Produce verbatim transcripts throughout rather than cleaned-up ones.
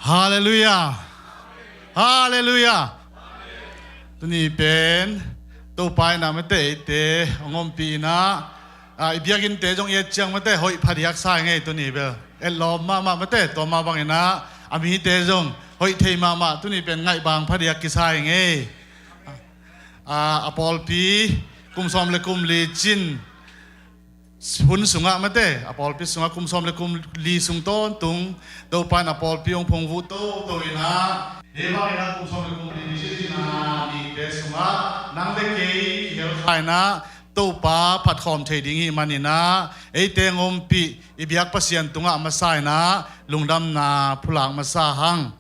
Halleluiah. Halleluiah. Tuni pen Topa in ah mate eite hong ompih in ah, ah, i biakinnte zong i et ciang mate hoih phadiak sa ing ei. Tuni bel etlawm mahmah mate, tua mah bangin ah a mite zong hoih thei mahmah, tuni pen ngaihbang phadiak kisa ing ei. Ah, a pawlpi kum sawm le kum li cin hun sungah mate, a pawlpi sungah kum sawm le kum li sung tawntung Topa in a pawlpi hong phungvuh toto in ah, hih bangin ah kum sawm le kum li cin a mite sungah nang le kei kihel kha in ah Topa phatkhawm thei ding i hih manin ah, eite hong ompih i biak Pasian tungah a masa in ah lungdamna pulak masa hang.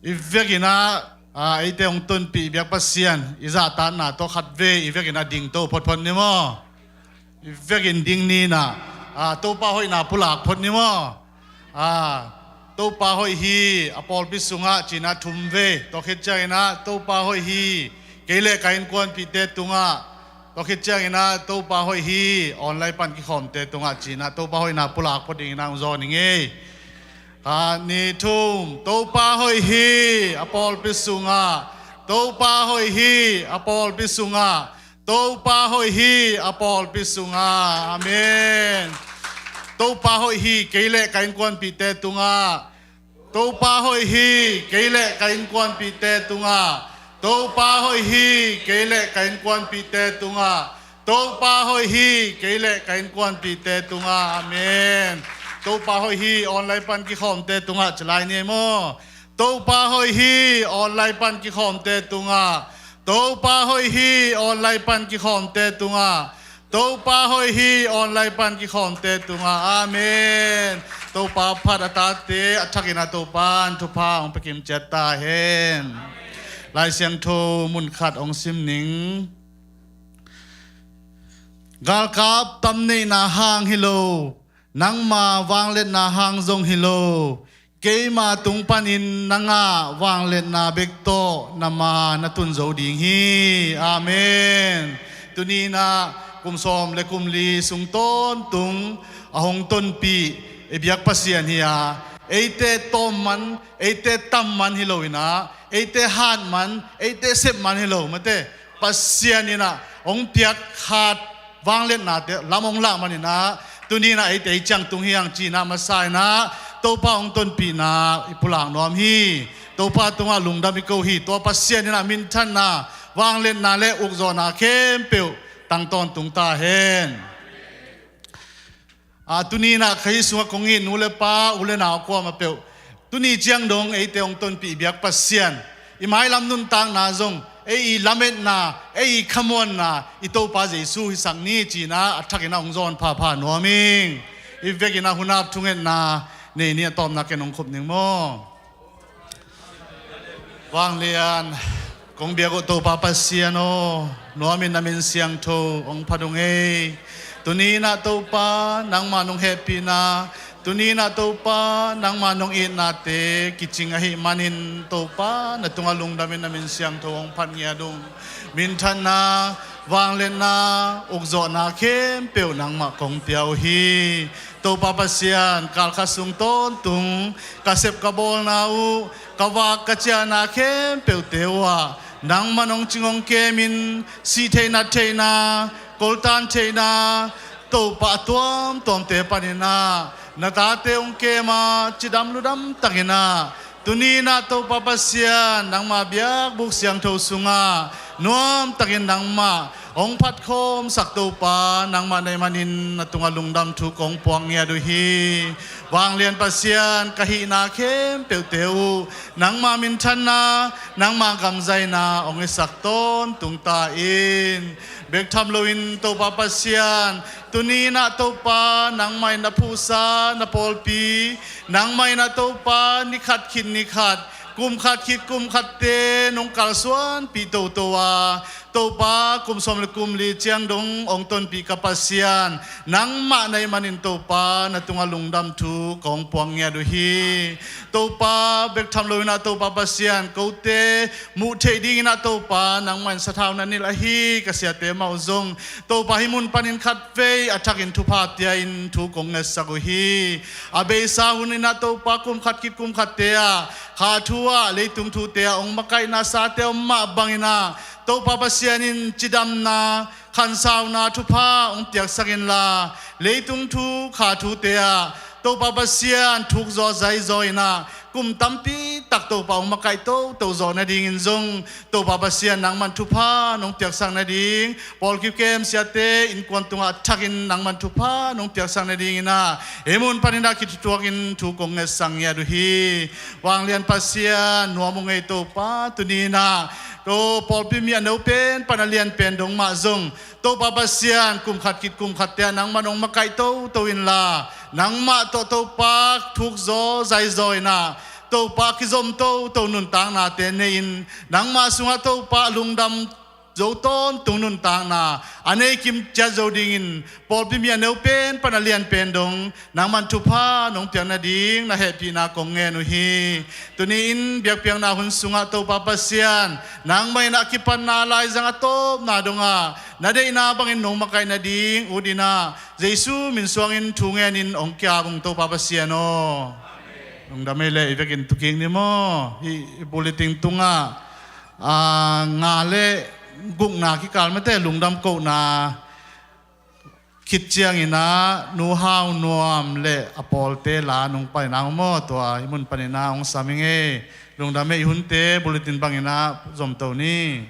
I vekin ah, ah, eite hong tonpih i biak Pasian i zahtakna tawh khatvei i vekin ah dingto photphot ni maw? I vekin ding ni in ah, ah, Topa hoihna pulak phot ni maw? Ah, Topa hoih hi, a pawlpi sungah ci in ah thumvei, tua khit ciangin ah Topa hoih hi, kei le ka innkuanpihte tungah, tua khit ciangin ah Topa hoih hi, online pan kikhawmte tungah ci in ah Topa hoihna pulak phot dingin ah hong zawn ing ei. Khat, nih, thum. Topa hoih hi, a pawlpi sungah. Topa hoih hi, a pawlpi sungah. Topa hoih hi, a pawlpi sungah. Amen. Topa hoih hi, kei le ka innkuanpihte tungah. Topa hoih hi, kei le ka innkuanpihte tungah. Topa hoih hi, kei le ka innkuanpihte tungah. Topa hoih hi, kei le ka innkuanpihte tungah. Amen. Topa hoih hi, online pan kikhawmte tungah ci lai ni ei maw? Topa hoih hi, online pan kikhawmte tungah. Topa hoih hi, online pan kikhawmte tungah. Topa hoih hi, online pan kikhawmte tungah. Amen. Topa phat, a tate a thakin ah Topa in thupha hong pia kim ciat ta hen. Lai Siangtho mun khat hong sim ning. Galkap tam neihna hang hi lo, nangma vangliatna hang zong hi lo, keima tung panin na ngah vangliatna bek tawh na ma na tun zo ding hi. Amen. Tuni in ah kum sawm le kum li sung tawntung a hong tonpih i biak Pasian hi a, eite tawm man, eite tam man hi lo in ah, eite hat man, eite sep man hi lo mate, Pasian in ah hong piak khat vangliatnate lam hong lah manin ah, tuni in ah eite i ciang tung hi hang ci in ah masa in ah Topa hong tonpihna i pulak nuam hi. Topa tungah lungdam i ko hi. Tua Pasian in ah minthanna, vangliatna le ukzawhna khempeuh tang tawntung ta hen. Ah, tuni in ah kha hih sungah kong it nu le pa, u le nau kuamah peuh, tuni ciang dong eite hong tonpih biak Pasian, i mailam nuntakna zong, ei i lametna, ei i khamuanna i Topa Jesu hisak ni ci in ah a thakin ah hong zawn phapha nuam ing. I vekin ah hunap thungetna nei ni, a tawpna ken hong khup ning maw? Vanglian kong biak uh Topa Pasian aw, nuam in na min siangtho hong phat ung ei. Tuni in ah Topa nangma nong hehpihna, tuni in ah Topa nangma nong itnate kicing ahih manin Topa na tungah lungdam in na min siangtho hong phat ngiat ung. Minthanna, vangliatna, ukzawhna khempeuh nangmah kong pia uh hi. Topa Pasian, kalkhat sung tawntung ka sep ka bawlna uh, ka vak ka ciahna khempeuhte uh ah nangmah nong cing hong kemin, sih theih nat theihna, koltan theihna, Topa a tuamtuamte panin ah na tate hong kem a, cidam ludam takin ah, tuni in ah Topa Pasian, nangma biakbuk siangtho sungah nuamtakin nangmah hong phatkhawmsak Topa nangmah na hih manin na tungah lungdam thu kong puak ngiat uh hi. Vanglian Pasian, ka hihna khempeuhte uh nangma minthanna, nangma gamzaina hong hisak tawntung ta in. Bek tham loin Topa Pasian, tuni in ah Topa nangmah in na phuhsa na pawlpi, nangmah in ah Topa ni khat khit ni khat, kum khat khit kum khatte nong kalsuanpih toto a, Topa, kum sawm le kum li ciang dong hong tonpih ka Pasian, nangmah na hih manin Topa, na tungah lungdam thu kong puak ngiat uh hi. Topa, bek tham loin ah Topa Pasian, kote muh theih dingin ah Topa, nangmah in sathau na nilh ahi, ka siate mah uh zong Topa, hih mun panin khatvei a thakin thupha pia-in thu kong ngetsak uh hi. A beisa hun in ah Topa, kum khat khit kum khatte ah kha thu ah, leitung thute ah hong makaihna sate om mah bangin ah, Topa Pasian in cidamna, khansauna thupha hong piaksak inla, leitung thu kha thute ah Topa Pasian thukzaw zaizaw in ah, kum tampi tak Topa hong makaih toto zawh nadingin zong Topa Pasian nangman thupha nong piaksak nading, Paul Kiu Kem siate innkuan tungah thakin nangman thupha nong piaksak nadingin ah, hih mun panin ah kithutuakin thu kong ngetsak ngiat uh hi. Vanglian Pasian, nuam uh ngei Topa, tuni in ah, to pawlpi mi a neu pen pan a lian pen dong mah zong, Topa Pasian, kum khat khit kum khatte ah nangman hong makaih toto inla, nangmah tawh Topa thukzaw zaizaw in ah, Topa kizom toto nuntaknate nei-in, nangmah sungah Topa lungdam zo tawntung nuntakna a nei kim ciat zo dingin, pawlpi mi a neu pen pan a lian pen dong nangman thupha nong piak nading na hehpihna kong ngen uh hi. Tuni-in biakpiakna hun sungah Topa Pasian, nangmah in a kipatna laizang a tawpna dongah na deihna bangin nong makaih nading ut in ah, Jesu min suangin thu ngenin hong ki-ap ung Topa Pasian aw. Lungdam ei leh i vekin tuking ni maw? Hih bulletin tungah, aa, nga le gukna kikal mate lungdam kohna khit ciangin ah, Nu Hau Nuam le a pawlte la nong paina hong maw, tua hih mun panin ah hong sam ing ei. Lungdam ei, i hunte bulletin bangin ah zomto ni.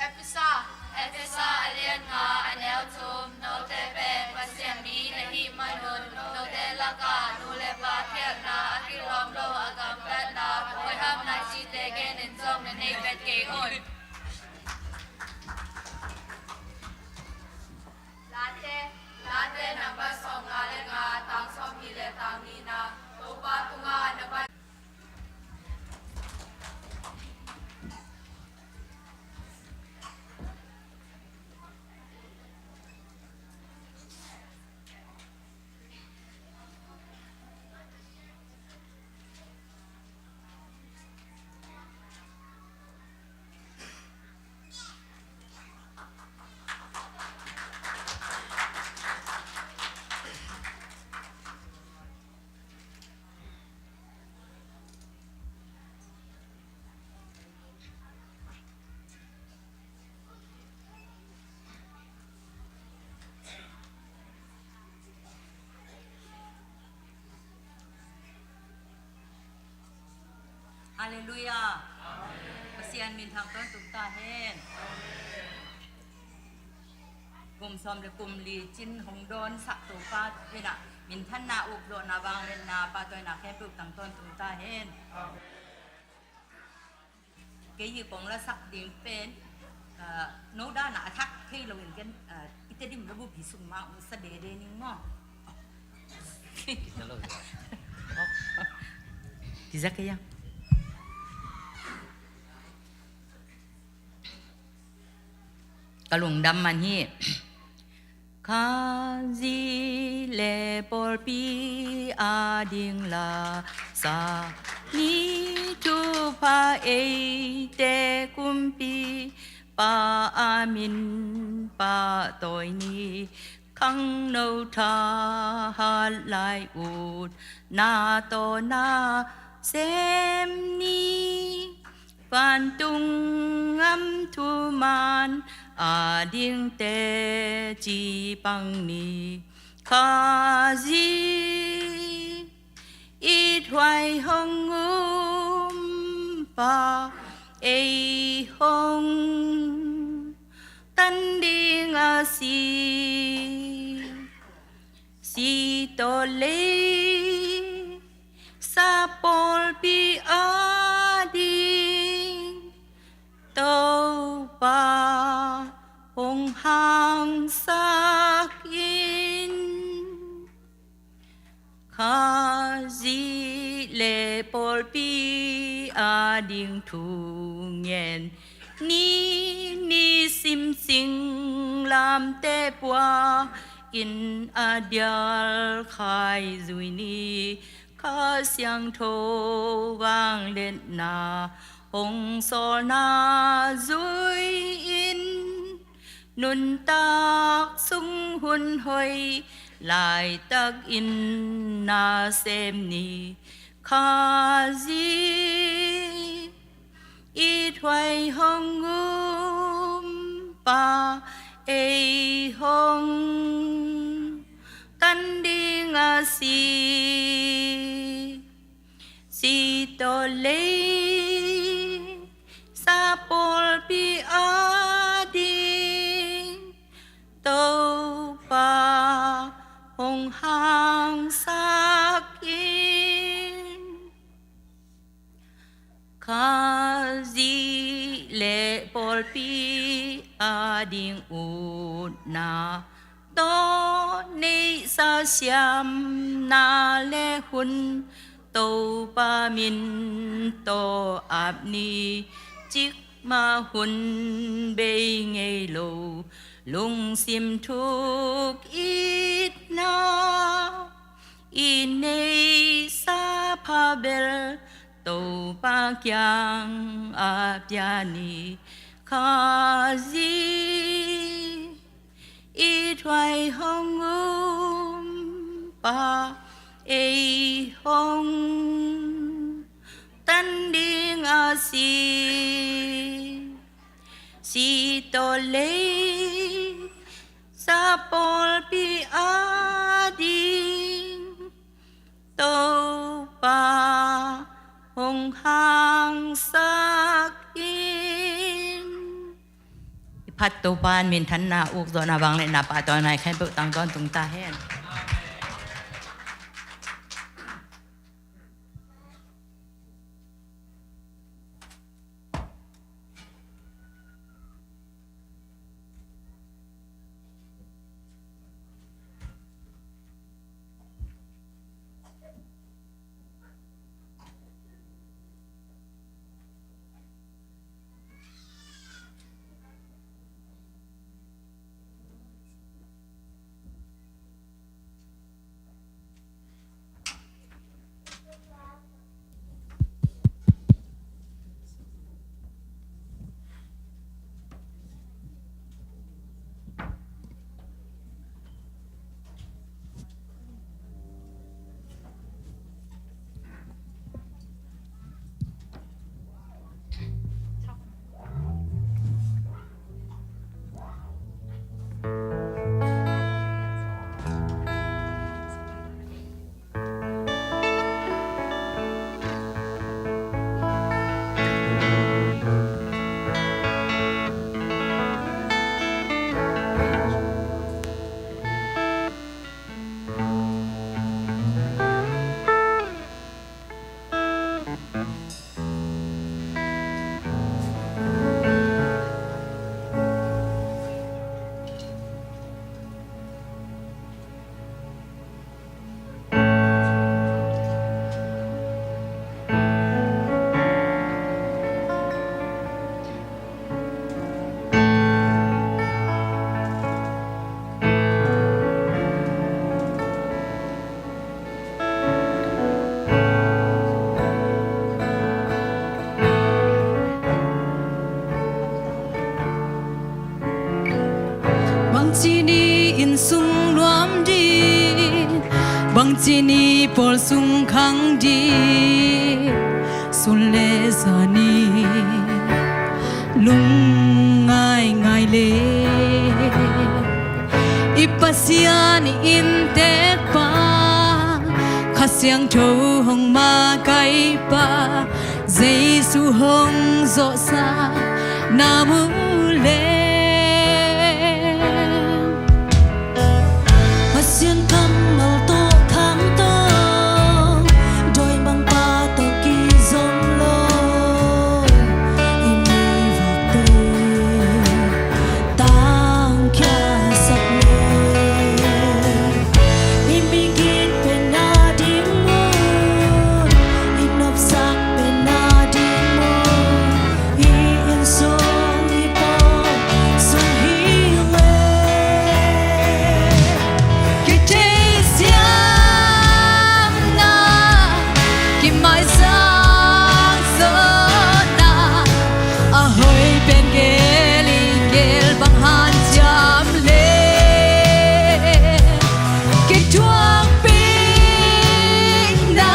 Efesa, Efesa a lian nga a neu thum, note pen Pasian mi na hih manun, note lakah nu le pa khialhna, a kilawm lo a gamtatna, huaihamna cihte genin zong na nei vet kei un. Mate namba sawmnga le nga, tang sawmnih le tang nihna, Topa tungah na ban. Halleluiah. Pasian minthang tawntung ta hen. Kum sawm le kum li cin hong dawnsak Topa in ah minthanna, ukzawhna, vangliatna, pahtawina khempeuh tang tawntung ta hen. Kei hi kong lasak ding pen, ah, no dan a thak thei lo in ken, ah, i Tedim labu pi sung ma u sa dede ning maw. Kiza kei a. Ka lungdam man hi. Khazih le pawlpi ading la sa ni, thupha eite kumpipa a min pahtawi ni, khangno thahat lai utna tawh na sem ni. Vantung gam thuman ading teci pang ni. Khazih, i thuaih hong umpa ei hong tan ding a si. Ci tawh lei sa pawlpi ading Topa hong hangsak in. Khazih le pawlpi ading thungen ni, nisim singlamteh pua in a dial khai zui ni. Kha Siangtho vangliatna hong sawlna zui in. Nuntak sung hun hoih laitak in na sem ni. Khazih, i thuaih hong umpa ei hong tan ding a si. Ci tawh lei sa pawlpi ading Topa hong hangsak in. Khazih le pawlpi ading utna tawh neihsa siamna le hun Topa min tawh ap ni. Cikmah hun bei ngei lo, lungsim thuk itna i neihsa pha bel Topa kiang a pia ni. Khazih, i thuaih hong umpa ei hong tan ding a si. Ci tawh lei sa pawlpi ading Topa hong hangsak in. I phat Topa in minthanna, ukzawhna, vangliatna, pahtawina khempeuh tang tawntung ta hen. Cini pawl sung khang ding sun le zani lungngai ngai le i Pasian i inntek pa Kha Siangtho hong makaipa Jesu hong zawhsa na mu le Pasian kammal tawh khang tawh dawimangpa tawh kizom lo i mi vakte tangkhia sak le i migit pen a ding un i nopsak pen a ding un i inn sung i pawng sung hi le kitheisiamna kimaisak zawhna a hoih pen gel i gel bang hanciam le kithuakpihna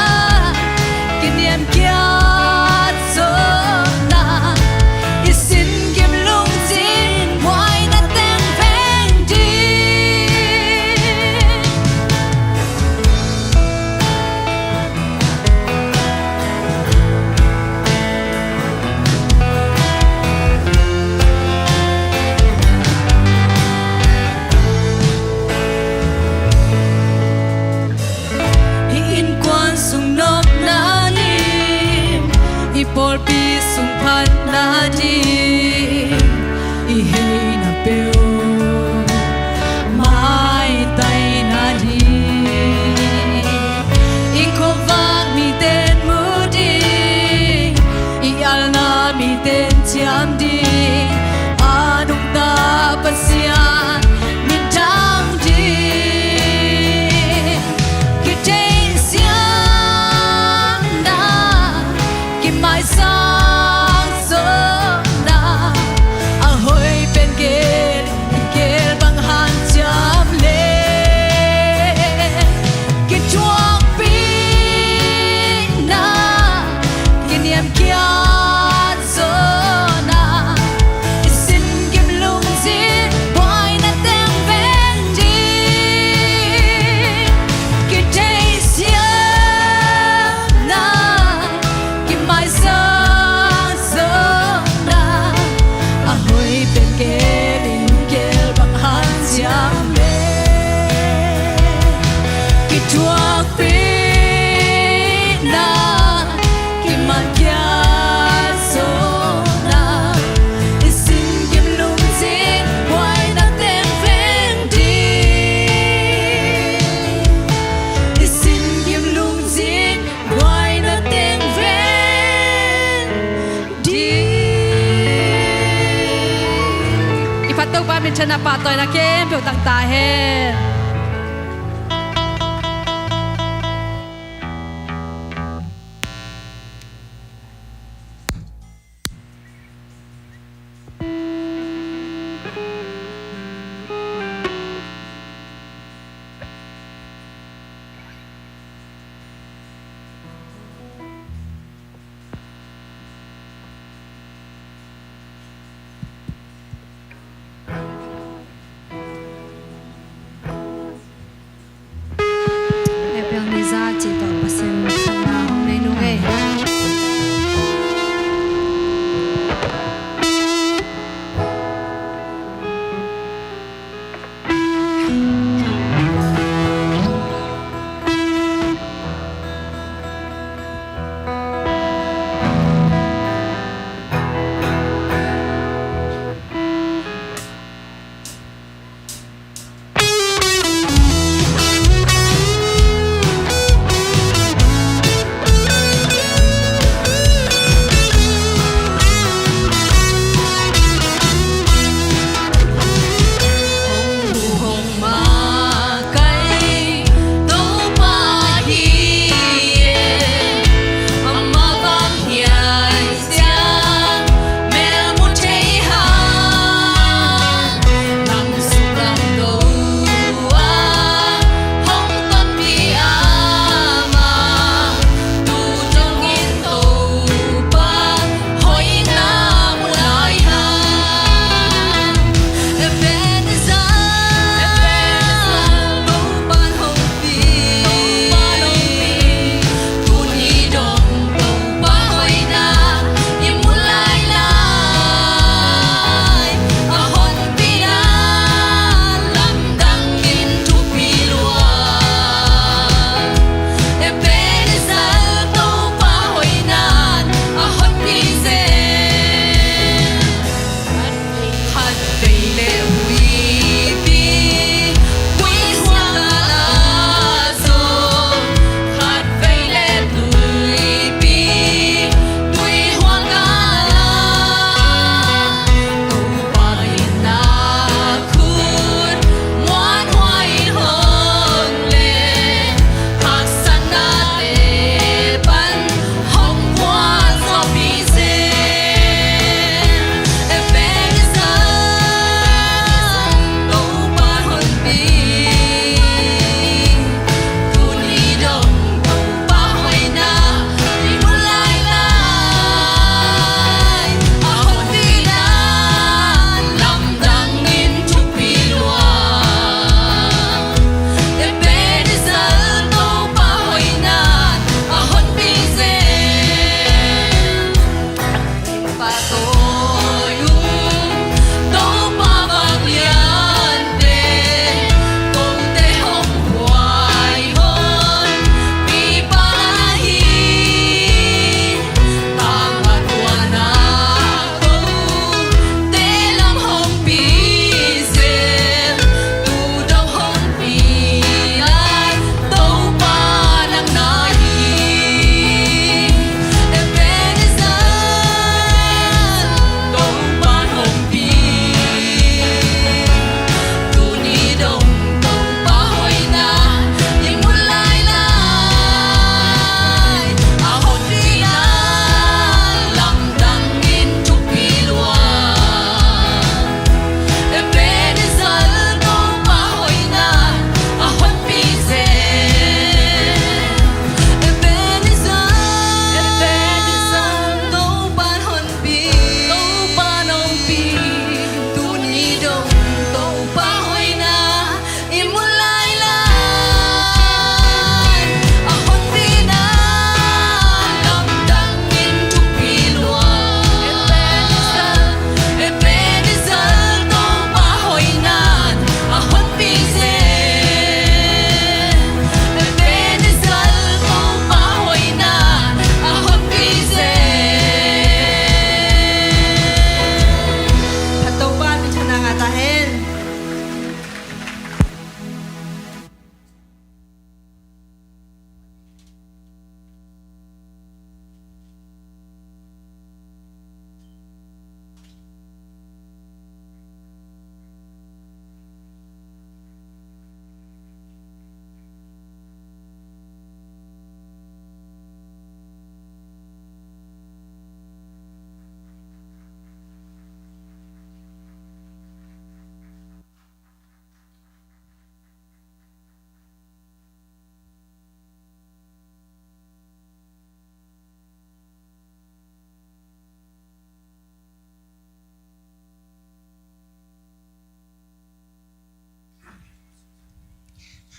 kiniamkiat zawhna i sin kim lungzin buaina teng veng ding. I innkuan sung nopna ding i pawlpi sung phatna ding i heina peuh maitaina ding i khuavak miten mu ding i alna miten ciam ding a nungta Pasian min thang ding kitheisiamna kimaisak zawhna a hoih pen gel i gel bang hanciam le kithuakpihna kiniamkiat zawhna i sin kim lungzin buaina teng veng ding kitheisiamna kimaisak zawhna a hoih pen gel i gel bang hanciam le kithuakpihna kimaisak zawhna i sin kim lungzin buaina teng veng ding i sin kim lungzin buaina teng veng ding. I phat Topa minthanna pahtawina khempeuh tang ta hen.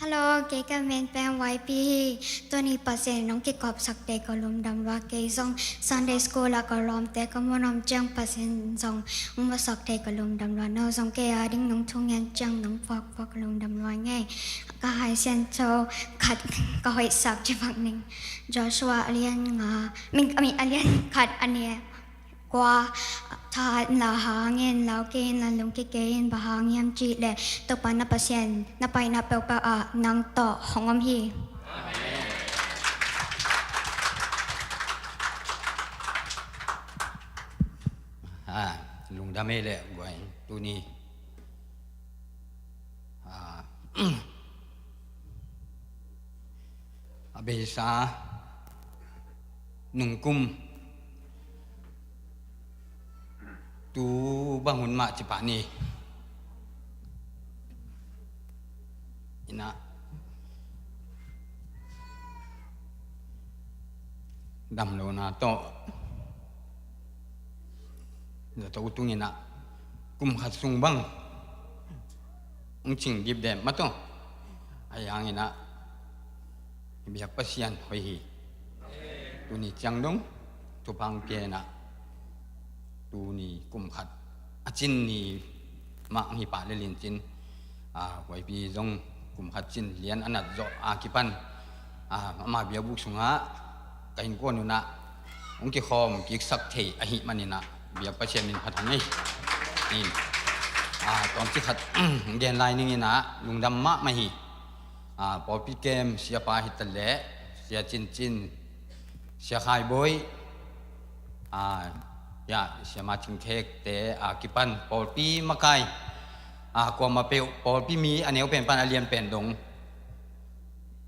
Hello, kei ka min pen Y P hi. Tuni Pasian in hong kikawpsak thei ko lungdam lua, kei zong Sunday School ah ka lawmte ka mun om ciang Pasian zong hong musak thei ko lungdam lua. No zong kei a ding nong thungen ciang nong puakpuak lungdam lua ngei. Ka Haisian Cho khat ka hoihsak ci bang ning. Joshua a lian nga, min, a min a lian khat a nih kua, tha in la hang in, lau kei in la lungkia kei in, bang hang hiam cih leh Topa na Pasian na paina peuhpeuh ah nang tawh hong om hi. Ah, lungdam ei leh guai tuni. Ah, a beisa nungkum tu bang hun mah ci pah ni. Inah damlohna tawh zato tung inah kum khat sung bang hong cing dipdem mah tawh a yang inah biak Pasian hoih hi. Tuni ciang dong thupha hong pia inah tuni kum khat a cin ni mah hong hi pah lel in cin, ah, huaipi zong kum khat cin lian a nat zawh a kipan, ah, ama biakbuk sungah ka innkuan un ah hong kikhawm kiksak thei ahih manin ah biak Pasian min phat hang ei. In, ah, tawmcik khat gen lai ning inah lungdam mahmah hi. Ah, pawlpi kem siapa hi ta leh Sia Cincin, Sia Khai Bawi, ah, ya, Siama Cing Khekte a kipan pawlpi makai, ah, kuamah peuh pawlpi mi a neu pen pan a lian pen dong,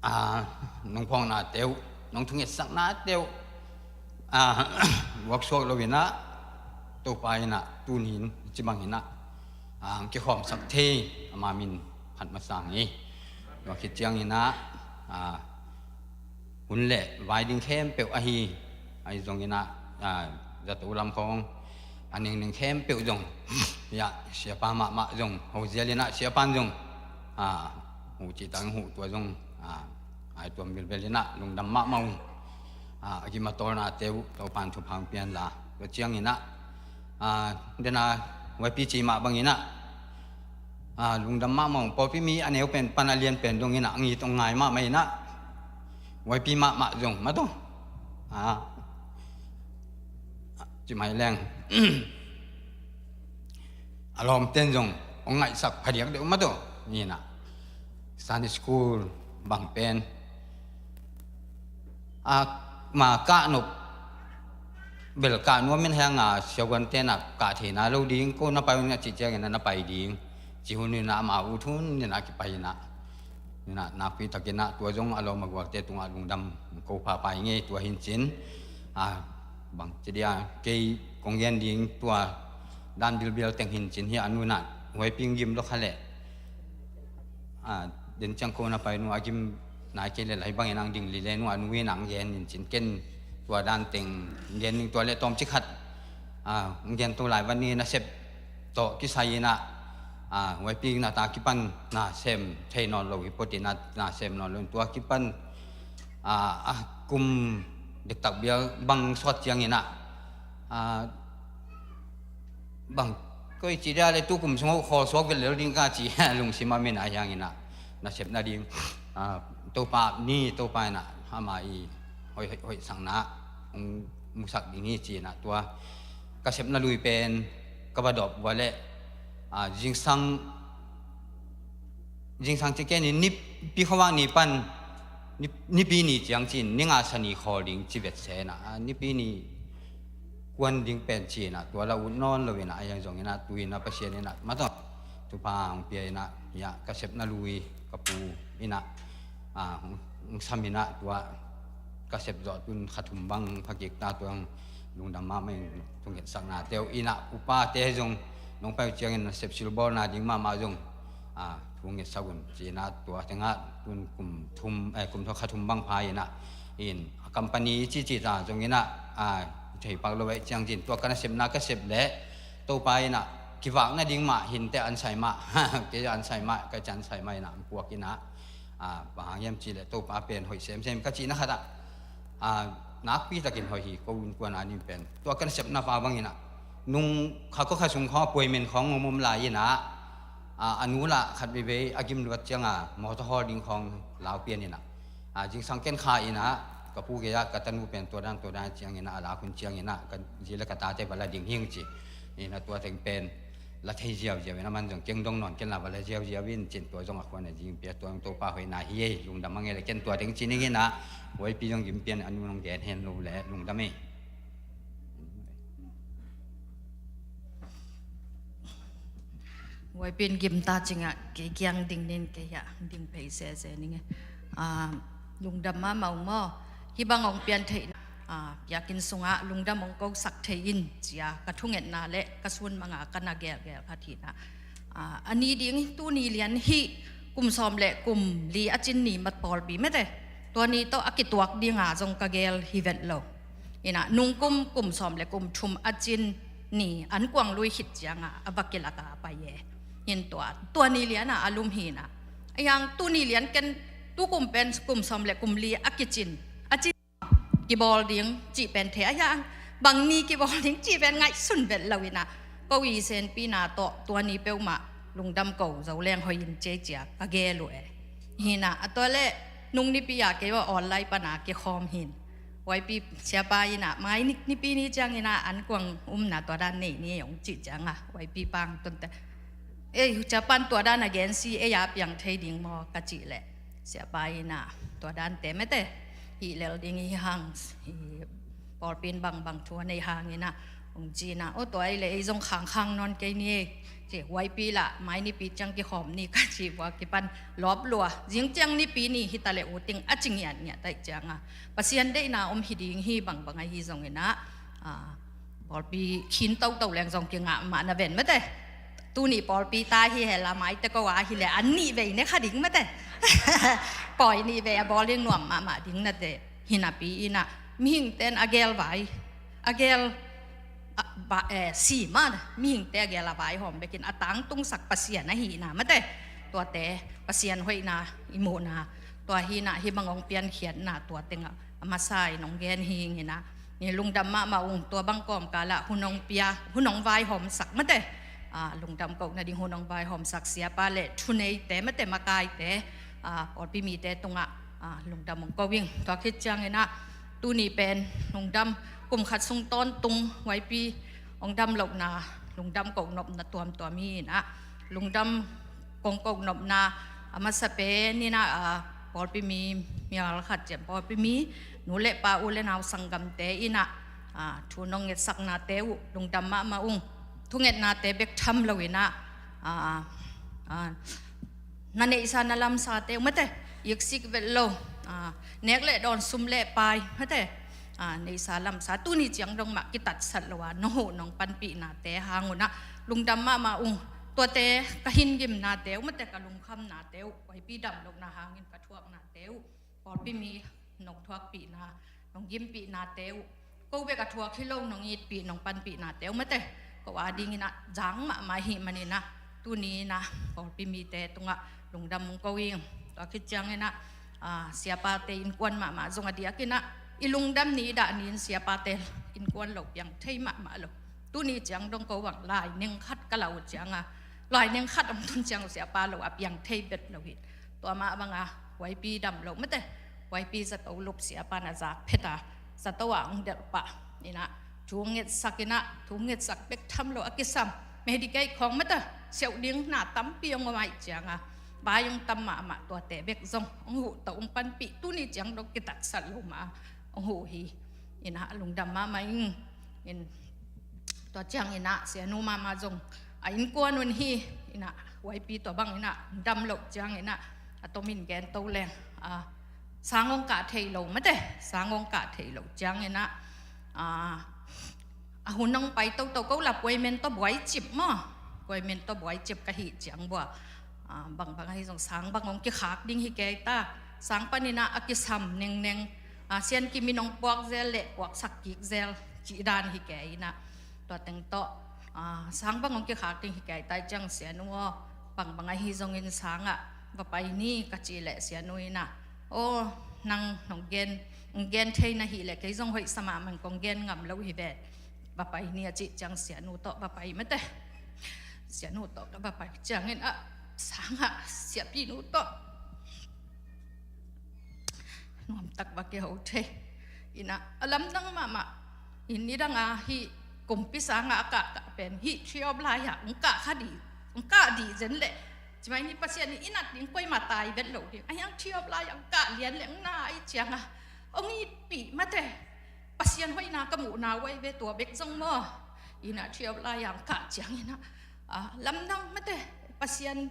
ah, nong phawknate uh, nong thungetsaknate uh, ah, vuaksuak lo inah Topa inah tuni in ci bang inah, ah, hong kikhawmsak thei ama min phat masa hi. Tua khit ciang inah, ah, hun le vai ding khempeuh ahi, ahi zong inah, ah, zato lam khawng a ningning khempeuh zong, ya, siapa mahmah zong ho zial inah siapan zong, ah, huh cih tang huh tua zong, ah, ai tuam bilbel inah lungdam mahmah uh. Ah, a gim a tawlnate uh Topan thupha hong pia in la. Tua ciang inah, ah, dena huaipi ci mah bang inah, ah, lungdam mahmah uh. Pawlpi mi a neu pen pan a lian pen dong inah a ngit hong ngai mahmah inah huaipi mahmah zong mah tawh, ah, ci mai leng a lawmten zong hong ngaihsak phadiak deuh mah tawh ni inah Sunday School bang pen, ah, ma kah nop bel kah nuam in hang a siavuante na kah theihna lo ding ko na pai un a cih ciangin a na pai ding ci hun inah ama ut hun inah kipai inah, inah nakpi takin ah tua zong a lawm a gualte tungah lungdam ko phapai ngei tua hin cin, ah, bang ci dia kei kong gen ding tua dan bilbial teng hin cin hi a nu inah huaipi hong gim lo kha leh, ah, den ciang ko na pai nu a gim nai kei leh lai bangin ang ding li le nu a nu in ang gen in cin ken tua dan teng gen ning tua leh tawmcik khat, ah, hong gen to lai van ni nasep tawh kisai inah, ah, huaipi na ta kipan na sem thei nawn lo hi pawt inah na sem nawn lo in tua kipan, ah, ah, kum diktak bial bang suat ciang inah, ah, bang koi ci dia le tu kum sung ho khawl suak vel lel ding ka ci lungsim a min a hiang inah nasep nading, ah, Topa ni Topa inah ama i hoih, hoih, hoih sangna hong musak ding hi ci inah tua ka sepna lui pen ka va dawp vua leh, ah, zingsang, zingsang ci ken in Nipi khuavak ni pan Nip-, Nipi ni ciang ci in ni nga sa ni khawl ding ci vet se inah, ah, Nipi ni kuan ding pen ci inah tua la ut nawn lo inah a hiang zong inah tu inah Pasian inah mah tawh thupha hong pia inah, ya, ka sepna lui ka pu inah, ah, hong, hong sam inah tua ka sep zawh tun kha thum bang pha kik ta tua hong lungdam mahmah in thungetsaknate uh inah upate zong nong pai uh ciangin na sep silbawlna ding mahmah zong, ah, thungetsak un ci inah tua tengah tun kum thum, eh, kum thum kha thum bang pha inah in a company cici ta zong inah, ah, thei pak lo eh ciang cin tua ka nasepna ka sep leh Topa inah kivak nading mah hinte an sai mah, kei an sai mah, ka ci an sai mah inah an puak inah, A, bang hang hiam cih leh Topa pen hoih semsem ka cihna khat ah, a, nakpi takin hoih hi, ko innkuan a ding pen. Tua ka nasepna pa bangin ah, nung kha ko kha sung khawng appointment khawng om om lai in ah, a, a nu lah khat veivei a gim luat ciang a, mawtaw hawl ding khawng lau pian in ah, a, zingsang ken kha in ah, ka pu gei ah ka tanu pen tua dan tua dan ciangin ah, a lak hun ciangin ah, ka zi le ka tate va la ding hing ci. In ah tua teng pen la thei ziauziau in, a man zong keng dong nawn ken la va la ziauziau in cin, tua zong a khuan a zing pia, tua zong Topa hoihna hi ei, lungdam a ngei le ken tua teng ci ning in ah, huaipi zong gim pian, a nu nong gen hen lo le lungdam ei. Huaipi in gim ta cing ah, kei kiang ding nin kei ah ding phei sese ning e. Ah, lungdam mahmah ung maw. Hih bang hong pian theihna, ah, biakinn sungah lungdam hong kosak thei in ci a, ka thungetna le ka sun mang a ka na gelgel khat hi in ah. Ah, a ni ding tuni lian hih kum sawm le kum li a cin ni mat pawlpi mate. Tua ni tawh a kituak ding a zong ka gel hi vet lo. In ah nungkum kum sawm le kum thum a cin ni an kuang lui khit ciang a, a va kilak a pai e. In tua, tua ni lian a a lum hi in ah. A hiang tuni lian ken tukum pen kum sawm le kum li a kicin, a cin kibawl ding cih pen thei a hiang, bang ni kibawl ding cih pen ngaihsun vet lo in ah, ko i senpihna tawh tua ni peuhmah lungdam ko zo leng hoih in ci ei ci a ka gel uh e. Hi in ah, a tua le nung nipi a kei va online pan a kikhawm hi in. Huaipi siapa in ah, mai ni, nipi ni ciangin ah an kuang umna tua dan nei ni hong cih ciang a, huaipi pang tun te, ei, siapa in tua dan a gen si ei a piang thei ding maw ka cih leh, siapa in ah tua dante mate, hih lel ding hi hang, hih pawlpi in bangbang thu a nei hangin ah, hong ci in ah, aw tua ei le ei zong khangkhang nawn kei ni ei. Ci, huaipi lah mai nipi ciang kikhawm ni ka cih bua kipan lawp lua. Zing ciang nipi ni hi ta le uh ting a ci ngiatngiat ahih ciang a, Pasian deihna om hi ding hi, bangbang ahi zongin ah, ah, pawlpi khin toto leng zong kingah mah na ven mate. Tuni pawlpi ta hi hel a, maite ko a hi le an nih vei ne kha ding mate. Pawi nih vei a bawl ding nuam mahmah ding nate. Hi napi in ah mihingte in a gel vai, a gel, a, ba, eh, si mah, mihingte a gel a vaihawm bekin a tangtungsak Pasian ahihna mate. Tuate Pasian hoihna i muhna, tua hi in ah hih bang hong piankhiatna tua teng ah a masa in hong gen hi ing in ah, ni lungdam mahmah ung. Tua bang kawmkal ah hun hong pia, hun hong vaihawmsak mate. Ah, lungdam kohna ding hun hong vaihawmsak siapa le thuneite mate, makaite, ah, pawlpi mite tungah, ah, lungdam hong ko ing. Tua khit ciangin ah tuni pen lungdam, kum khat sung tawntung huaipi hong dam lohna lungdam koh nopna tuamtuam hi in ah, lungdam kong koh nopna a masa pen in ah, ah, pawlpi mi, mial khat ciang pawlpi mi, nu le pa, u le nau sanggamte in ah, ah, thu nong ngetsaknate uh lungdam mahmah ung. Thungetnate bek tham lo in ah, ah, ah, na neihsa na lamsate uh mate, iksik vet lo, ah, nek le dawn, sum le pai mate, ah, neihsa lamsa tuni ciang dong mah kitatsat lo a nong huh nong panpihnate hang un ah lungdam mahmah ung. Tuate ka hingimnate uh mate, ka lungkhamnate uh huaipi dam lohna hangin ka thuaknate uh, pawlpi mi nong thuakpihna, nong gimpihnate uh, ko bek a thuak hi lo, nong itpih nong panpihnate uh mate, ko a dingin ah zang mahmah ahih manin ah tuni in ah pawlpi mite tungah lungdam hong ko ing. Tua khit ciangin ah, ah, siapate innkuan mahmah zong a diakin ah i lungdam ni i dah ni in siapate innkuan lo piang thei mahmah lo. Tuni ciang dong ko bang laineng khat ka lau ciang a, laineng khat hong tun ciang siapa lo a piang thei bet lo hi. Tua mah bang a huaipi dam lo mate, huaipi zato lup siapa na zak phet a, zato a hong delh pah in ah thu ngetsak in ah, thu ngetsak bek tham lo a kisam Medicaid khawng mate, siauh ding na tampi hong om ahih ciang a, bai hong tam mahmah, tuate bek zong hong huh to hong panpih, tuni ciang dong kitatsat lo mah a hong huh hi. In ah lungdam mahmah ing. In tua ciangin ah sianu mahmah zong a innkuan un hi in ah, huaipi tua bangin ah dam loh ciangin ah a tomin gen to leng, ah, sang hong kah thei lo mate, sang hong kah thei lo ciangin ah, ah, a hun hong pai toto, ko la appointment tawh buai cip maw, appointment tawh buai cip ka hih ciang bua, ah, bangbang ahi zong sang bang hong kikhak ding hi kei ta, sang panin ah a kisam nengneng, ah, Siankim in hong puak zel le puaksak kik zel cih dan hi kei in ah, tua teng tawh, ah, sang bang hong kikhak ding hi kei ta ciang sianu aw, bangbang ahi zongin sang ah va pai ni ka cih leh sianu in ah, aw, nang nong gen, nong gen thei na hih leh kei zong hoih sa mahmah, kong gen ngam lo hi ve, va pai ni a cih ciang sianu tawh va pai mate. Sianu tawh ka va pai ciangin ah, sangah siapinu tawh nuamtak va kiho thei. In ah, a lamdang mahmah. In nidang a hih kumpi sangah a kahkah pen hih three-op lai-ah hong kah kha dih, hong kah dih zen leh, ci mai ni, Pasian in i nat ding koimah tai vet lo ding. A hiang three-op lai-ah hong kah lian leh hong na ahih ciangah hong itpih mate. Pasian hoihna ka muhna uh ahi ve, tua bek zong maw. In ah three-op lai-ah hong kah ciangin ah, ah, lamdang mate. Pasian,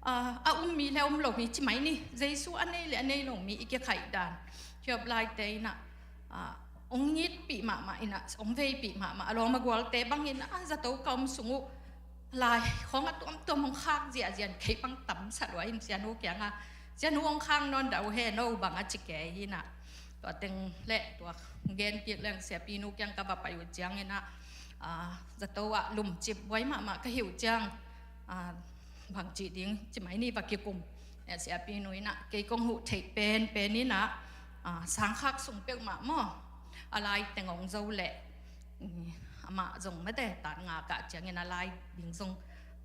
ah, a um mi le um lo mi ci mai ni, Jesu a nei le a nei lo mi i kikhaih dan. Three-op laite in ah, ah, hong itpih mahmah in ah, hong veipih mahmah, a lawm a gualte bangin ah, zato ka om sung uh lai khawng a tuamtuam hong khak ziahziah in, kei bang tam sa lua in sianu kiangah, sianu, hong khak nawn dah uh hen aw bang a ci kei hi in ah. Tua teng leh tua gen kik leng siapinu kiang ka va pai uh ciangin ah, ah, zato ah lumcip buai mahmah ka hi uh ciang, ah, bang cih ding ci mai ni, va kikum. Eh, siapinu in ah, kei kong huh theih penpen in ah, ah, sangkhak sung peuhmah maw, a lai teng hong zo leh, mm, amah zong mate, tan nga kah ciangin a lai ding zong,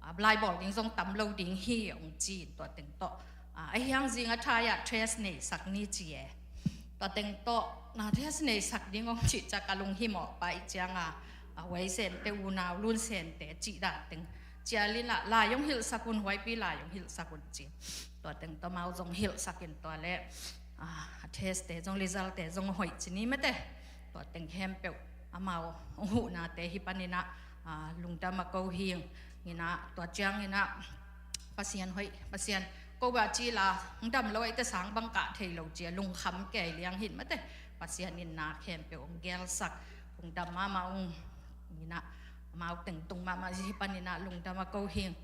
ah, lai bawl ding zong tam lo ding hi hong ci in, tua teng tawh, ah, a hiang zing a thai-ah test neisak ni ci e. Tua teng tawh, na test neisak ding hong cih ciang ka lunghimawh pah ahih ciangah, ah, huai sente, unau lun sente cih dan teng cial in ah, lai hong hilhsak un, huaipi lai hong hilhsak un ci. Tua teng tawh amau zong hilhsak in, tua leh, ah, a testte zong, resultte zong hoih ci ni mate. Tua teng khempeuh amau hong huhnate hi panin ah, ah, lungdam a ko hi ing. In ah tua ciangin ah, Pasian hoih, Pasian ko ba ci la, hong dam lo ahih teh sang bang kah thei lo ci a lungkham kei liang hi in mate. Pasian in na khempeuh hong gelsak, lungdam mahmah ung. In ah amau teng tung mahmah hi panin ah lungdam a ko hi ing.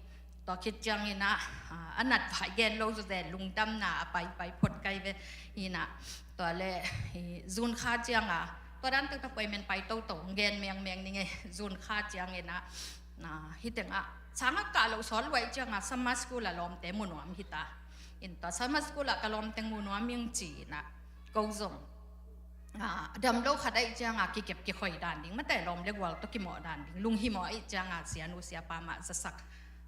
Tua khit ciangin ah, ah, a nat vai gen lo zawzen lungdamna a paipai phot kai ve. In ah tua leh, i, June kha ciangah, tua dan taktak pai men pai toto, gen mengmeng ning e. June kha ciangin ah, ah, hih tengah sangah kah loh sawt lua ahih ciangah summer school ah lawmte mu nuam hi ta. In tua summer school ah ka lawmteng mu nuam ing ci-in ah, ko zong, ah, a dam lo khat ahih ciangah kikep kikhoi dan ding mate, lawm le gual tawh kimawh dan ding, lunghimawh ahih ciangah sianu siapa mah zasak,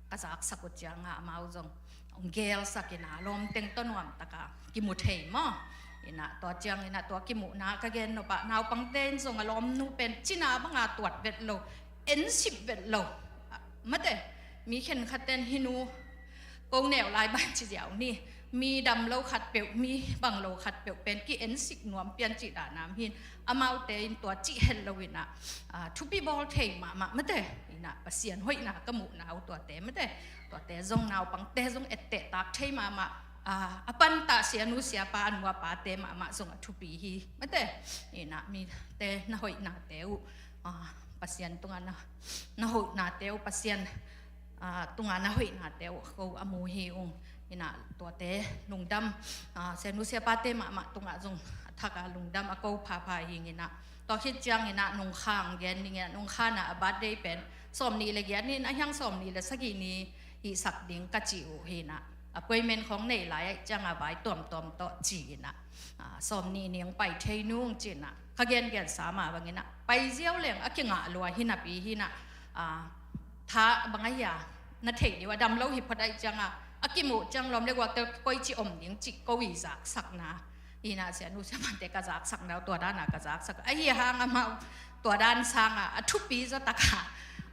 ka zaksak uh ciangah amau zong hong gelsak in ah, lawmteng tawh nuamtak a kimu thei maw. In ah tua ciangin ah tua kimuhna ka gen nop ah, naupangte in zong a lawmnu pen cina banga tuat vet lo, ensip vet lo. Ah, mate, mi khenkhatte in hih nu ko neu lai bang ci ziau ni, mi dam lo khat peuh, mi bang lo khat peuh pen ki-ensik nuam pian cih dan a om hi in, amaute in tua cih het lo in ah, ah, thupi bawl thei mahmah mate. In ah Pasian hoihna ka muhna uh tuate mate. Tuate zong, naupangte zong etteh tak thei mahmah. Ah, a pantah sianu siapa, a nu a pate mahmah zong a thupi hi mate. In ah mite na hoihnate uh, ah, Pasian tungah na, na hoihnate uh, Pasian, ah, tungah na hoihnate uh ko a mu hi ung. In ah tuate lungdam, ah, sianu siapate mahmah tungah zong a thak a lungdam a ko phapha hi ing. In ah tua khit ciangin ah nungkhang gen ning in ah, nungkhang ah a birthday pen sawmnih le giat ni in, a hiang sawmnih le sagih ni hihsak ding ka ci uh hi in ah, appointment khawng nei lai ahih ciangah vai tuamtuam tawh ci-in ah, ah, sawmnih ni hong pai thei nung ci-in ah, ka gengensa mah bangin ah pai ziau leng a kingah lua hi napi hi in ah, ah, tha bang a hia, na theih dih uh a, dam lo hi phot ahih ciangah, a kimuh ciang lawm le gualte koici om ding cih ko i zaksakna. In ah sianu siapate ka zaksakna uh tua dan a ka zaksak. Ahi hang amau tua dan sangah a thupi zawtak a,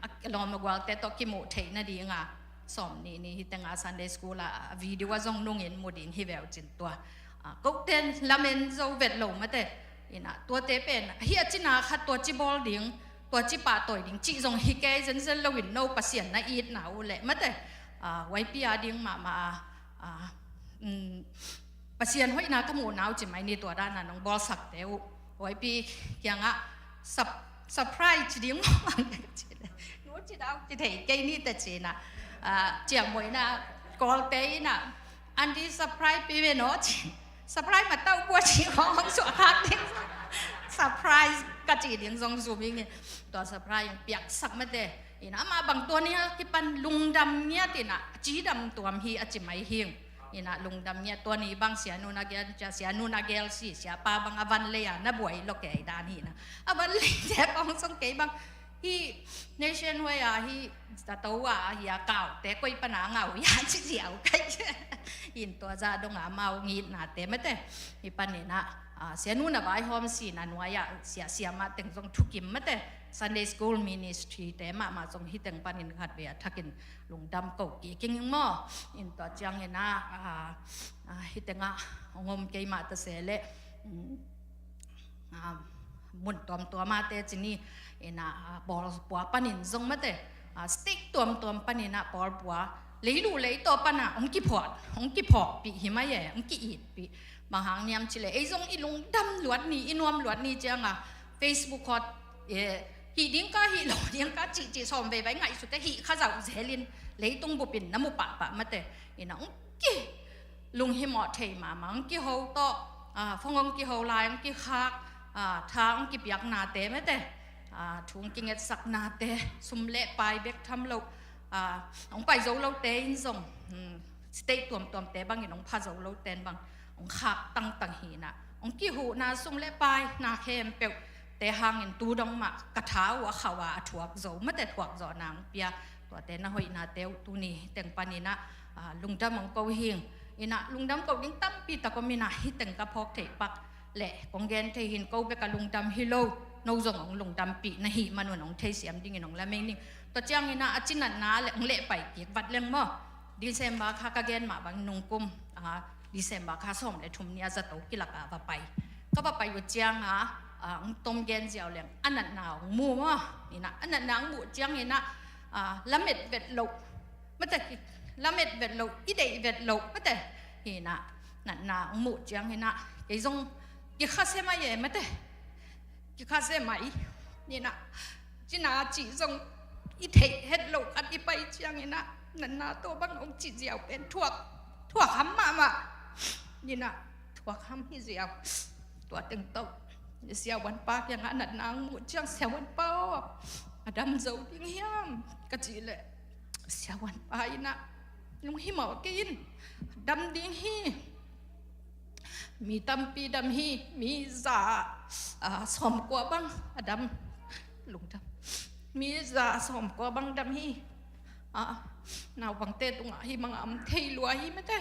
a lawm a gualte tawh kimuh theih nading a, sawmnih ni hih tengah Sunday school ah a video ah zong nungin mu ding hi ve uh cin tua. Ah, kote in lamen zo vet lo mate. In ah tuate pen hih a cina khat tua ci bawl ding, tua ci pahtawi ding cih zong hi kei zenzen lo in, no Pasian na itna uh leh mate. Ah, huaipi a ding mahmah a, ah, mm, Pasian hoihna ka muhna uh ci mai ni, tua dan a nong bawlsakte uh. Huaipi kiangah sap-, surprise ci ding maw? Nu ci dau ci thei kei ni teh ci-in ah, ah, ciangmawhna Kawlte in ah, "Aunty, surprise pia ve naw," ci. Surprise ma tau bua ci khawng hong suah khak ding. Surprise ka ci ding zong zum ing in. Tua surprise hong piaksak mate. In ah amah bang tua ni a kipan lungdam ngiat in ah, cidam tuam hi a ci mai hi ing. Ina lungdam ngiat tua ni bang sianu na gel, cia sianu na gel si, siapa bang a van lei a na buai lo kei dan hi na. A van lei te kong song kei bang hi nation huai a hi zato a hi a kau te koi pana ngau ya ci ziau kai. In tua za dong a mau ngit na te mate. Hi pan ina sianu na vai hom si na nuai a sia siama teng zong thukim mate. Sunday school ministry te mama zong hi teng panin khat ve a thakin lungdam ko ki king mo. In tua ciang ina hi tenga ngom kei ma ta se le mun tuamtuam a te cini ina pawl pua panin zong mate. State tuamtuam panina pawl pua leilu leitaw pana hong kiphawt hong kiphawkpih hi mai e hong ki-itpih. Bang hang niam cile ei zong i lungdam luat ni i nuam luat ni cianga Facebook hot hih ding ka hih lo ding ka cihcih sawm vei vai ngaihsute hih kha zauh zelin leitung bupin na mu pahpah mate. Ina hong ki lunghimawh thei mahmah hong kiho tawh fong hong kiho lai hong kikhak tha hong kipiaknate mate. Thu hong kingetsaknate sum le pai bek tham lo hong pai zo lote in zong state tuamtuamte bangin hong pha zo lote in bang hong khak tangtang hina hong kihuhna sum le pai na khempeuh te hangin tu dong mah ka tha uh a khau a a thuak zo mate thuak zawhna hong pia. Tuate na hoihnate uh tuni teng panina lungdam hong ko hing. Ina lungdam ko ding tampi tak om ina hi teng ka phawk theih pak le kong gen thei hin ko bek a lungdam hi lo no zong hong lungdampih na hih manun hong theisiam dingin hong lameng ning. Tua ciang ina a cinatna le hong lehpai kik vat leng maw. December kha ka gen mah bang nungkum December kha sawm le thum ni a zato kilak a va pai ka va pai uh cianga hong tom gen ziau leng a natna hong mu maw. Ina a natna hong muh ciang ina lamet vet loh mate lamet vet loh i deih vet loh mate. Hina natna hong muh ciang hina kei zong kikha se mai e mate. Kikha se mai hina cina cih zong i theih het loh khat i pai ciang hina natna tawh bang hong cih ziau pen thuak thuak ham mahmah. Hina thuak ham hi ziau tua teng tawh siavuanpa kiangah natna hong muh ciang siavuanpa aw a dam zo ding hiam ka cih leh siavuanpa ina lunghimawh kei in dam ding hi. Mi tampi dam hi mi za sawmkua bang a dam lungdam mi za sawmkua bang dam hi. Naupangte tungah hi manga om thei lua hi mate.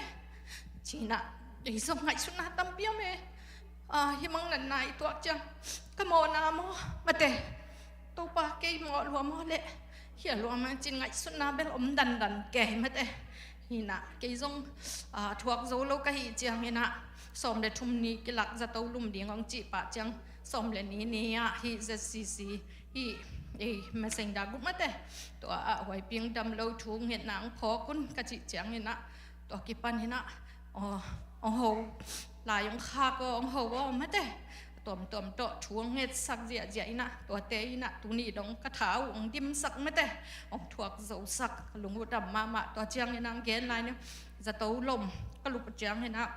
Cina ei zong ngaihsutna tampi om e. Hi mang natna i tuak ciang ka mawhna maw mate. Topa kei mawh lua maw le hia lua mang cin ngaihsutna bel om dandan kei mate. Hina kei zong thuak zo lo ka hi ciang hina sawm le thum ni kilak zato lum ding hong cih pah ciang sawm le ni ni ah hi Z C C hi ei maseng dah gup mate. Tua ah huai ping dam lo thu ngetna ang phawk un ka cih ciang hina tua kipan hina ong ho lai ong khak aw ong ho aw mate. Tuamtuam tawh thu ong ngetsak ziahziah ina tuate ina tuni dong ka tha uh ong dimsak mate. Ong thuak zosak ka lung uh dam mahmah tua ciang ina ang gen lai ni zato lom ka lup ciang ina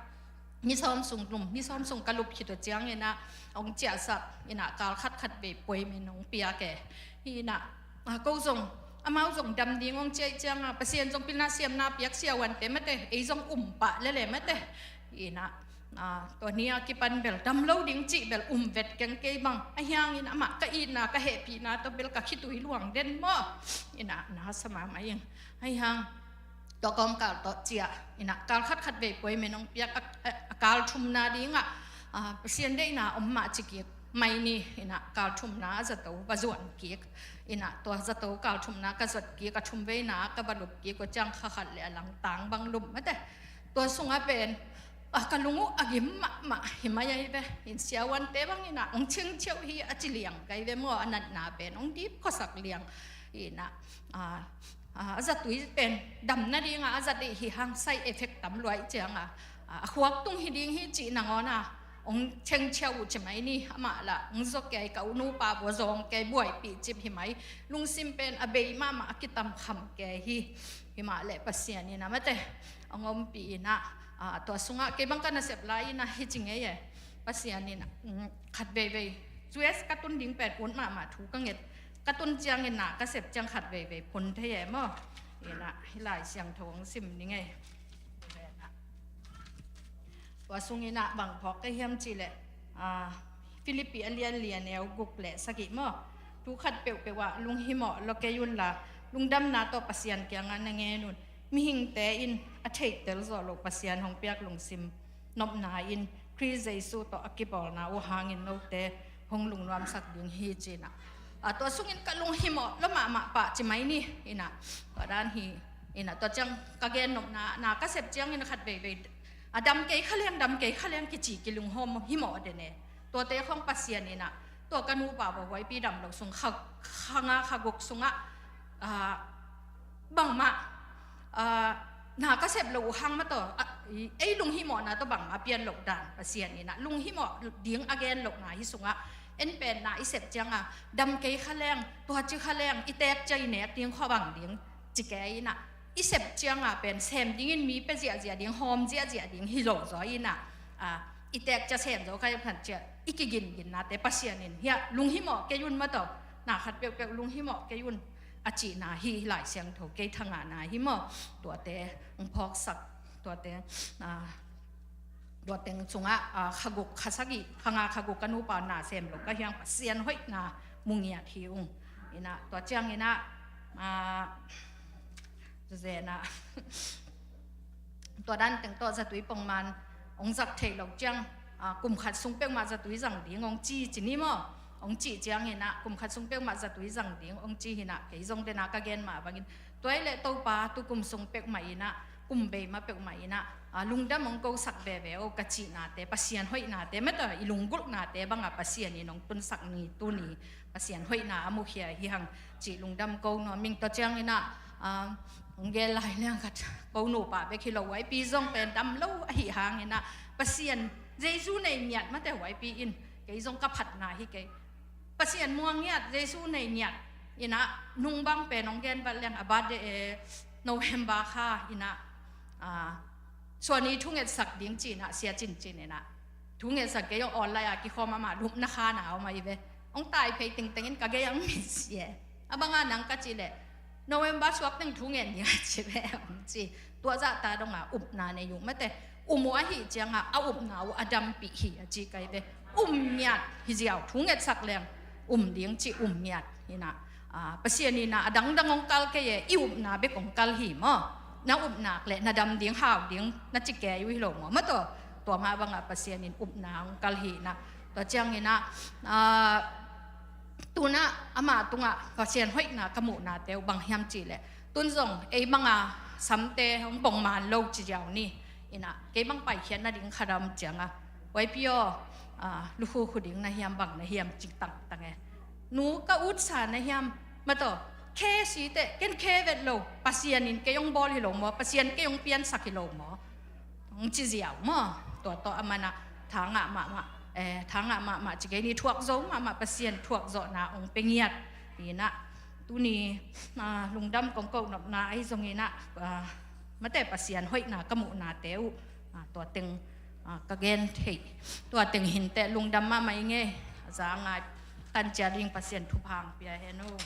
ni sawm sung lum ni sawm sung ka lup khit uh ciang ina ong ciahsak ina kal khat khat vei puai min ong piak e. Hi ina ko zong amau zong dam ding ong ciah cianga Pasian zong pilna siamna piak siavuante mate ei zong um pah lele mate. Ina tua ni a kipan bel dam lo ding cih bel um vet keng kei bang a hiangin amah ka itna ka hehpihna tawh bel ka khitui luang den maw. Ina na sa mahmah ing a hiang tua kawmkal tawh ciah ina kal khat khat vei puai min ong piak a kal thumna dingah Pasian deihna om mah ci kik mai ni. Ina kal thumna a zato va zuan kik ina tua zato kal thumna ka zuat kik a thum veina ka va lup kik ua ciang kha khat le a langtang bang lum mate. Tua sungah pen a ka lung uh a gim mahmah hi mai ahi ve. In siavuante bang ina ong chengchiau hi a ci liang kai ve maw a natna pen ong dip khuasak liang ina a zatui pen dam nadinga a zat hi hang side effect tam luai cianga a khuak tung hi ding hi cih nangawna ong chengchiau uh ci mai ni. Amah la ong zaw kei ka unupa vua zawng kei buaipih cip hi mai. Lungsim pen a bei mahmah a kitam kham kei hi. Himah le Pasian ina mate ong ompih ina tua sungah kei bang ka nasep lai ina hi ci ngei e. Pasian ina khat veivei U S ka tun ding pen ut mahmah thu ka nget ka tun ciangin na ka sep ciang khat veivei phun thei e maw. Ina hi Lai Siangtho hong sim ni ngei. Tua sungin ah bang phawk ka hiam cih leh, aa, Filipi a lian li, a neu guk le sagih maw? Thu khat peuhpeuh ah lunghimawh lo kei un la, lungdamna tawh Pasian kiangah na ngen un. Mihingte in a theihtel zawh loh Pasian hong piak lungsim nopna in Khrist Jesu tawh a kibawlna uh hangin note hong lungnuamsak ding hi, ci-in ah. A, tua sungin ka lunghimawh lo mahmah pah ci mai ni, in ah. Tua dan hi, in ah, tua ciang ka gen nopna, na ka sep ciangin khat veivei, a dam kei kha leng, dam kei kha leng kici kilunghawm himawh den e. Tuate khawng Pasian in ah, tua ka nupa bawh huaipi dam lo sung kha, kha nga kha guk sungah, a, bangmah, aa, na ka sep loh uh hang mah tawh, a, i, ei lunghimawhna tawh bangmah pian loh dan Pasian in ah, lunghimawh ding a gen lohna hi sungah, en pen na i sep ciangah, dam kei kha leng, tua ci kha leng, i teek cia i nek ding khua bang ding, ci kei in ah, i sep ciangah pen sem dingin mi pia ziahziah ding, hawm ziahziah ding hi lo zaw in ah, aa, i teek cia sem zaw kha phan cia, i kiginginnate Pasian in, hiah lunghimawh kei un mah tawh, na khat peuhpeuh lunghimawh kei un, a cihna hi. Lai Siangtho kei thangahna hi maw? Tuate hong phawksak, tuate, a, tuate sungah, a, kha guk, kha sagih, kha nga, kha guk ka nupa na sem lo ka hiang Pasian hoihna mu ngiat hi ung. In ah, tua ciangin ah, a, zenah, tua dan teng tawh zatui pongman hong zak theih loh ciang, a, kum khat sung peuhmah zatui zang ding hong ci, ci ni maw? Hong cih ciangin ah, kum khat sung peuhmah zatui zang ding hong ci hi in ah, kei zong den ah ka gen mah bangin, tua hi leh Topa, tu kum sung peuhmah in ah, kum bei mah peuhmah in ah, a, lungdam hong kosak veve o, ka cihnate, Pasian hoihnate, mah tawh i lunggulhnate bangah Pasian in hong tunsak ni, tuni Pasian hoihna a mukhia hi hang, cih lungdam ko nuam ing. Tua ciangin ah, a, hong gen lai liang khat, ko nupa bek hi lo, huaipi zong pen dam lo ahih hangin ah, Pasian, Jesu nei ngiat mah teh huaipi in, kei zong ka phatna hi kei. Pasian muang ngiat, Jesu nei ngiat. In ah, nung bang pen hong gen vat liang, a birthday, eh, November kha in ah, a, suani thungetsak ding ci-in ah, Sia Cin Cin in ah, thungetsak kei, hong online ah kikhawm, amah lupna khan ah om ahi ve. Hong tai phei tengteng in ka gei hong mit sia. A bang a nang ka cih leh, November suak teng thungen ding a ci ve, hong ci. Tua zahta dong a upna nei uh mah teh. Um uh ahih ciangah, a upna uh a dampih hi a ci kei ve. Um ngiat hi ziau, thungetsak leng um ding ci, um ngiat hi in ah. A, Pasian in ah a dangdang hong kal kei e, i upna bek hong kal hi maw? Na upna leh na dam ding, hau ding na ci kei uh hi lo maw? Mah tawh, tua mah bangah Pasian in upna hong kal hi in ah. Tua ciangin ah, a, tu-in ah amah tungah Pasian hoihna ka muhnate uh bang hiam cih leh, tun zong ei bang a samte hong pongman lo ci ziau ni. In ah, kei bang paikhiat nading khat a om ciangah, huaipi aw, a, lukhu khu ding na hiam, bang na hiam, ci tangtang e. Nu, ka utsa na hiam? Mah tawh, khe si teh, ken khe vet lo, Pasian in kei hong bawl hi lo maw, Pasian kei hong piansak hi lo maw, hong ci ziau maw? Tua tawh amah in ah tha ngah mahmah, eh, tha ngah mahmah ci kei ni, thuak zo mahmah, Pasian thuak zawhna hong pia ngiat. In ah, tuni, a, lungdam kong koh nopna ahi zongin ah, a, mah teh Pasian hoihna ka muhnate uh, a, tua teng, a, ka gen thei. Tua teng hi inteh, lungdam mahmah ing e. A za ngai tan ciat ding, Pasian thupha hong pia hen uh.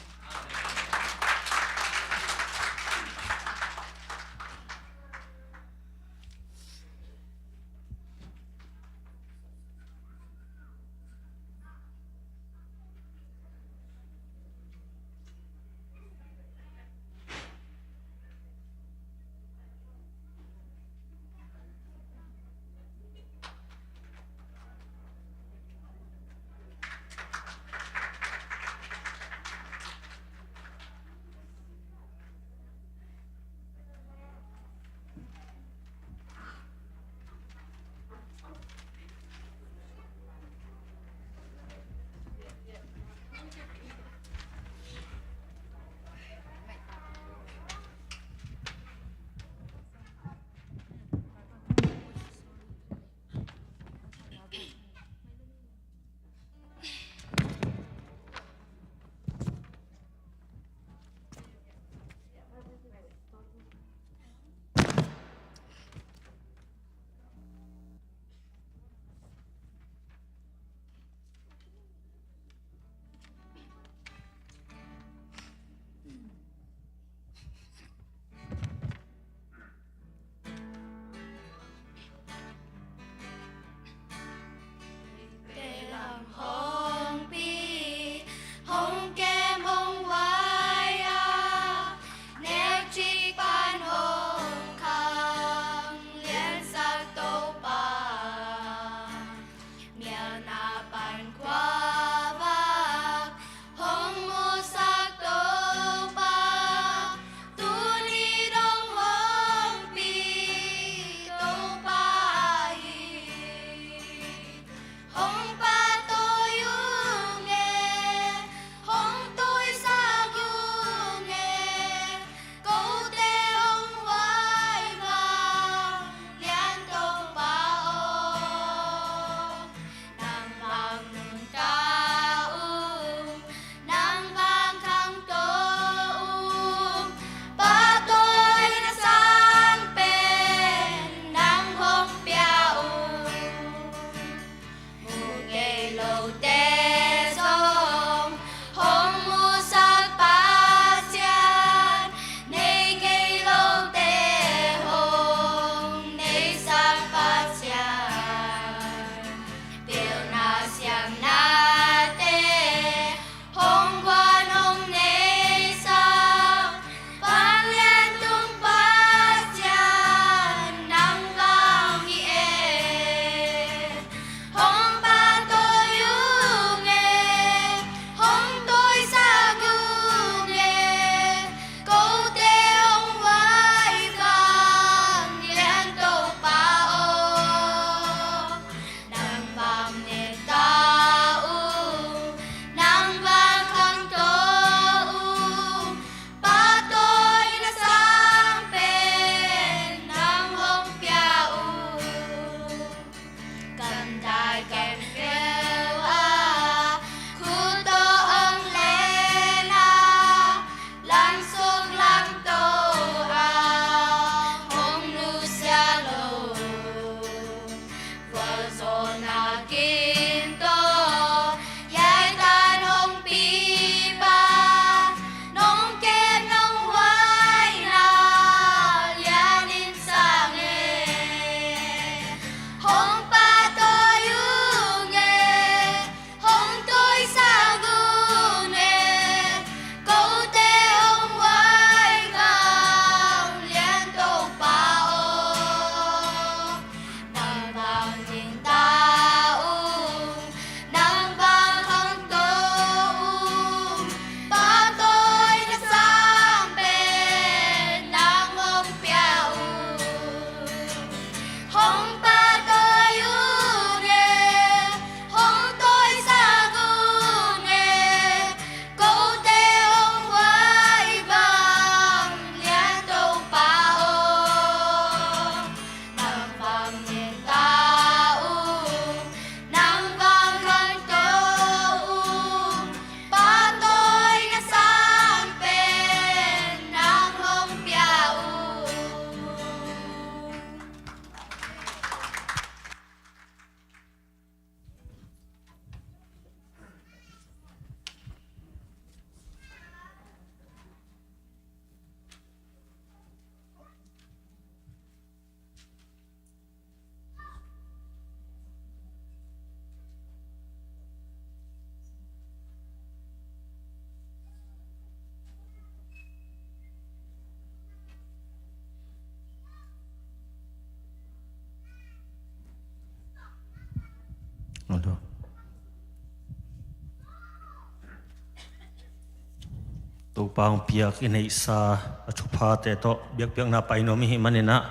Topa hong piak i neihsa a thuphate tawh biakpiakna pai nuam i hih maninah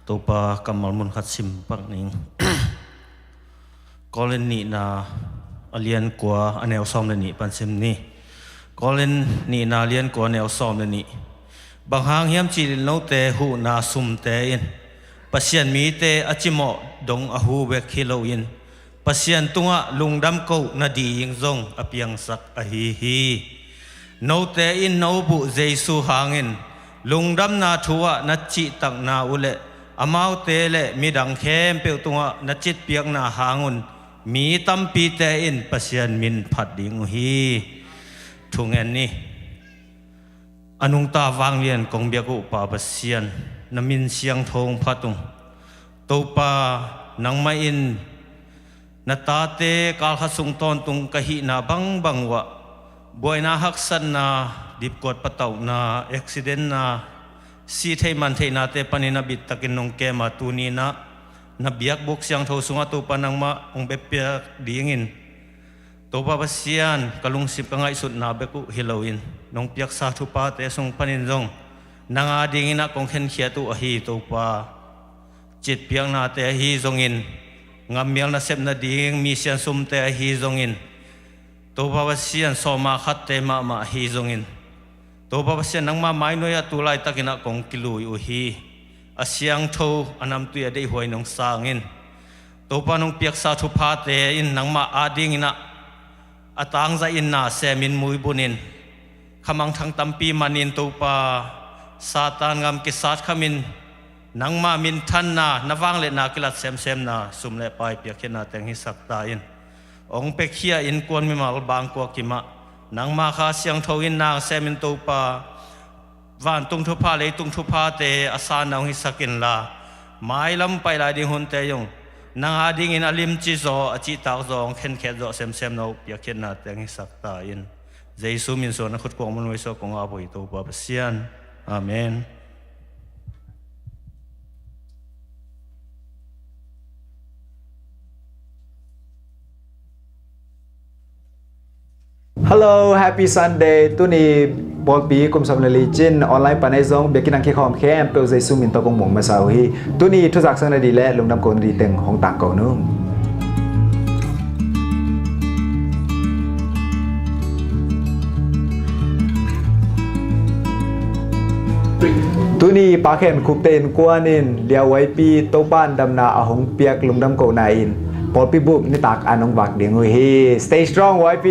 Topa kammal mun khat sim pak ning. Korin nihna a lian kua a neu sawm le nih pan sim ni. Korin nihna a lian kua a neu sawm le nih. Bang hang hiam cihlin note huhna sumte in Pasian mite a cimawh dong a hu bek hi loin Pasian tungah lungdam kohna ding zong a piangsak ahi hi. Note in nobuh Jesu hangin lungdamna thu ah na cihtakna uh le amaute le midang khempeuh tungah na citpiakna hangun mi tampite in Pasian min phat ding uh hi. Thungen ni. A nungta vanglian kong biak uh Pa Pasian, na min siangtho hong phat ung. Topa, nangmah in na tate kalkhat sung tawntung ka hihna bangbang uhah buaina, haksatna, dipkuat patauhna, accidentna, si thei man theihnate panin a bittakin nong kema tuninah na biakbuk siangtho sungah Topa nangmah hong beppiak dingin Topa Pasian, ka lungsim ka ngaihsutna bek uh hi loin nong piaksa thuphate sung panin zong nang a dinginah kong khenkhiat uh ahi Topa. Citpiaknate ahi zongin, ngammial nasep nading mi siansumte ahi zongin, Topa Pasian, sawma khatte mahmah ahi zongin, Topa Pasian, nangma mainuai ah tu laitakinah kong kilui uh hi. A siangtho a namtui a deihhuai nong sangin Topa nong piaksa thuphate in nangmah a dinginah a tangzah in na semin muibunin khamangthang tampi manin Topa Satan ngam kisat khamin nangma minthanna, na vangliatna kilat semsemna, sum le pai piakkhiatna teng hisak ta in. Ong pekhia innkuan mimal bangkua kimah nangma kha siangtho in nang semin Topa vantung thupha, leitung thuphate a sanna hong hisak inla, mailam pai lai ding hunte zong nang a dingin a limci zaw, a cihtak zaw, hong khenkhiat zaw semsemna uh piakkhiatna teng hisak ta in. Jesu min suang na khutkuang mun uaisuak kong ap uh hi Topa Pasian. Amen. Hello, happy Sunday. Tuni pawlpi kum sawm le li cin online pan ahi zong biakinn ah kikhawm khempeuh Jesu min tawh kong muang masa uh hi. Tuni thuzak sang na ding le lungdam ko na ding teng hong tangko nung. Tuni Pa Khen Khupte innkuan in Liau Y P Topa in damna a hong piak lungdam kohna in pawlpi bup nitak an hong vak ding uh hi. Stay strong, Y P.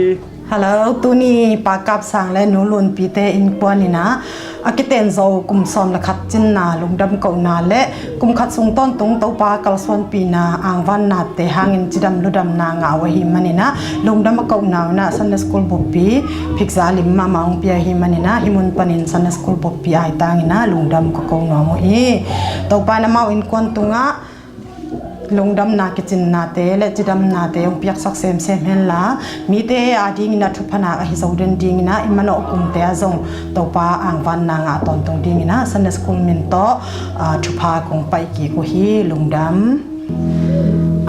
Hello, tuni Pa Kap Sang le Nu Lun Pite innkuan inah a kiten zo kum sawm le khat cinna lungdam kohna le kum khat sung tawntung Topa kalsuanpihna angvannate hangin cidam ludamna ngah uh ahi maninah lungdam a kohna uh inah Sunday School buppi phikza lim mahmah hong pia ahi maninah hih mun panin Sunday School buppi aitang inah lungdam ka ko nuam uh hi. Topa in amau innkuan tungah lungdamna kicinnate le cidamnate hong piaksak semsem henla, mite a dinginah thupha nak ahi zo den dinginah i manawh kumte ah zong Topa angvanna ngah tawntung dinginah Sunday School min tawh, ah, thupha kong paih kik uh hi. Lungdam.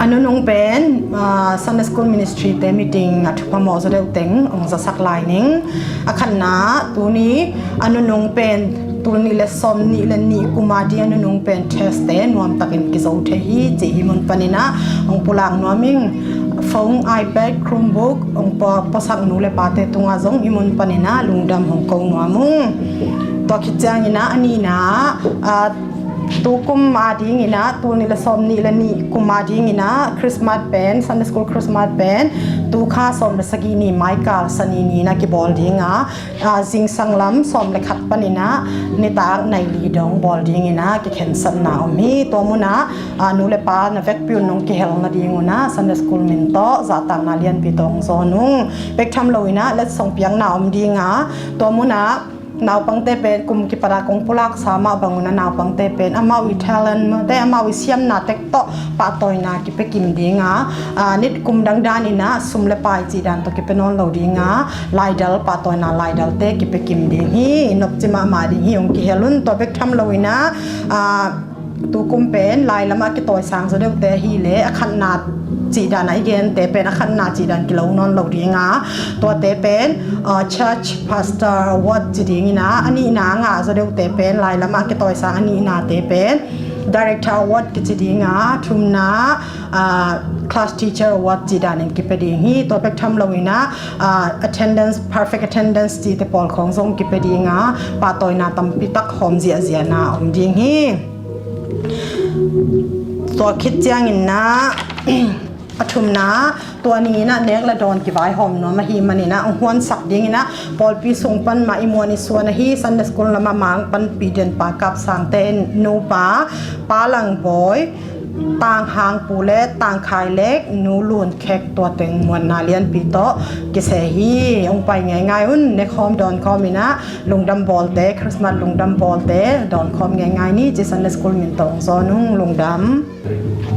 A nunung pen, ah, Sunday School Ministry te meeting a thupha mawh zaw deuh teng hong zasak lai ning. A khatna, tuni a nunung pen tul nih le sawm nih le nih kum a ding a nunung pen test te nuamtakin kizo thei hi, cih hih mun paninah hong pulak nuam ing. Phone, iPad, Chromebook hong pua-, puasak nu le pate tungah zong hih mun paninah lungdam hong ko nuam ung. Tua khit cianginah a nihna, ah, tu kum a dinginah, tul nih le sawm nih le nih kum a dinginah Christmas pen, Sunday School Christmas pen, tu kha sawm le sagih ni maikal sani ni na kibawl dinga, ah, zingsang lam sawm le khat paninah nitak nai li dong bawl dinginah kikhensatna om hi. Tua munah, ah, nu le pa na vekpi un nong kihel nadingunah Sunday School min tawh zahtakna lianpi tawh hong zawn ung. Bek tham loinah letsong piakna om dinga, tua munah naupangte pen kum kipat a kong pulaksa mah bangun a naupangte pen amau i talent mate amau i siamna tek tawh pahtawina kipekim dinga, ah, nitkum dangdan inah sum le pai cihdan tawh kipe nawn lo dinga, laidal pahtawina laidalte kipekim ding hi. Nopci mahmah ding hi, hong kihel un. Tua bek tham loinah, ah, tukum pen lai lamah kitawisang zaw deuhte ahileh a khatna cih dan a i gente pen a khatna cih dan kilo nawn lo ding a, tuate pen, ah, church pastor award ci ding in a, a nihna a ngah zaw deuhte pen lai lamah a kitawi sang a nihnate pen director award kici ding a, thumna, ah, class teacher award cih danin kipia ding hi. Tua bek tham lo in a, ah, attendance, perfect attendance cihte pawl khawng zong kipia ding a, pahtawina tampi tak hawm ziahziahna om ding hi. Tua khit ciangin a, a thumna, tua ni in a nek le dawn kivaihawm nuam ahih manin a, hong huansak ding in a, pawlpi sung pan mah i muan i suan ahi Sunday school lamah Mang panpih den Pa Kap Sangte nupa, Pa Lang Bawi, Tang Hang Pu le Tang Khai Lek, Nu Lun Khek, tua teng muanna lianpi tawh kiseh hi. Hong pai ngeingai un, nekhawm dawnkhawm in a, lungdam bawlte, Christmas lungdam bawlte dawnkhawm ngeingai ni ci, Sunday school min tawh hong zawn ung. Lungdam.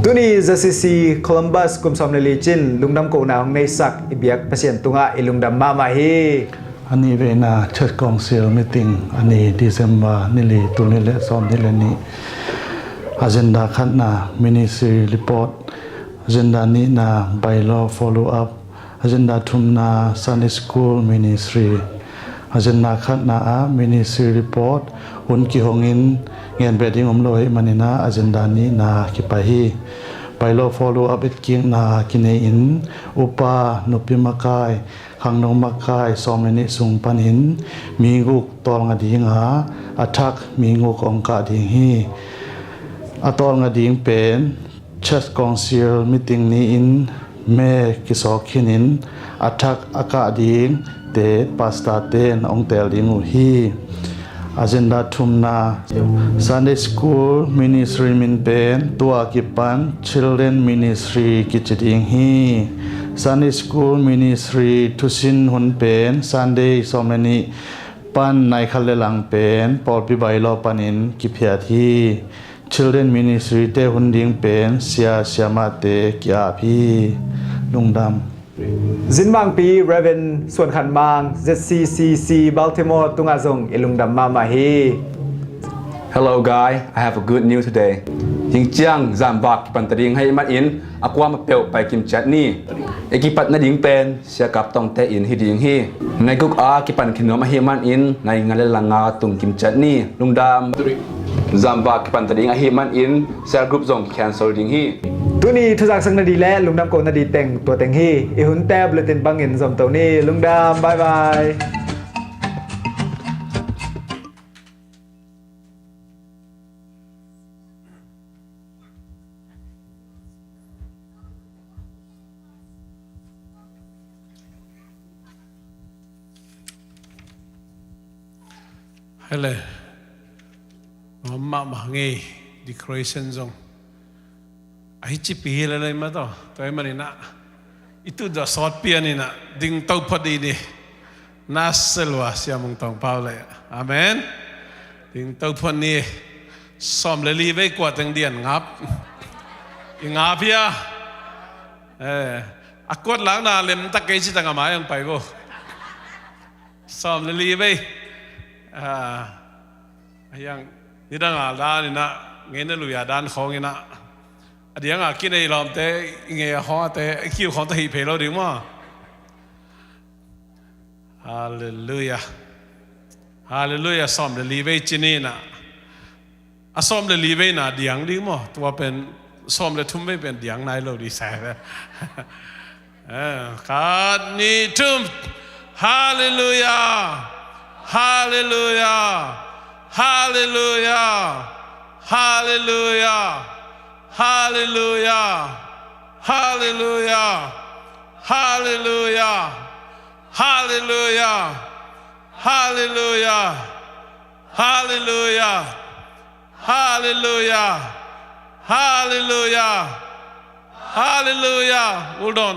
Tuni Z C C Columbus kum sawm le li cin lungdam kohna hong neisak i biak Pasian tungah i lungdam mahmah hi. A nihveina Church Council meeting a ni, December ni li, tul nih le sawm nih le nih. Agenda khatna, ministry report. Agenda nihna, bylaw follow up. Agenda thumna, Sunday School ministry. Agenda khatna ah ministry report hun kihongin ngen beh ding om lo ahih manin a, agenda nihna kipai hi. Bylaw follow up etkikna kinei in, upa, nupi makai, khangno makai sawm le nih sung panin mi guk tawlnga ding a, a thak mi guk hong kah ding hi. A tawlnga ding pen Church Council meeting ni-in me kisawk khinin a thak a kah dingte pastor ten hong teel ding uh hi. Agenda thumna, Sunday School Ministry min pen tua kipan Children Ministry kici ding hi. Sunday School Ministry thusin hun pen Sunday sawm le nih pan nai khat le lang pen pawlpi bylaw panin kiphiat hi. Children Ministry te hun ding pen sia siamahte ki-ap hi. Lungdam. Zinmangpi Reverend Suan Khan Mang, Z C C C Baltimore tungah zong i lungdam mahmah hi. Hello guy, I have a good news today. Hing ciang zamvak kipanta ding ahih manin a kuamah peuh pai kimciat ni. I kipatna ding pen Sia Kap Tongte in hi ding hi. Nai guk a kipan khin nuam ahih manin nai nga le lang a tung kimciat ni. Lungdam. Zamvak kipanta ding ahih manin cell group zong cancel ding hi. Tuni thuzak sakna di le lungdam kohna di teng tua teng hi. I hunte bulletin bangin zomto ni. Lungdam. Bye bye. Hele. Nuam mahmah ngei, decoration zong. A hi cipi hi lelei mah tawh. Tua hi manin ah i tu dah sawt pian in ah ding to phot dih ni. Na selua Sia Mung Tawng Pau le. Amen. Ding to phot ni. Sawm le li vei kua teng dian ngap. I ngap hia. Eh, a kuat lakna lem tak kei ci tang a mai ang pai vo. Sawm le li vei. Ah, a hiang, nidang a dan in ah, ngeina lui a dan khawng in ah. A diang a kinei lawmte, i ngei a khawng a te, i kiu khawng ta hih phei lo ding maw. Halleluiah. Halleluiah, sawm le li vei ci ni in ah. A sawm le li veina diang ding maw? Tua pen sawm le thum vei pen diang nai lo di sa ve. Eh, khat, nih, thum. Halleluiah. Halleluiah. Halleluiah. Halleluiah. Halleluiah. Halleluiah. Halleluiah. Hold on.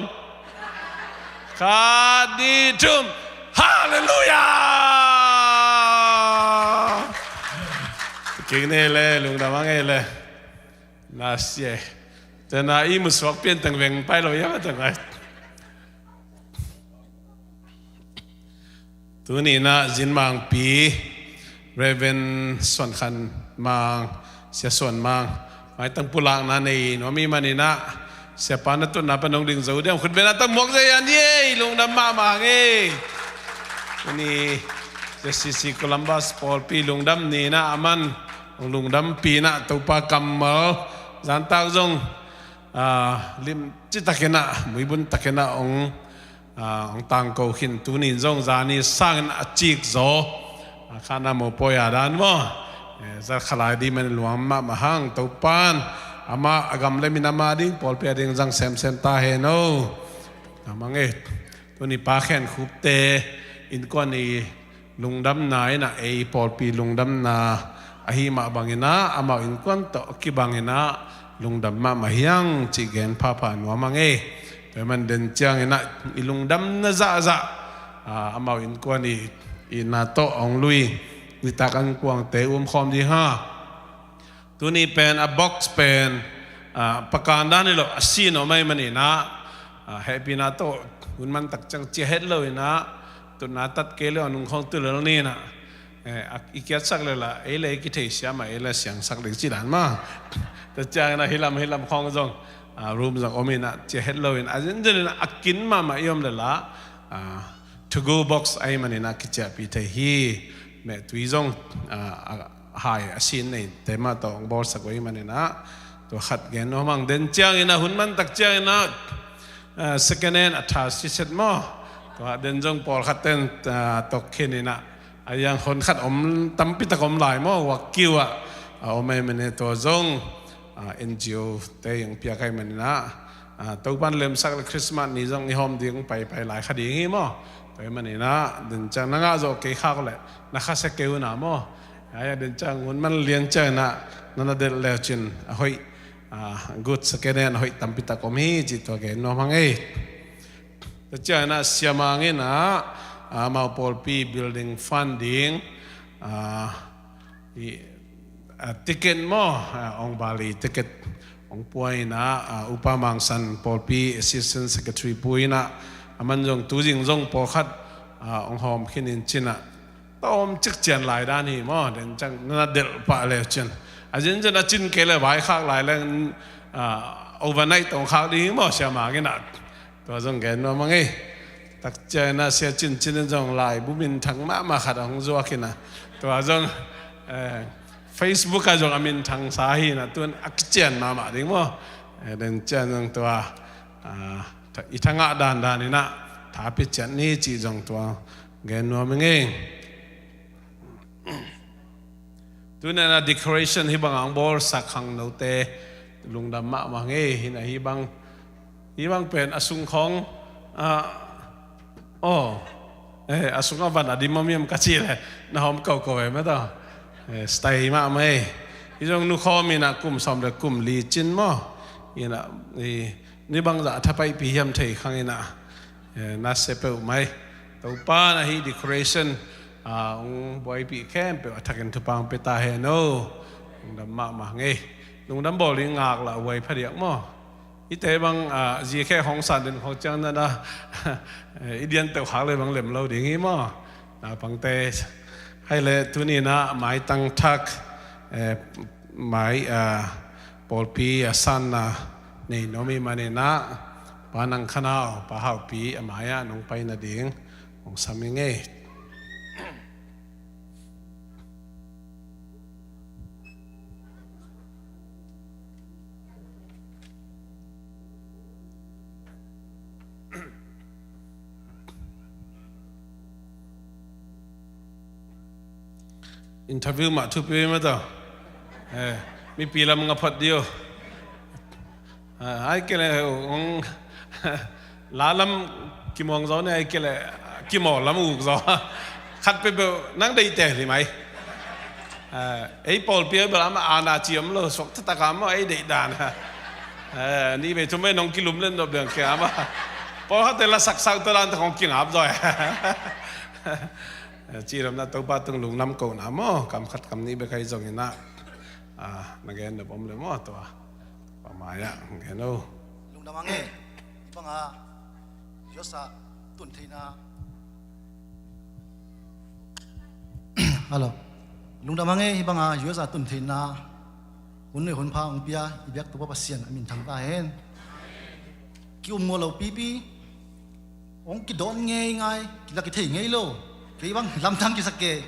Khat, nih, thum. Halleluiah. King ne le, lungdam a ngei le. Na sia. Tena i musuak pian teng veng pai lo ia ma teng ai. Tuni in ah Zinmangpi, Reverend Suan Khan Mang, Sia Suan Mang, maitang pulakna nei nuam i hih manin ah, Siapa na tutna pan hong ding zo diam, khut beng a tang muak zia an, ye, lungdam mahmah hang e. Tuni ZCC Columbus pawlpi lungdam ni-in ah, aman hong lungdampih in ah, Topa kammal, zantak zong, ah, limci takin ah, muibun takin ah hong, ah, hong tangko khin, tuni-in zong zani sangin a cikzaw, ah, khatna mopawi a dan maw, eh, zat kha lai ding man lungdam mahmah hang. Topa in amah a gam le min, amah ding, pawlpi a ding zang semsem ta hen aw. Amen e. Tuni Pa Khen Khup te innkuan i lungdamna in ah, ei pawlpi lungdamna ahih mah bangin ah, amau innkuan tawh kibangin ah lungdam mahmah hi hang cih gen phapha nuam hang e. Tua ahih manin den ciangin ah i lungdamna zahzah, ah, amau innkuan i, i na tawh hong lui nitak an kuangte um khawm ding hang. Tuni pen a box pen, ah, pakan dan hi lo, a sin om ahih manin ah, ah, hehpihna tawh hun man tak ciang ciah het lo in ah, tutna tat kei leh a nung khawng tu lel ni in ah, eh, a, i kiatsak leh lah ei le ei kitheisiam a, ei le siangsak ding ci dan maw. Tua ciangin ah hih lam hih lam khawng zong, ah, room zong om in ah, ciah het lo in, a zenzen in ah a kin mahmah i om leh lah, ah, to go box ahih manin ah kiciahpih thei hi. Mehtui zong, ah, a hai a sin neite mah tawh hong bawlsak uh ahih manin ah, tua khat gen nuam hang. Den ciangin ah hun man tak ciangin ah, ah, second hand a tha siset maw, tua den zong pawlkhat ten, ah, tok khin in ah, a yang hon khat om, tampi tak om lai maw, Wagyu ah, ah, om ahih manin tua zong, ah, NGO te hong piak ahih manin ah, ah, Topa in lemsak leh Christmas ni zong i hawm ding paipai lai kha ding hi maw. Tua ahih manin ah den ciang na ngah zawh kei khak leh na khasia kei un ah maw. Ai, den ciang hun man lian ciangin ah na na delh le uh cin, a hoih, ah, good second hand a hoih tampi tak om hi cih tua gen nuam hang e. Tua ciangin ah Sia Mang in ah, ah, amau pawlpi building funding, ah, i, ah, ticket maw, ah, hong bali ticket hong pua in ah, ah, Upa Mang San pawlpi Assistant Secretary pu in ah, aman zong tu zing zong pawlkhat, ah, hong hawm khin in cin ah, tawm cik cian lai dan hi maw, den ciang na na delh pah le uh cin. A zenzen a cin kei leh vaikhak lai leng, ah, overnight tawh khak ding hi maw, Sia Mang in ah. Tua zong gen nuam hang e. Tak ciangin ah Sia Cin Cin in zong laibu minthang mahmah khat a hong zuak in ah, tua zong, eh, Facebook ah zong a minthang sa hi in ah, tu-in a kician mahmah ding maw. Eh, den ciang zong tua, ah, tha-, i thangah dandan in ah tha pia ciat ni cih zong tua gen nuam hang e. Tuni-in ah decoration hih bang a hong bawlsak khangnote lungdam mahmah hang e. Hi in ah hih bang, hih bang pen a sung khawng, ah, aw, eh, a sung a van a dim om hiam ka cih leh na hawm koko ve maw taw. Eh, style mahmah e. Hih zong nu khawm in ah kum sawm le kum li cin maw. Hi in ah, i, ni bangzah a thapaihpih hiam thei khang in ah, eh, nasia peuhmah hi. Topa in ah hih decoration, ah, hong buaipih khempeuh a thakin thupha hong pia ta hen aw. Lungdam mahmah hang e. Lungdam bawl ding ngak lah a buai phadiak maw. Hihte bang, ah, zikhe hong san den khawng ciang na na, eh, i dian teuh khak le bang lem lo ding hi maw. Naupangte, hai le tuni-in ah maitang thak, eh, mai, ah, pawlpi a sanna nei nuam ahih manin ah, Pa Nang Khan Hau, Pa Haupi a mai-ah nong pai nading hong sam ing e. Interview mah thupi maw taw. Eh, mipi lam nga phot dih uh. Ah, ai kei leh, hong, la lam kimuang zaw ni, ai kei leh kimawl lam uk zaw. Khat peuhpeuh nang deih teh hi mai. Ah, ei pawlpi ah bel amah aana ci om lo, suak taktak a maw ei deih dan. Ah, nih vei thum vei nong kilum len dop deng kei amah. Pawlkhatte la saksak tua dan tak hong kingap zaw. Ci lam na Topa tung lungdam kohna maw, kam khat kam nih bek ahi zongin ah, ah, na gen nop om le maw tua. Pa mai-ah gen o. Lungdam hang e. Hih bang a, U S A tun theihna. Hello. Lungdam hang e, hih bang a, U S A tun theihna. Hun nei hun pha hong pia, i biak Topa Pasian a min thang ta hen. ki-um ngawh lo pipi, hong kidawn ngeingai, kila kithei ngei lo. Kei bang lamdang kisak kei,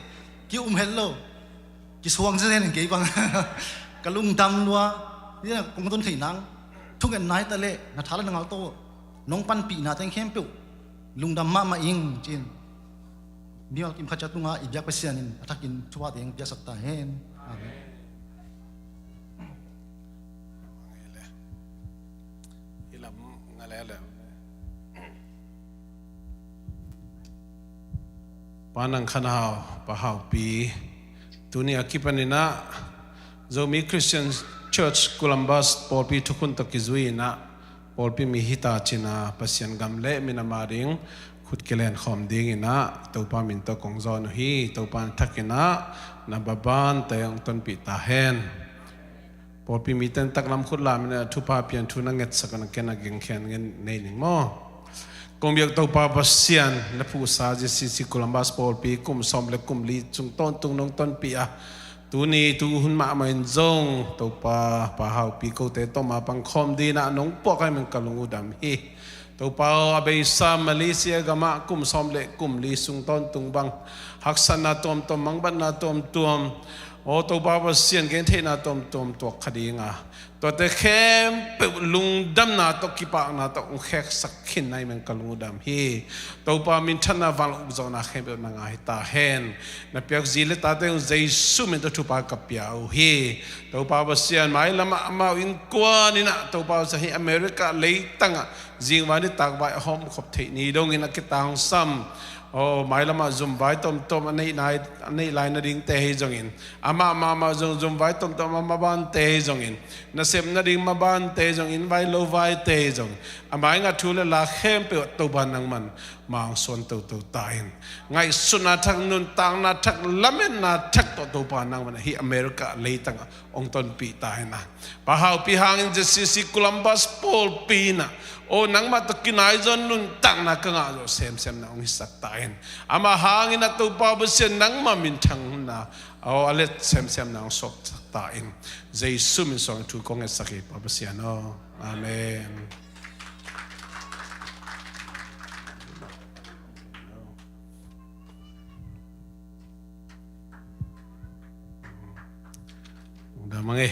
ki-um het lo, kisuang zenzen kei bang. Ka lungdam lua. Ina kong tun thei nang, thunget nai ta leh na tha le na ngal tawh nong panpihna teng khempeuh lungdam mahmah ing ci-in mimal kim khat ciat tungah i biak Pasian in a thakin thupha teng piaksak ta hen. Amen. Pa Nang Khan Hau, Pa Haupi, tuni a kipaninah Zomi Christian Church Columbus pawlpi thukhun tawh kizui inah pawlpi mi hita cina Pasian gam le minam a ding khut kilen khawm dinginah Topa min tawh kong zawn uh hi. Topa na thakinah na babante hong tonpih ta hen. Pawlpi mite taklam khut laminah thupha pian thu na ngetsak na ken a gengkhian ngen nei ning maw? Kong biak Topa Pasian, na phuhsa J C C Columbus pawlpi kum sawm le kum li sung tawntung nong tonpih a, tuni tu hun mahmah in zong Topa Pa Haupi kote tawh ma pangkhawm dinah nong puak ai man ka lung uh dam hi. Topa aw, a beisa Malaysia gamah kum sawm le kum li sung tawntung bang haksatna tuamtuam, mangbatna tuamtuam, aw Topa Pasian gentheihna tuamtuam tuak kha dinga, tuate khempeuh lungdamna tawh kipakna tawh hong kheksak khin nai man ka lung uh dam hi. Topa minthanna vanluk zawhna khempeuh na ngah hi ta hen. Na piak zi le tate hong Jesu min tawh thupha ka pia uh hi. Topa Pasian mailamah amau innkuan inah Topa Pasian hi America leitangah zingvai nitakvai a hawm khop theih ni dongin a kitangsam. Aw mailamah zumvai tomtom a neih lai nadingte hi zongin, amah mahmah zong zumvai tomtom a mabante hi zongin, nasep nading mabante hi zongin, vai lo vaite hi zongin, a maingat thu le la khempeuh ah Topa nangman mangsuan toto ta in, ngaihsutna thak, nuntakna thak, lametna thak tawh Topa nangman ahi America leitangah hong tonpih ta in a, Pa Haupi hangin J C C Columbus pawlpi inah aw nangmah tawh kinai zaw nuntakna ka ngah zawh semsem na hong hisak ta in, amah hangin a Topa Pasian nangmah minthang hunna aw a let semsem na hong suaksak ta in, Jesu min suang thu kong ngetsak hi Pa Pasian aw. Amen. Damang e.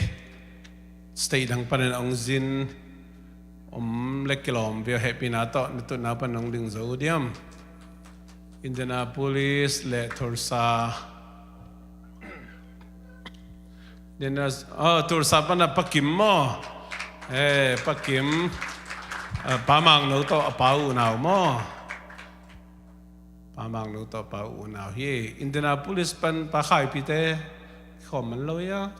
State dang panin a hong zin om le kilawm viau hehpihna tawh na tutna pan hong ding zo uh diam? Indianapolis le Tulsa. Indiana, oh, Tulsa pana Pa Kim maw? Eh, Pa Kim. Ah, Pa Mangno tawh a pa unau maw? Pa Mangno tawh pa unau hi. Indianapolis pan Pa Khaipite khawm man lo ia.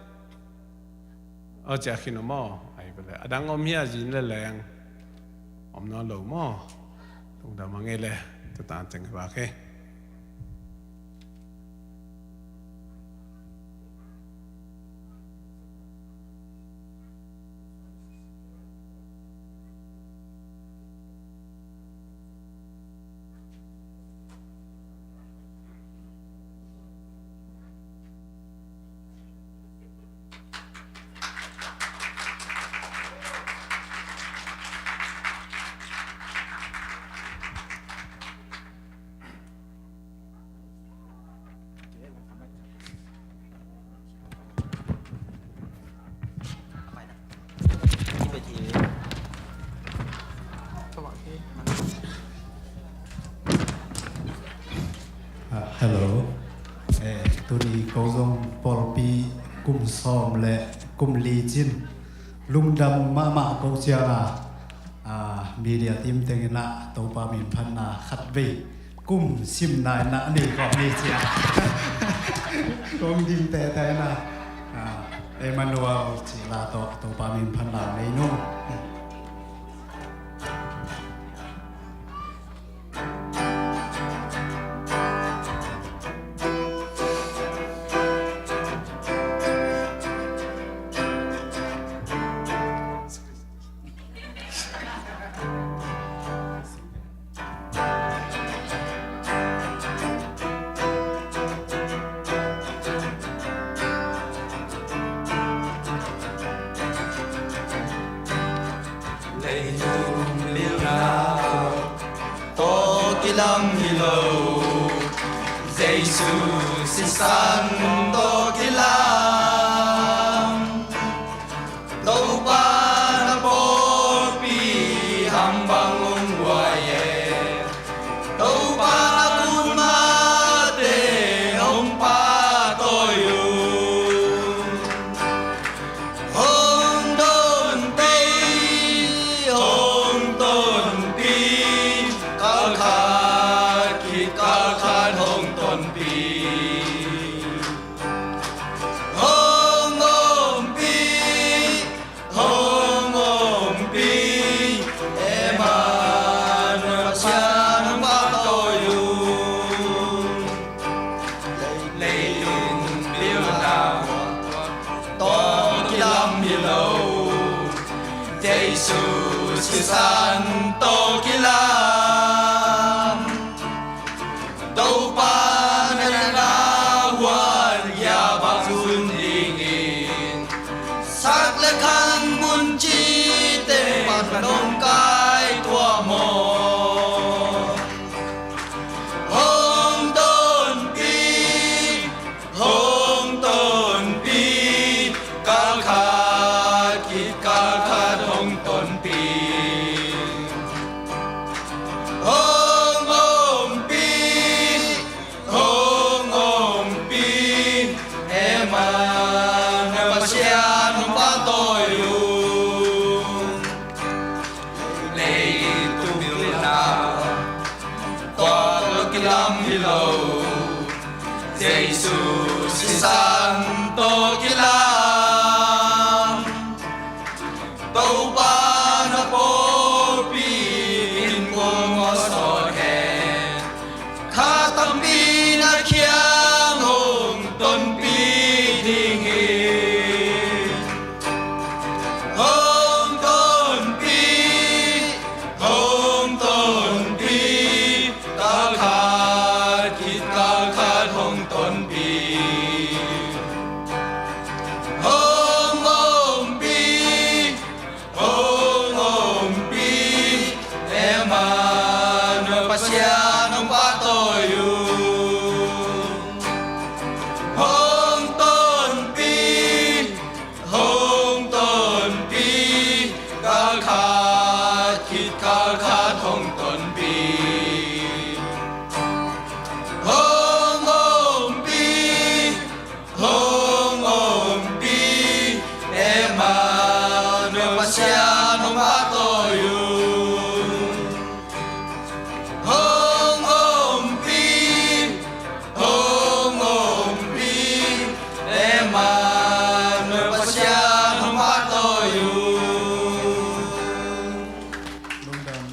Aw, ciah khin uh maw? Ai, bale. A dang om hia, zin le leng om nawn lo maw? Lungdam a ngei le, tutan teng hi bak hi. Ah, hello. Eh, tuni ko zong pawlpi kum sawm le kum li cin lungdam mahmah ko cianga, ah, media team tengin ah Topa min phatna khatvei kum simna in ah a nei kawm ni cia. Kong ding tete in ah, ah, Emmanuel cih la tawh Topa min phatna nei nung. lam hi lo, Jesu sisan tawh kilam. Topa na pawlpi ham bang hong guai e. Topa a kut mate hong pahtawi un. Hong tonpih, hong tonpih, kal khat khit kal khat hong tonpih. Hong ompih, hong ompih, Emmanuel Pasian hong pahtawi un. Leitung pilna tawh kilam hi lo, Jesu sisan tawh kilam. Topa na na huan ya bang zun dingin, sak le khang mun cite pan nong kai tua maw. Hong tonpih, hong tonpih, kal khat khit kal khat hong tonpih. Hong ompih, hong ompih, Emmanuel Pasian hong pahtawi un. Leitung pilna tawh kilam hi lo, Jesu sisan tawh kilam. Topa na pawlpi in kong aw sawt hen, kha tampi na kiang hong tonpih ding hi. Hong tonpih, hong tonpih, kal khat khit kal khat hong tonpih. Hong ompih, hong ompih, Emmanuel Pasian hong pahtawi un. Hong tonpih, hong tonpih, kal khat khit kal khat hong tonpih. Hong ompih, hong ompih, Emmanuel Pasian hong pahtawi un. Hong ompih, hong ompih, Emmanuel Pasian hong pahtawi un. Lungdam.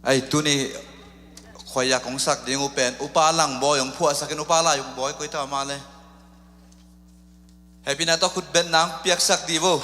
Ai, tuni khuaiak hong sak ding uh pen Upa Lang Bawi hong phuahsak in, Upa Lai Hong Bawi koi ta mah le. Hehpihna tawh khut beng nang piaksak dih vo.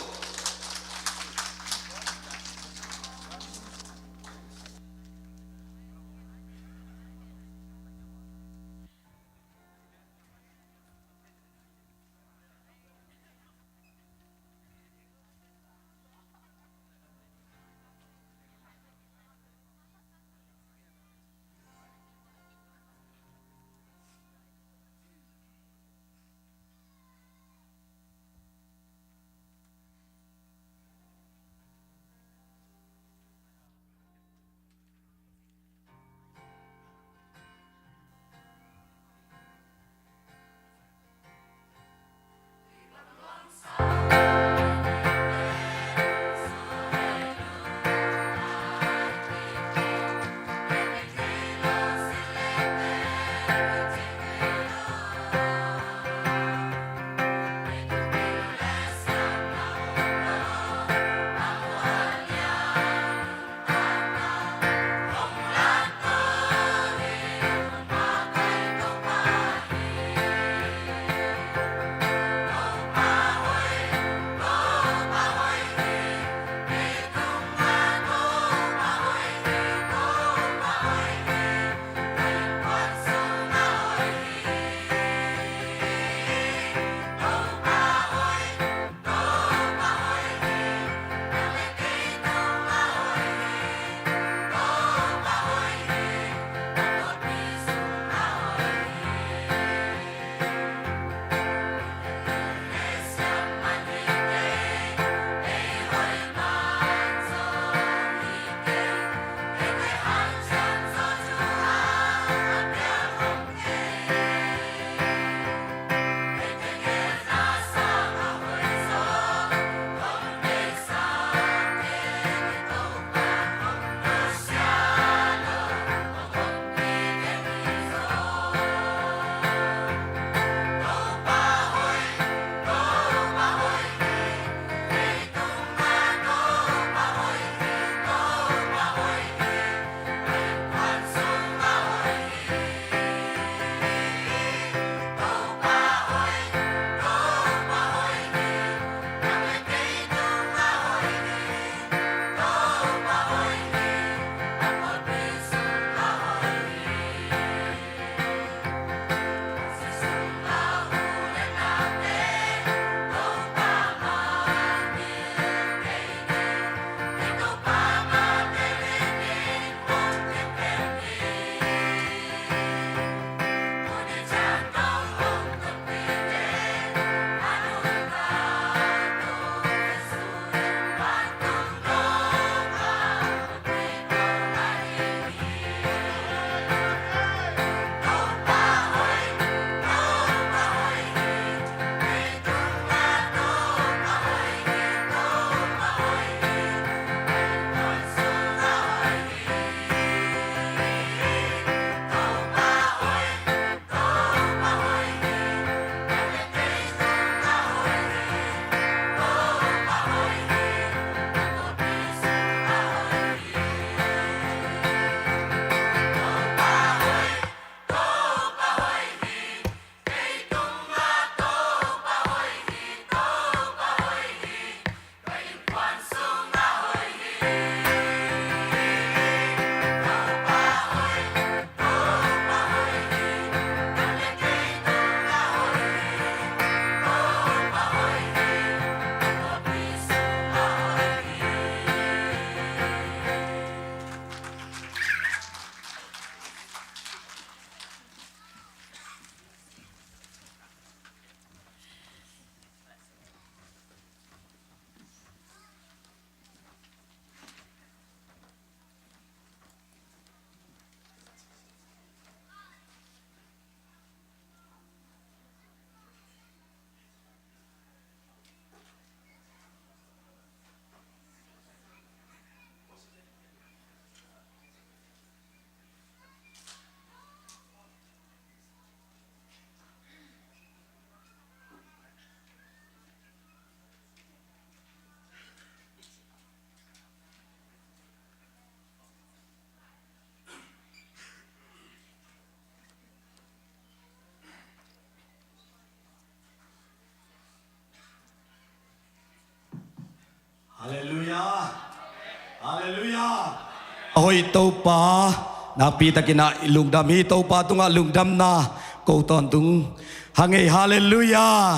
A hoih Topa, nakpi takin ah i lungdam hi. Topa tungah lungdamna ko tawntung hang ei. Halleluiah.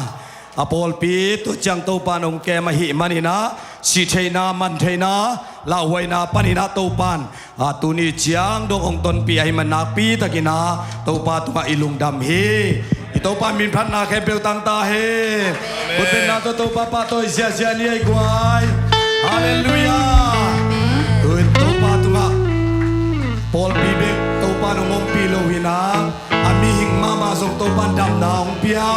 A pawlpi tua ciang Topa in hong kem ahih manin ah, sih theihna, man theihna, lauhuaina panin ah Topa in, a, tuni ciang dong hong tonpih ahih man nakpi takin ah Topa tungah i lungdam hi. I Topa min phatna khempeuh tang ta hen. Amen. Khutbetna tawh Topa pahtawi ziahziah ni ei guai. Halleluiah. Tu-in Topa tungah pawlpi bek Topa in hong ompih lo hi-in ah, a mihing mahmah zong Topa in damna hong pia,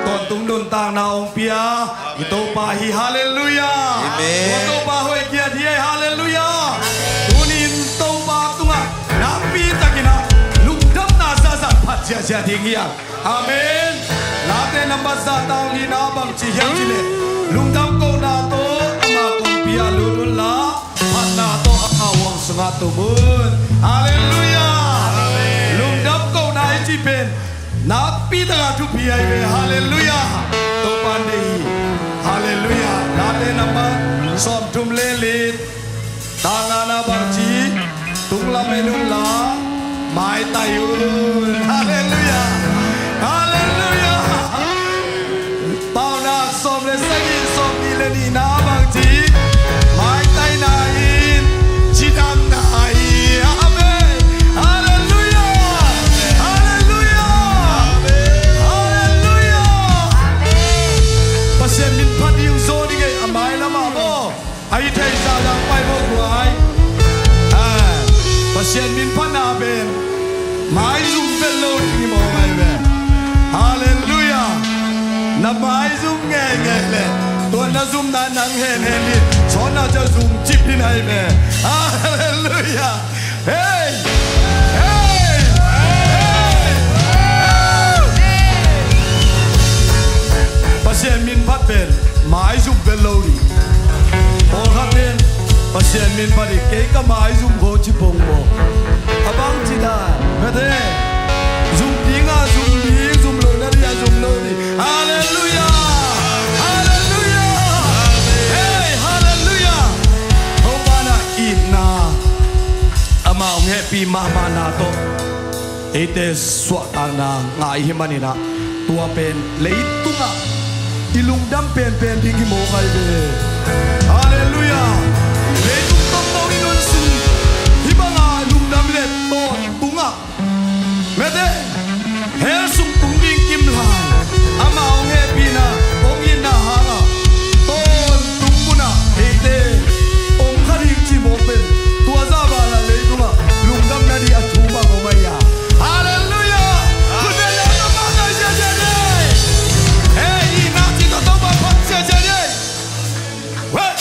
tawntung nuntakna hong pia. I Topa hi. Halleluiah. Amen. Tua Topa hoih kiat hi ei. Halleluiah. Tuni-in Topa tungah nakpi takin ah lungdamna zahzah phat ziahziah ding hi hang. Amen. Late nambat za, tang lina bang ci hiam cih leh, lungdam kohna tawh ama kongpi ah lut unla, phatna tawh ama huang sungah tum un. Halleluiah. Amen. Lungdam kohna i cih pen nakpi takin ah thupi ahi ve. Halleluiah. Topa in deih hi. Halleluiah. Late nambat sawmthum le li, tang ngana bang ci, tung lam en unla, maitai un. Halleluiah. Halleluiah. Paunak sawm le sagih, sawmnih le nihna bang ci, maitaina in cidamna hi. Amen. Halleluiah. Halleluiah. Halleluiah. Pasian min phat ding zaw ding ei, a mailam ah maw. A hi thei zah zah pai maw guai. Ah, Pasian min phatna pen maizum vet lo ding hi mawk ahi ve. Halleluiah. Na maizum ngeingei leh tua na zumna nang henhen hi. Sawnna ciah zum cip ding ahi ve. Halleluiah. Hei! Hei! Hei! Pasian min phat pen maizum vet lo ding. Pawlkhat in Pasian min phat in kei ka maizum kho ci pong maw. A bang ci dan mete. Zum ding a zum ding, zum lo nading a zum lo ding. Halleluiah! Halleluiah! Hei, halleluiah! Topa in ah itna, amah hong hehpih mahmahna tawh eite suahtakna ngah i hih manin ah, tua pen leitungah i lungdam penpen ding hi mawk ahi ve. Halleluiah! Leitung tomno i nun sung hih bangah lungdam leh tawntungah mete, hell sung tung ding kimlai, amah hong hehpihna, hong itna hangah tawntung munah eite om kha ding cih mawk pen, tua zah banah leitungah lungdam nading a thu bang om ahi a. Halleluiah! Khut beng leh Topa phat ziahziah ni. Hei, itna cih tawh Topa phat ziahziah ni. Weh!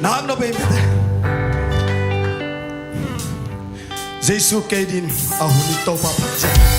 Nak no bei mete. Jesu kei din a hun i Topa phat ciat.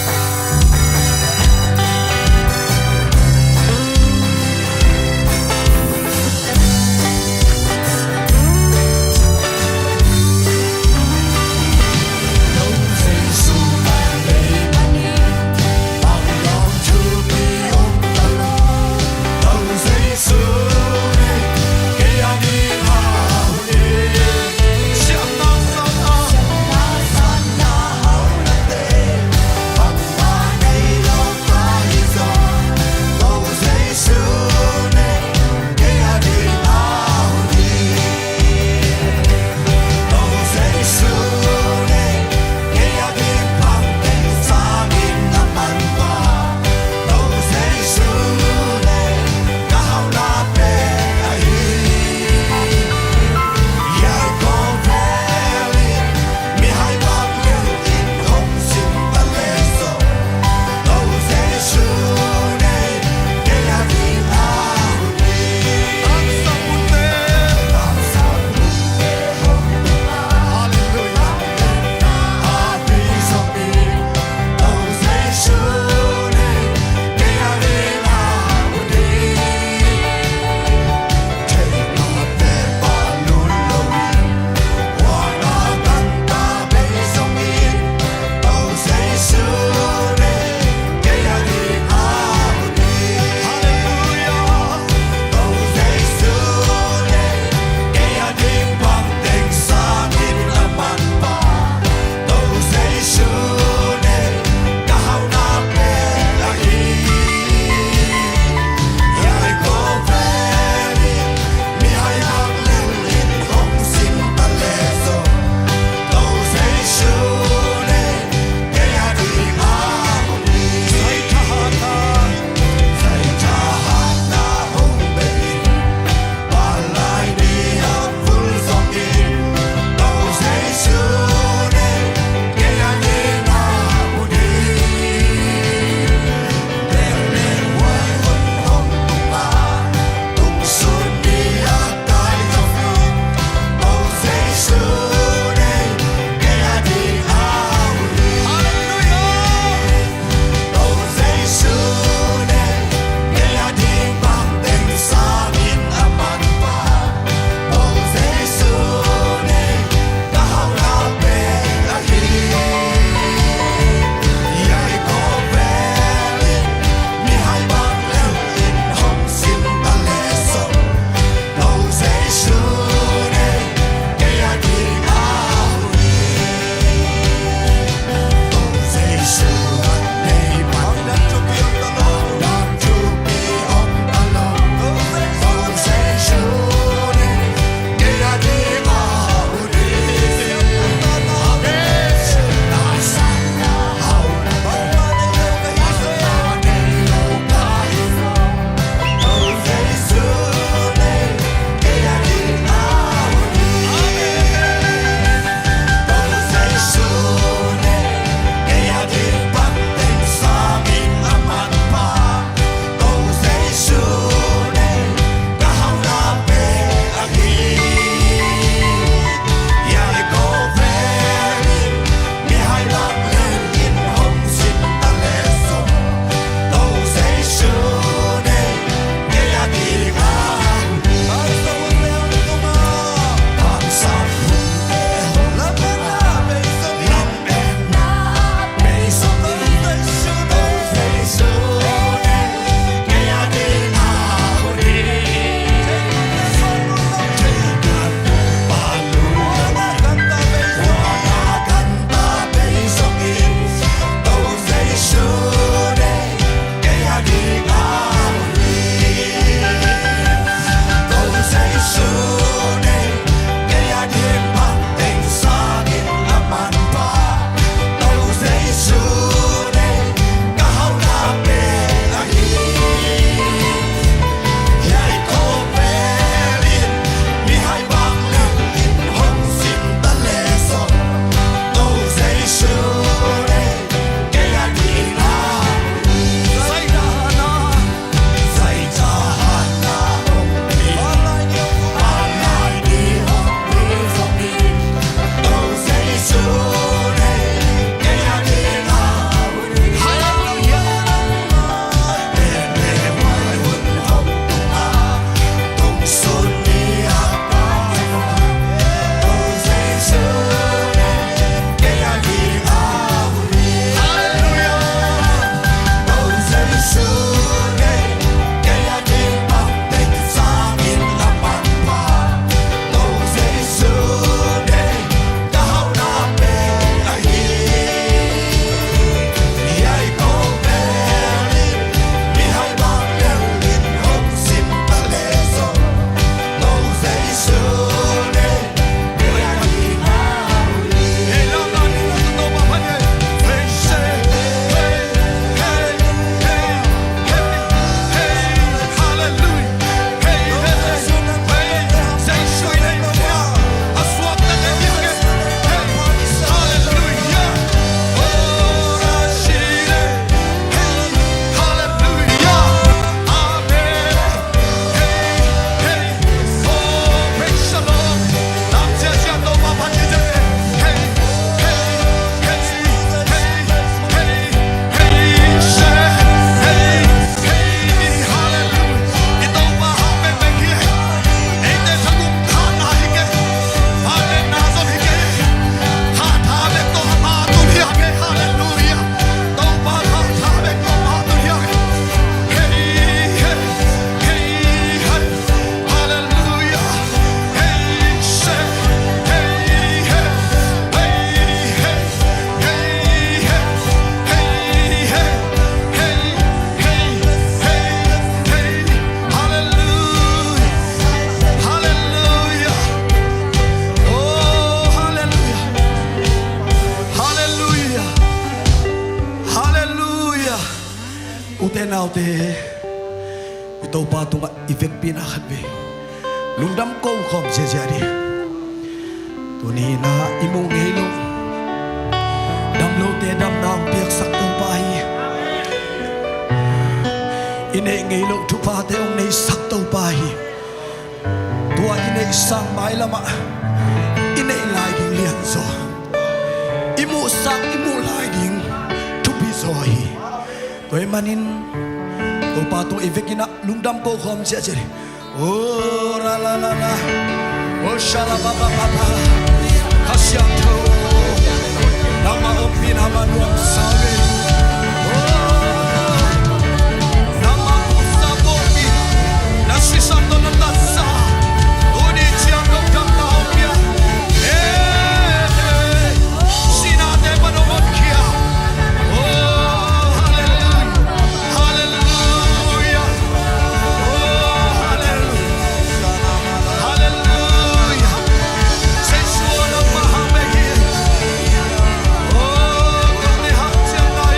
I Topa tungah i vekpina khat vei lungdam ko khawm ziazia ding. Tuni in ah i muh ngei loh, dam lote damna hong piaksak Topa hi. I neih ngei loh thuphate hong neisak Topa hi. Tua i neih sang mailamah i neih lai ding lianzaw, i muhsak i muh lai ding thupizaw hi. Tua ahih manin Topa tung i vekin ah lungdam ko khawm ziazia ding. Oh, ra la la la. Oh, sha la ba ba ba ba. Kha Siangtho, nangmah ompihna mah nuamsa ve. Oh, nangmah muhsa, ompih, na sisan tawh na tatsa, tuni ciang dong damna hong pia. Hey, hey. Sinate pan hong honkhia. Oh, hallelujah. Hallelujah. Oh, hallelujah. Hallelujah. Jesu, nangmah hang bek hi. Oh, kote hang ciang na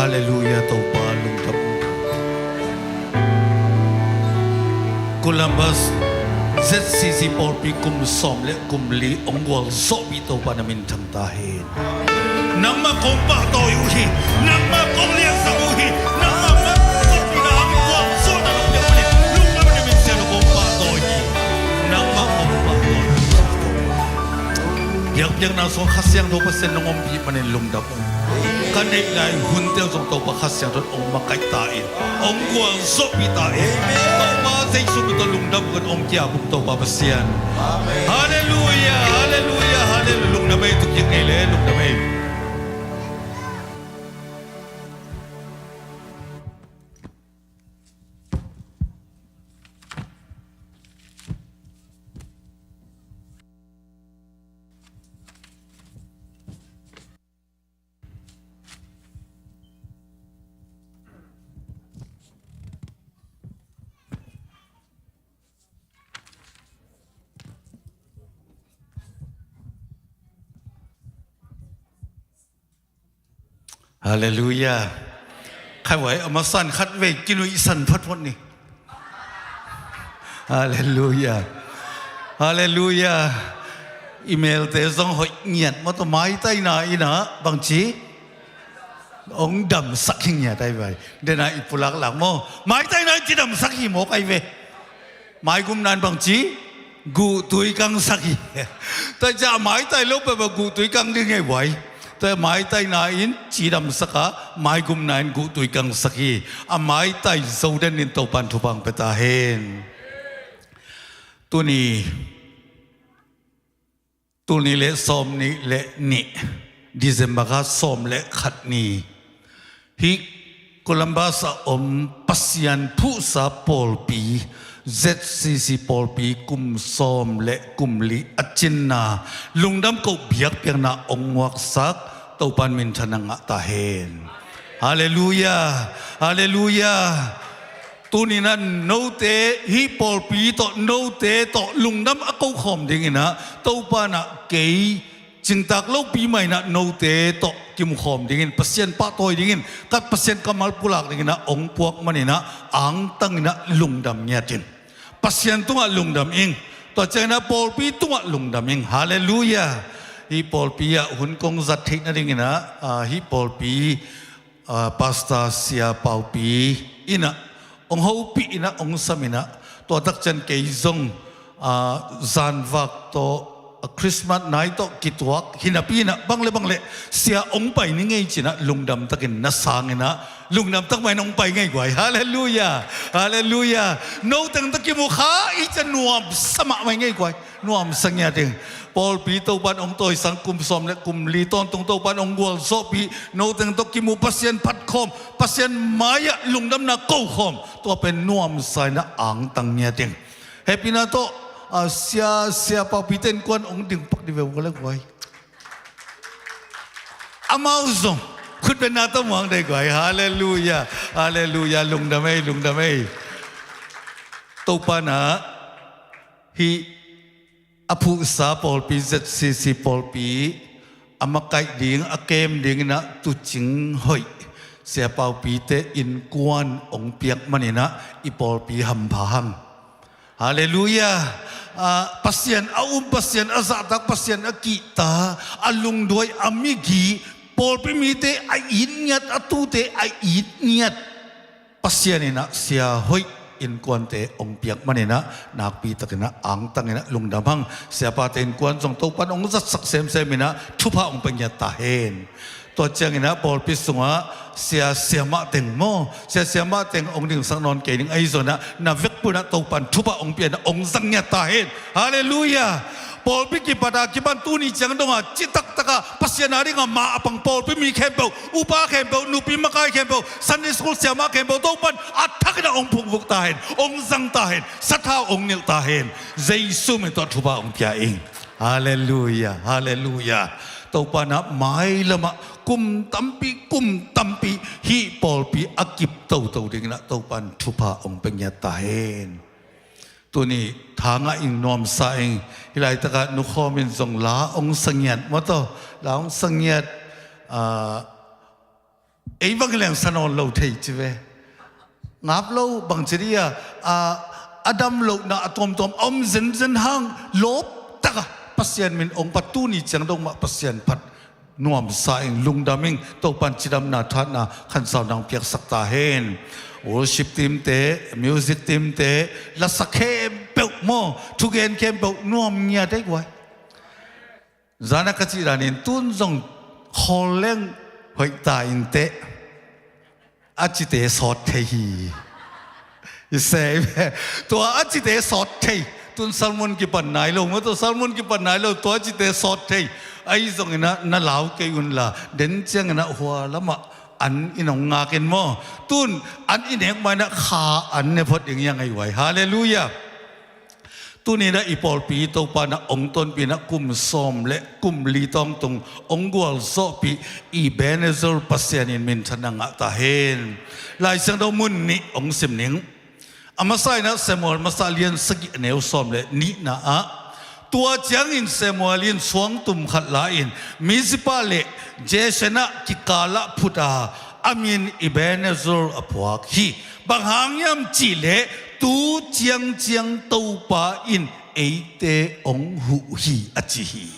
Halleluiah, Topa lungdam. Columbus Z C C pawlpi kum sawm le kum li hong gualzawhpih Topa na minthang ta hen. Nangmah kong pahtawi uh hi. Nangmah kong liansak uh hi. Nangmah kong liansak uh hi. Nangmah kong liansak uh hi. Lungdam na minsian uh kong pahtawi hi. Nangmah kong pahtawi uh hi. Biakpiakna sung Kha Siangtho Pasian nong ompih manin lungdam uh. Ka neih lai hunte uh zong Topa Kha Siangtho in hong makaih ta in, hong gualzawhpih ta in. Topa Jesu min tawh lungdam kong hong kiap uh Topa Pasian. Halleluiah, halleluiah, halleluiah. Lungdam ei, tu kik ngei le lungdam ei. Halleluiah. Khatvei a masa in khatvei kinuihsan photphot ni. Halleluiah. Halleluiah. I melte zong hoih ngiat maw, tua maitaina in ah bangci hong damsak hi ngiat ai ve. Dena i pulaklak maw, maitaina in cidamsak hi mawk ai ve. Maigumna in bangci guhtui kangsak hi. Tua ciang a maitai lo peuhpeuh guhtui kang ding hi ve. Tua maitaina in cidamsak a, maigumna in guhtui kangsak hi. A maitai zo den in Topa in thupha hong pia ta hen. Tuni, tul nih le sawm nih le nih, December kha sawm le khat ni, hih Columbus a om Pasian phuhsa pawlpi, Z C C pawlpi kum sawm le kum li a cinna lungdam koh biakpiakna hong muaksak Topa in minthanna ngah ta hen. Halleluiah. Halleluiah. Tuni in ah note, hih pawlpi tawh note tawh lungdam a kokhawm dingin ah Topa in ah kei cingtak lopi mah in ah note tawh kimukhawm dingin, Pasian pahtawi dingin, ka Pasian kammal pulak dingin ah hong puak manin ah angtangin ah lungdam ngiat ing. Pasian tungah lungdam ing. Tua ciangin ah pawlpi tungah lungdam ing. Halleluiah. Hih pawlpi ah hun kong zat theih nadingin ah, ah, hih pawlpi, ah, Pastor Sia Paupi in ah hong hopih in ah, hong sam in ah, tua tak ciang kei zong, ah, zanvak tawh, ah, Christmas nai tawh kituak hi napi in ah, bang le bang le Sia hong pai ni ngei ci-in ah lungdam takin na sang in ah, lungdam tak mah in hong pai ngei guai. Halleluiah. Halleluiah. No teng tawh kimu kha i ciang nuamsa mahmah ngei guai. Nuamsa ngiat ing. Pawlpi Topa in hong tawisang kum sawm le kum li tawntung Topa in hong gualzawhpih, no teng tawh kimu Pasian phatkhawm, Pasian mai-ah lungdamna kokhawm, tua pen nuamsa in ah angtang ngiat ing. Hehpihna tawh, ah, Sia, Sia Paupi te innkuan hong ding pak dih ve uh le guai. Amau zong khutbetna tawh muang dih guai. Halleluiah. Halleluiah. Lungdam ei, lungdam ei. Topa in ah hih a phuhsa pawlpi, Z C C pawlpi a makaih ding, a kem dingin ah tuucing hoih Sia Paupi te innkuan hong piak manin ah i pawlpi hampha hang. Halleluiah. Ah, Pasian a um, Pasian a zahtak, Pasian a kihta, a lungduai, a migi, pawlpi mite a it ngiat, a tute a it ngiat Pasian in ah sia hoih innkuante hong piak manin ah nakpi takin ah angtangin ah lungdam hang. Siapate innkuan zong Topa in hong zatsak semsem in ah thupha hong pia ngiat ta hen. Tua ciangin ah pawlpi sungah sia siamah teng maw, sia siamah teng hong dingsak nawn kei ning ahi zongin ah, na vekpi un ah Topa in thupha hong pia in ah hong zang ngiat ta hen. Halleluiah. Pawlpi kipat a kipan tuni ciang dong a citaktak a Pasian a ding a ma a pang pawlpi mi khempeuh, upa khempeuh, nupi makai khempeuh, Sunday school siamah khempeuh Topa in a thak in ah hong phungvuk ta hen, hong zang ta hen, sathau hong nilh ta hen. Jesu min tawh thupha hong pia ing. Halleluiah. Halleluiah. Topa in ah mailam ah kum tampi, kum tampi hih pawlpi a kip toto dingin ah Topa in thupha hong pia ngiat ta hen. Tuni tha ngah ing, nuamsa ing. Hih laitak ah Nu Khawm in zong la hong sa ngiat maw, tua la hong sa ngiat, ah, Ei bang leng sa nawn lo thei ci ve. Ngap lo bang ci dia, a, a dam lohna a tuamtuam a om zenzen hang lawp taka Pasian min ong phat, tuni ciang dong mah Pasian phat nuamsa ing, lungdam ing. Topan cidamna, thatna, khansau nang piaksak ta hen. Worship team te, music team te, lasa khempeuh maw, thugen khempeuh nuam ngiat ei guai. Zana ka cih danin tun zong khawl leng hoih ta inteh. A cite sawt thei hi. I se i ve. Tua a cite sawt thei. Tun sermon kipan nai lo maw, tua sermon kipan nai lo, tua a cite sawt thei. Ahi zongin ah na lau kei unla, den ciangin ah hua lamah an in hong ngak in maw. Tun an i nek ma-in ah kha an ne phot ding hi hang ei guai. Halleluiah. Tuni-in ah i pawlpi Topa in ah ong tonpih in ah kum sawm le kum li tawntung ong gualzawhpih Ebenezer Pasian in minthanna ngah ta hen. Lai Siangtho mun nih ong sim ning. A masa in ah Samuel masa lian sagih a neu sawm le nihna ah, tua ciangin Samuel in suangtum khat la-in Mizpah le Jeshen ah kikalah phut a, a min Ebenezer a phuak hi. Bang hang hiam cihleh tu ciangciang Topa in eite hong huh hi a ci hi.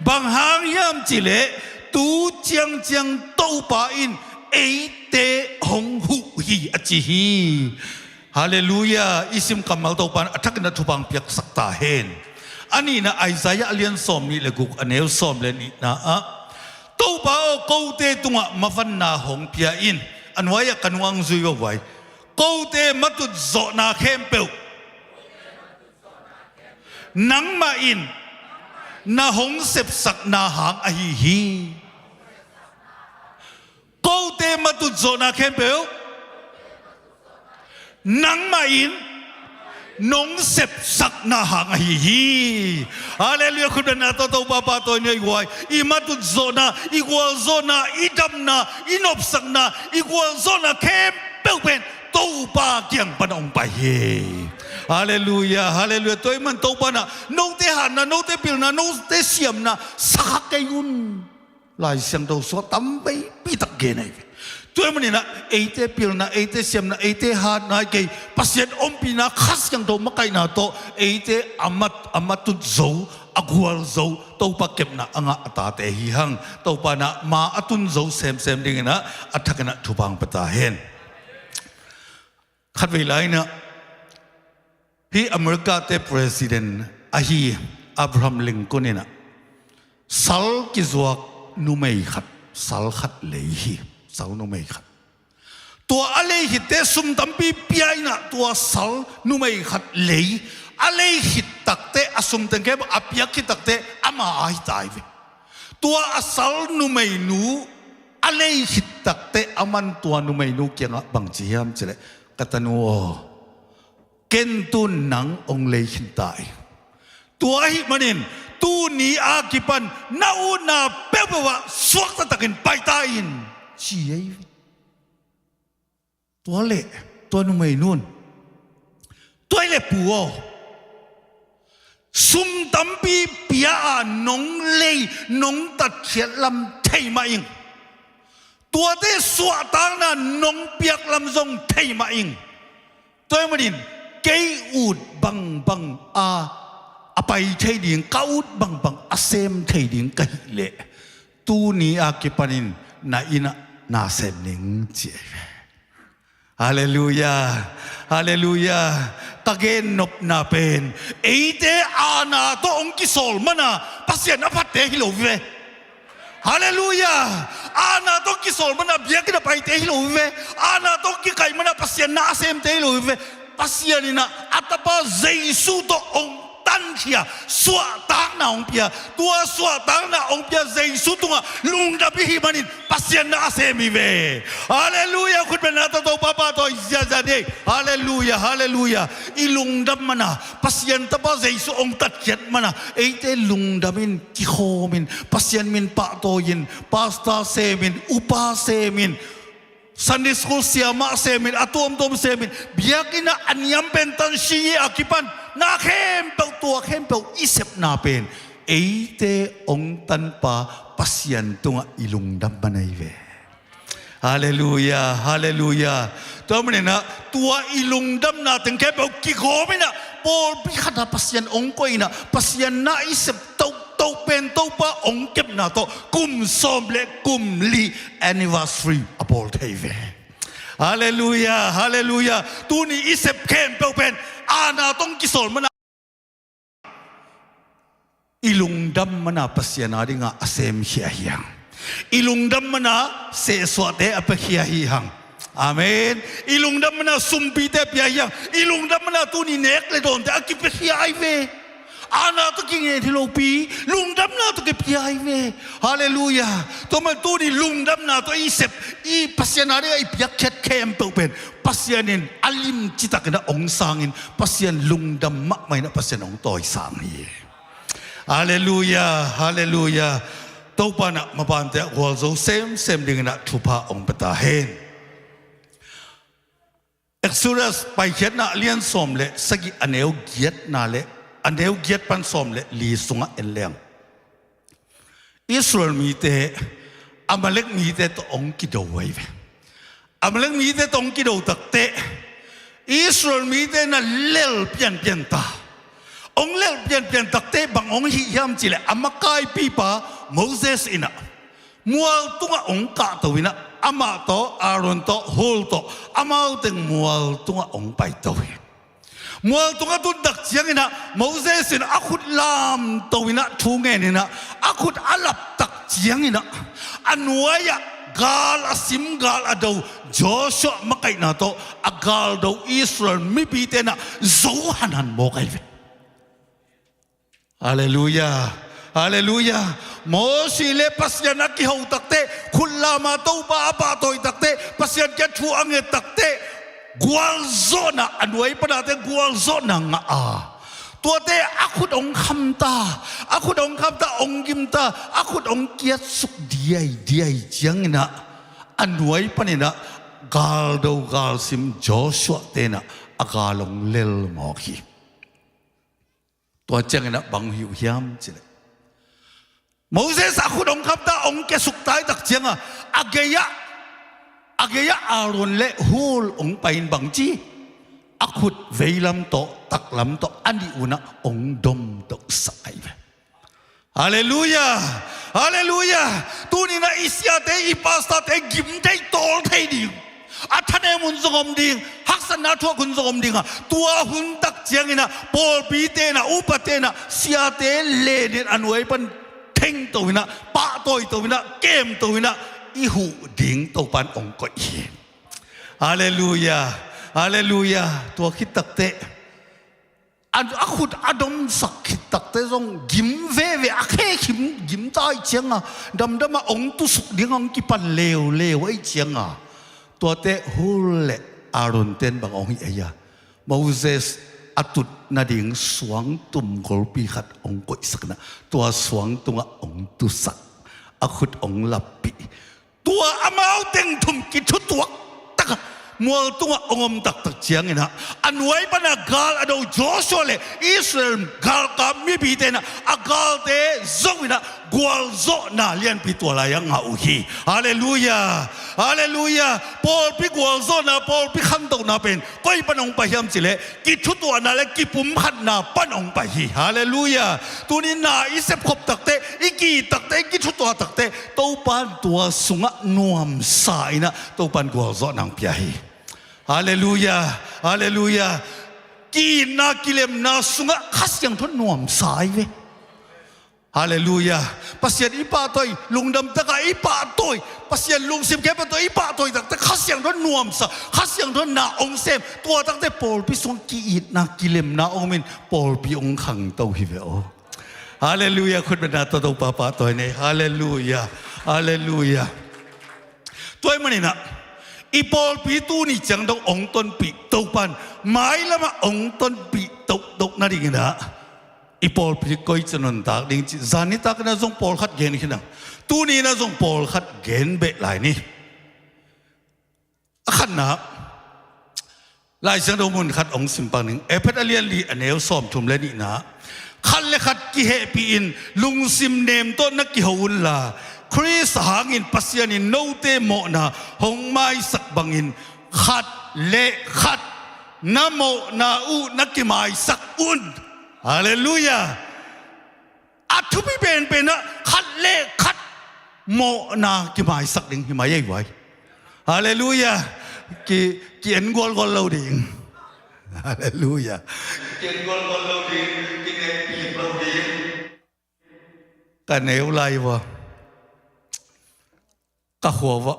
Bang hang hiam cihleh tu ciangciang Topa in eite hong huh hi a ci hi. Halleluiah. I sim kammal Topa in a thakin a thupha piaksak ta hen. A nihna Isaiah a lian sawm nih le guk a neu sawm le nihna ah, Topa aw, kote tungah mavanna hong pia in. A nuai-ah ka nuang zui vovai. Kote matut zawhna khempeuh nangmah in na hong sepsakna hang ahi hi. Kote matut zawhna khempeuh nangmah in nong sepsakna hang ahi hi. Halleluiah. Khutbetna tawh Topa pahtawi ni ei guai. I matut zawhna, i gualzawhna, i damna, i nopsakna, i gualzawhna khempeuh pen Topa kiang pan hong pai hi. Halleluiah, halleluiah. Tua ahih man Topa in ah note hatna, note pilna, note siamna sa kha kei un. Lai Siangtho sungah tam veipi tak gen ahi ve. Tua ahih manin ah eite pilna, eite siamna, eite hatna hi kei, Pasian ompihna, Kha Siangtho makaihna tawh eite a mat, a matut zo, a gual zo, Topa kepna a ngah a tate hi hang. Topa in ah ma a tun zo semsem dingin ah a thakin ah thupha pia ta hen. Khatvei lai-in ah hih America-te president ahi Abraham Lincoln in ah sal kizuak numei khat, sal khat lei hi, sal numei khat. Tua a lei khitteh sum tampi pia in ah tua sal numei khat lei, a lei khit takteh a sum teng khempeuh a piak khit takteh ama a hi ta hi ve. Tua a sal numeinu a lei khit takteh aman tua numeinu kiangah bang ci hiam cihleh, ka tanu aw, ken tun nang hong lei khin ta hi. Tua ahih manin tuni a kipan na utna peuhpeuh ah suakta takin pai ta in, ci hi. Tua leh tua numeinun, tua hi leh pu aw, sum tampi pia a nong lei, nong tatkhiat lam thei mah ing. Tuate suahtakna nong piak lam zong thei mah ing. Tua ahih manin kei ut bangbang a, a pai thei ding, ka ut bangbang a sem thei ding ka hih leh tuni a kipanin na inn ah na sem ning, ci hi ve. Halleluiah. Halleluiah. Ka gennopna pen eite aana tawh hong kisawl mana Pasian a phatte hi lo hi ve. Halleluiah. Aana tawh hong kisawl mana biakinn a paite hi lo hi ve. Aana tawh hong kikaih mana Pasian na a semte hi lo hi ve. Pasian in ah a tapa Jesu tawh hong tankhia, suahtakna hong pia. Tua suahtakna hong pia Jesu tungah lungdam i hih manin Pasian na a sem hi ve. Halleluiah. Khutbetna tawh Topa pahtawi ziahziah ni ei. Halleluiah, halleluiah. I lungdam mana, Pasian tapa Jesu hong tatkhiat mana eite lungdamin, kikhawmin, Pasian min pahtawiin, pastor semin, upa semin, Sunday school siamah semin, a tuamtuam semin, biakinn ah a niam pen tansi a kipan na khempeuh, tua khempeuh i sepna pen eite hong tanpa Pasian tungah i lungdam man ahi ve. Halleluia, halleluia. Tua maninah tua i lungdamna teng khempeuh kigawm inah pawlpi khatah Pasian hong koih inah Pasian na i sep tohtoh pen Topa hong kepna tawh kum sawm le kum li anniversary a bawl thei ve. Halleluia, halleluia. Tuni i sep khempeuh pen aana tawh kisawl mana i lungdam mana Pasian a dinga a semkhia hi hang. I lungdam mana sehsuahte a piakhia hi hang. Amen. I lungdam mana sumpite a pia hi hang. I lungdam mana tuni nek le dawnte a kipiakhia ai ve. Aana tawh kingen hi lopi lungdamna tawh kipia ai ve. Halleluia. Tua man tuni lungdamna tawh i sep i Pasian a dinga i piakkhiat khempeuh pen Pasian in a lim citakinah hong sangin Pasian lungdam mahmah inah Pasian hong tawisang hi. Halleluia, halleluia. Topa nah mapante ah gualzo semsem dinginah thupha hong pia ta hen. Exodus Paikhiatna a lian sawm le sagih a neu giatna le a neu giat pan sawm le li sungah en leng Israel mite Amalek mite tawh hong kido ai ve. Amalek mite tawh hong kido takteh Israel mite na lel pianpian ta. Hong lel pianpian takteh bang hong hih hiam cileh a makaipipa Moses inah mual tungah hong kahto inah amah tawh Aaron tawh Hur tawh amau teng mual tungah hong paito hi. Mual tungah tun tak cianginah Moses in a khut lamto inah thu ngen inah a khut a lap tak cianginah a nuai-ah gal a sim gal a do Joshua makaihna tawh a gal do Israel mipite inah zo hanhan mawk ai ve. Halleluia. Halleluia. Moses le Pasian a kiho takteh khut lama Topa a pahtawi takteh Pasian kiang thu a nget takteh gualzawhna a nuai panate gualzawhna ngah a tuate a khut hong khamta a khut hong khamta hong gimta a khut hong kiatsuk diaidiai cianginah a nuai paninah galdo galsim Joshua tenah a gal hong lel mawk hi. Tua cianginah bang hi uh hiam cileh Moses a khut hong khamta hong kiasuk taitak cianga a gei-ah a gei-ah Aaron le Hur hong pai in bangci a khut veilam tawh taklam tawh a nih unah hong domtohsak ai ve. Halleluia. Halleluia. Tuninah i siate i pastorte gim thei tawl thei ding a thanem hun zong om ding haksatna thuak hun zong om dinga tua hun tak cianginah pawlpi tenah upa tenah siate lenin a nuai pan thengto inah pahtawi to inah kemto inah i huh ding Topan hong koih hi. Halleluia. Halleluia. Tua khit takteh a khut a domsak khit takteh zong gim veve a khe khim gim tai cianga damdama hong tusuk dinga hong kipan leuleu ai cianga tuate Hur le Aaron ten bang hong hih ai a Moses a tut nading suangtum golpi khat hong koihsakna tua suang tungah hong tusak a khut hong lappih tua amau teng thum kithutuak taka mual tungah hong om taktak cianginah a nuai pana gal a do Joshua le Israel galkap mipite inah a galte zo inah gualzawhna lianpi tua lai-ah ngah uh hi. Halleluia. Halleluia. Pawlpi gualzawhna pawlpi khantohna pen koi pan hong pai hiam cileh kithutuahna le kipumkhatna pan hong pai hi. Halleluia. Tuni na i sepkhop takteh i ki takteh i kithutuah takteh Topan tua sungah nuamsa inah Topan gualzawh nang pia hi. Halleluia. Halleluia. Ki-itna kilemna sungah Kha Siangtho nuamsa ai ve. Halleluia. Pasian i pahtawi lungdam takah i pahtawi Pasian lungsim khempeuh tawh i pahtawi takte Kha Siangtho nuamsa Kha Siangtho na hong sem tua takte pawlpi sungah ki-itna kilemna hong omin pawlpi hong khangto hi ve aw. Halleluia. Khutbetna tawh Topa pahtawi nei. Halleluia. Halleluia. Tua ahih maninah i pawlpi tuni ciang dong hong tonpih Topan mailamah hong tonpih tohtoh nadinginah i pawlpi koi ci nuntak ding cih zan nitakinah zong pawlkhat gen khinang. Tuninah zong pawlkhat gen beh lai ni. A khatna Lai Siangtho mun khat hong simpang ning Efet a lian li a neu sawmthum le nihna khat le khat kihehpih in lungsim nem tawh na kiho unla Khrist hangin Pasian in note mawhna hong maisak bangin khat le khat na mawhna uh na kimaisak un. Halleluiah. A thupi penpen ah khat le khat mawhna kimaisak ding hi mai ei vai. Halleluiah. Ki, ki en gualgual lo ding. Halleluiah. Ki en gualgual lo ding, ki en lo ding. Ka neu lai vua, ka khua vua,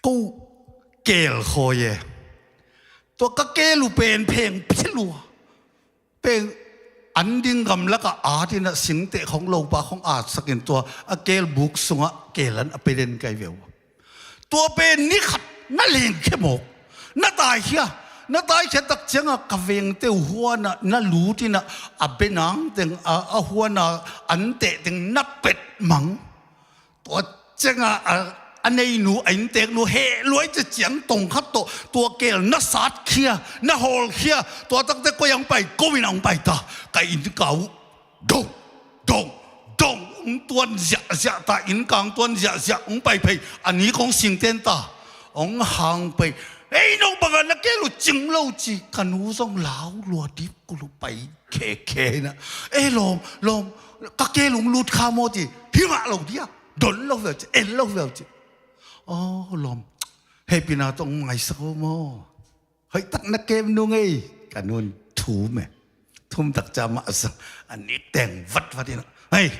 ko keel khawi e. Tua ka keel uh pen pheng phi lua. Pheng an ding gamlak ah at in ah singteh khong lopa khong atsak in tua a keel buk sungah keel an a pia den kai ve uh. Tua pen ni khat na lengkhia mawk, na taikhia, na taikhia tak ciangah ka vengte uh huanah na lut in ah a benang teng a, a huanah an teh teng na pet mang. Tua ciangah a, a neinu a innteknu heh luai cia ciang tong khat tawh tua keel na satkhia, na hawlkhia, tua takte koi ang pai, ko in ang pai ta, ka inn kau dong, dong, dong, hong tuan ziahziah ta, inn kang tuan ziahziah, hong pai phei, a ni kong singten ta, hong hang phei. Ei, nong bangah na keel uh cing lo ci, ka nu zong lau lua dip kul uh pai khekhe in ah. Ei lawm, lawm, ka keel uh hong lut kha maw ci, hi mah lo dia, don lo veu ci, en lo veu ci. Aw lawm, hehpihna tawh hong maisak uh maw. Hoih tak na kem nung ei, ka nun thum e. Thum tak ca mah a sang, a nik teng vatvat in ah, hei,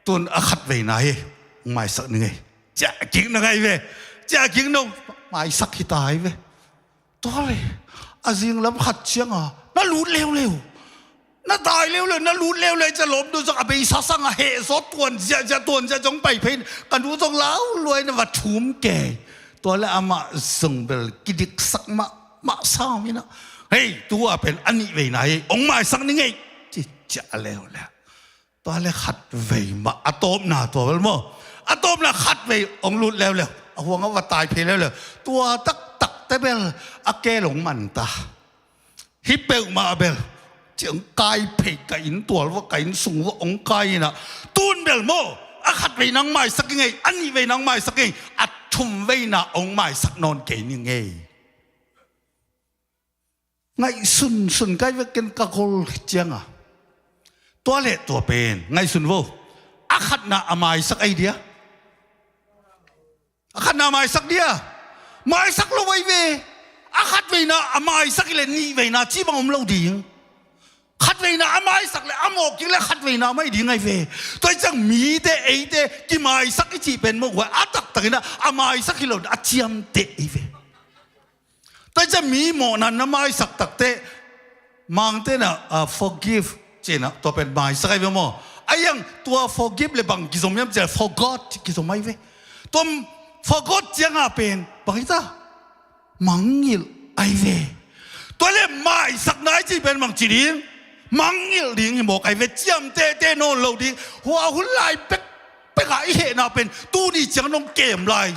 tun a khat veina hi, hong maisak ning ei. Ciah kik nung ei ve. Ciah kik nung, maisak hi ta ei ve. Tua le, a zinglam khat cianga na lut leuleu. Na tai leuleu, na lut leuleu, cia lawmnu zong a beisa sangah heh zawt tuan ziahziah, tuan ziah zong pai phei in, ka nu zong lau luai na va thum kei. Tua le amah zong bel kidiksak mahmah sam in ah, hei, tu-a pen a nih veina hi, hong maisak ning ei, ci ciah leuleu. Tua le khat vei mah, a tawpna tua bel maw, a tawpna khat vei hong lut leuleu, a huangah va tai phei leuleu. Tua taktakte bel a keel hong man ta. Hih peuhmah bel, ci hong kai phei, ka inn tual vua, ka inn sung vua hong kai in ah, tun bel maw, a khat veina hong maisak ing ei, a nih veina hong maisak ing ei, a thum veina hong maisak nawn kei ning ei. Ngaihsunsun kai vek ken ka gol cianga. Tua le tua pen ngaihsun vo. A khatna a maisak ei dia. A khatna maisak dia. Maisak lo ei ve. A khat veina a maisak i le nih veina ci bang om lo ding. Khat veina a maisak le a mawk kik le khat veina mai ding ei ve. Tua hi ciang mite eite kimaisak i cih pen mawk huai a taktakin a maisak hi lo a ciamteh ei ve. Tua hi ciang mi mawhna na maisak takte mangte na, ah, forgive cihna tua pen maisak ahi ve maw. Ahi hang tua forgive le bang kizom hiam cih leh forgot kizom ahi ve. Tua forgot cianga pen bang hi ta? Mangngilh ahi ve. Tua le maisak nai cih pen bang ci ding? Mangngilh ding hi mawk ahi ve. Ciamtehte nawn lo ding. Hua hun lai pek pekah i hehna pen tuni ciang nong kem lai.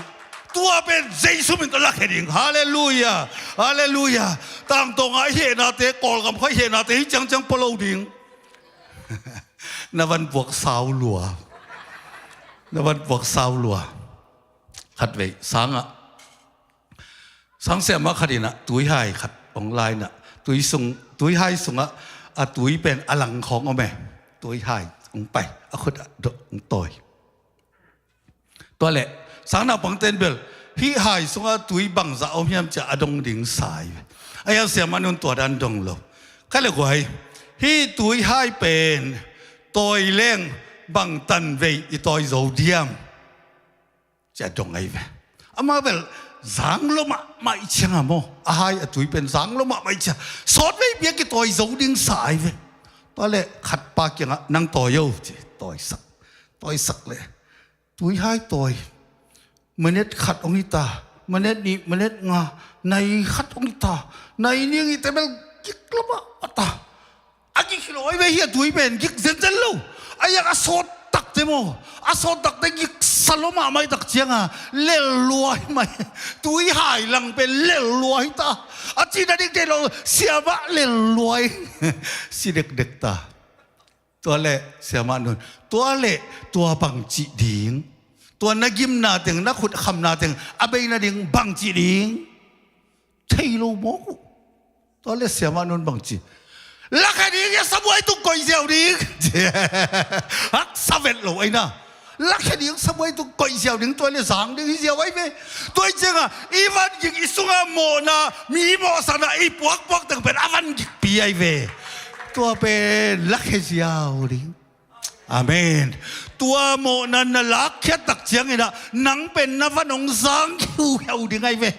Tua pen Jesu min tawh lakhia ding. Halleluiah. Halleluiah. Tangtawngah i hehnate, Kawlgam khua i hehnate hi ciangciang pua lo ding. Na van puak sau lua. Na van puak sau lua. Khatvei sangah sangsiamah khat inah tuihai khat hong la inah tui sung, tuihai sungah a tui pen a lang khawng om e. Tuihai hong pai, a khut ah dawh hong tawi. Tua leh sang naupangte in bel hih hai sungah tui bangzah om hiam ciah a dong ding sa hi ve. A hiang siamah nun tua dan dong lo. Kha le guai, hih tuihai pen tawi leng bang tanvei i tawi zo diam? Ciah dong ahi ve. Amah bel zang lo mahmah i ciangah maw, a hai a tui pen zang lo mahmah i ciangah sawtvei bia kitawi zo ding sa ahi ve. Tua leh khatpa kiangah nang tawi o ci, tawisak. Tawisak leh tuihai tawi. Minute khat hong hi ta, minute nih, minute nga, nai khat hong hi ta, nai nih hong hi ta bel gik lo mahmah ta. A gik hi lo ahi ve, hih a tui pen gik zenzen lo. A hiang a sawt takte maw, a sawt takte giksa lo mahmah i tak cianga lel lua hi mai. Tuihai lang pen lel lua hi ta. A cihna dikte lo siamah lel lua hi. Si dekdek ta. Tua leh siamah nun, tua leh tua bang cih ding? Tua na gimna teng, na khut khamna teng a bei nading bang cih ding? Thei lo mawk uh. Tua leh siamah nun bang ci? Lakhia ding, ia sabuai tung koih ziau ding. Haksa vet lo aina. Lakhia ding, sabuai tung koih ziau ding, tua leh zang ding hi ziau ai ve. Tua hi cianga i van gik, i sunga mawhna, mi mawhsakna i puakpuak teng pen a van gikpi ai ve. Tua pen lakhia ziau ding. Amen. Tua mawhna na lakkhiat tak ciangin ah nang pen na van hong zang hiuhiau ding ai ve.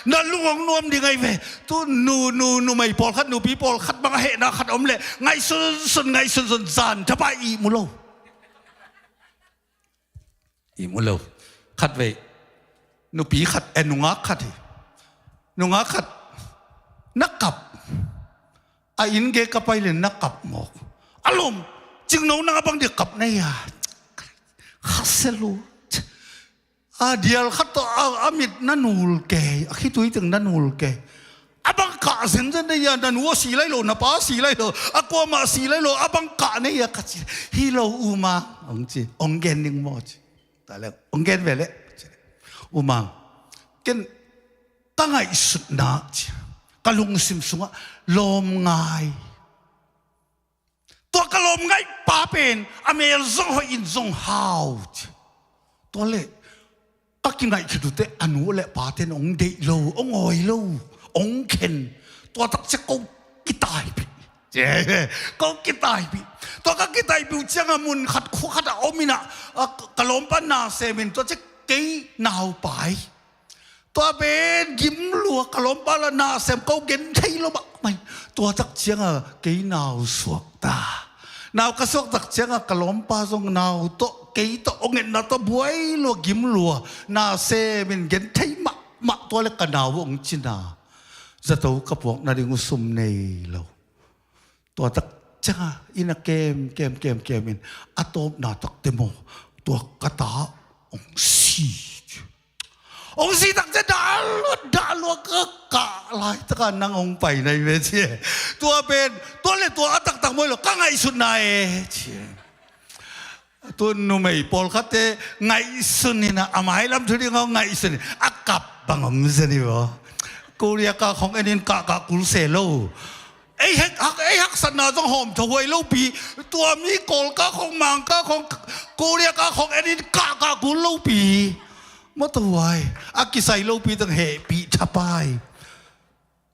Na lung hong nuam ding ai ve. Tu nu, nu, numei pawlkhat, nupi pawlkhat bang a hehna khat om leh ngaihsunsun, ngaihsunsun, zan thapai ihmu lo. Ihmu lo. Khatvei nupi khat, eh, nungak khat hi. Nungak khat na kap. A inn gei ka pai leh na kap mawk. A lom, cingno nang a bang dia kap na hia? Khasia lo. A dial khat tawh a, a mit na nul kei, a khitui teng na nul kei. A bang kah zenzen na hia? Na nu a si lai lo, na pa a si lai lo, a kuamah a si lai lo, a bang kah na hia ka ci. Hi lo, U Mang, hong ci. Hong gen ning maw ci. Tua leh hong gen ve leh, U Mang, ken ka ngaihsutna ci, ka lungsim sungah lawmngai. Tua ka lawmngaih pa pen a mel zong hoih, inn zong hau ci. Tua leh ka kingaih khit uh teh a nu leh a pate in hong deih lo, hong awi lo, hong khen. Tua tak ciang ko kitaipih. Ko kitaipih. Tua ka kitaipih uh ciangah mun khat khua khat ah om in ah, a, ka lawmpa na sem in, tua ciang kei nau pai. Tua pen gim lua, ka lawmpa lah na sem, ko gen thei lo mahmah. Tua tak ciangah kei nau suakta. Nau ka suak tak ciangah ka lawmpa zong nau tawh, kei tawh, hong etna tawh buai lua, gim lua, na sem in, gen thei mahmah. Tua leh ka nau hong cina. Zato ka puak nading uh sum nei lo. Tua tak ciangah inn ah kem, kem, kem, kem in, a tawpna tak teh maw, tua ka ta hong si. Hong si tak ciang dah lua, dah lua, ka kah laitak ah nang hong pai na hi ve ci. Tua pen, tua leh tua a taktak maw lo, ka ngaihsutna e ci. Tu numei pawlkhatte ngaihsun in ah, a mailam thu ding hong ngaihsun in, a kap bang om zen hi vaw. Korea kah khawng en in, kah kah kul se lo. Ei hek, hak, ei haksatna zong hawmthawh huai lopi. Tua mi Kawl kah khawng, Mang kah khawng, Korea kah khawng en in, kah kah kul lopi. Mawtaw huai, a kisai lopi teng hehpih thapai.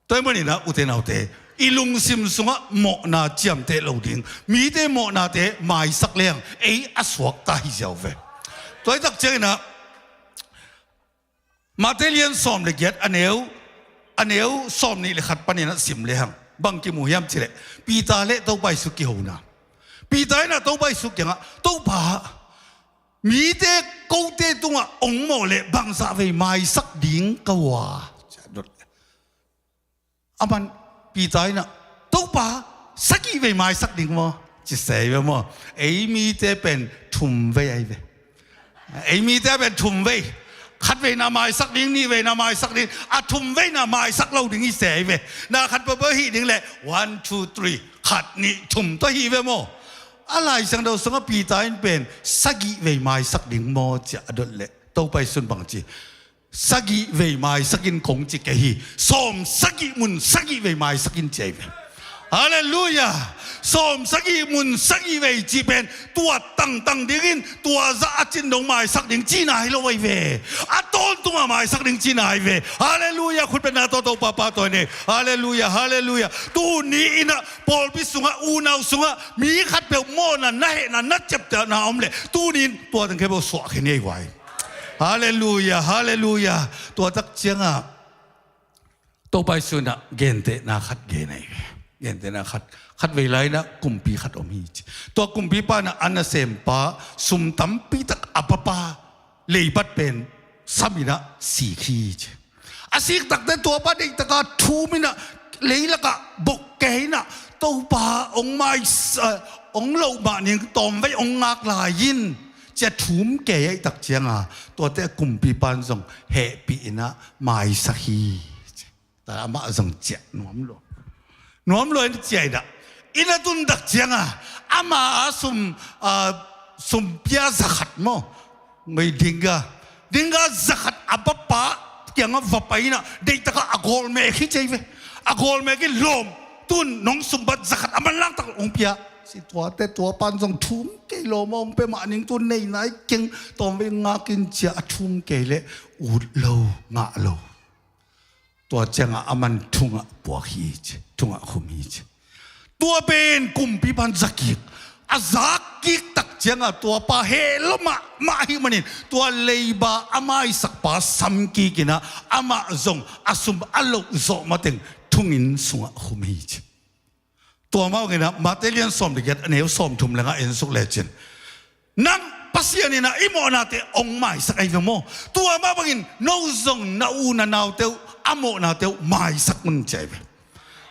Tua ahih manin ah, ute naute, i lungsim sungah mawhna ciamteh lo ding, mite mawhnate maisak leng ei a suakta hi ziau ve. Tua hi tak ciangin ah, Matthai lian sawm le giat, a neu, a neu sawm nih le khat panin ah sim lehang bang kimu hiam cih leh, Peter le Topa Jesu kihona. Peter in ah Topa Jesu kiangah, Topa, mite kote tungah hong mawh leh bangzah vei maisak ding ka uh a? Aman Peter in ah, Topa, sagih vei maisak ding maw? Ci se hi ve maw. Ei mite pen thum vei ahi ve. Ei mite pen thum vei. Khat veina maisak ding, nih veina maisak ding, a thum veina maisak lo ding hi se ahi ve. Na khat peuhpeuh hih ding leh one, two, three, khat, nih, thum tawh hi ve maw. A Lai Siangtho sungah Peter in pen sagih vei maisak ding maw ci a dot leh, Topa Jesu in bang ci? Sagih vei maisak in kong ci kei hi. Sawm sagih mun sagih vei maisak in ci ahi ve. Halleluiah. Sawm sagih mun sagih vei cih pen tua tangtang dingin, tua zah a cin dong maisak ding cihna hi lo ahi ve. A tawntungah maisak ding cihna ahi ve. Halleluiah. Khut beng na tawh Topa pahtawi ni. Halleluiah, halleluiah. Tuni in ah pawlpi sungah, unau sungah mi khatpeuh mawhna na hehna, na ciaptehna om leh, tuni in tua teng khempeuh suahkhia ni ei vai. Halleluiah, halleluiah. Tua tak ciangah Topa Jesu in ah gentehna khat gen ahi ve. Gentehna khat, khat vei lai in ah kumpi khat om hi ci. Tua kumpipa in ah a nasempa sum tampi tak a papa leibat pen sam in ah sik hi ci. A sik tak teh tuapa deihtak a thum in ah leilak ah bok kei in ah, Topa, hong mai, eh, hong loh mah ning, tawmvei hong ngak lai in, ci a thum kei ahih tak ciangah, tuate kumpipa in zong hehpih in ah maisak hi. Tua amah zong ciah nuam lua. Nuam lua in ciah in ah, inn a tun tak ciangah, Ama a sum, a, sum pia zakhat maw. Ngoi dingga. Dingga zakhat a bapa kiangah va pai inah, deihtaka a gawlmek hi ci ei ve. A gawlmek in lawm, tun nong sumbat zakhat a manlangtak hong pia. Si tuate tua pan zong thum kei lawm a hong pia mah ning tun nei nai keng tawm ve ngakin cia a thum kei leh ut lo, ngah lo. Tua ciangah a man thungah puak hi ci, thungah khum hi ci. Tua pen kumpipan zakik. A zakkik tak ciangah tua pa heh lo mahmah ahih manin tua leiba a maisakpa samkik inah amah zong a sum a loh zawh mateng thungin sungah khum hi ci. Tua mah bangin ah Matthai lian sawm le giat a neu sawmthum le nga en suk lecin, nang Pasian in ah i mawhnate hong maisak ahi ve maw? Tua mah bangin no zong na u na naute uh a mawhnate uh maisak un ci ahi ve.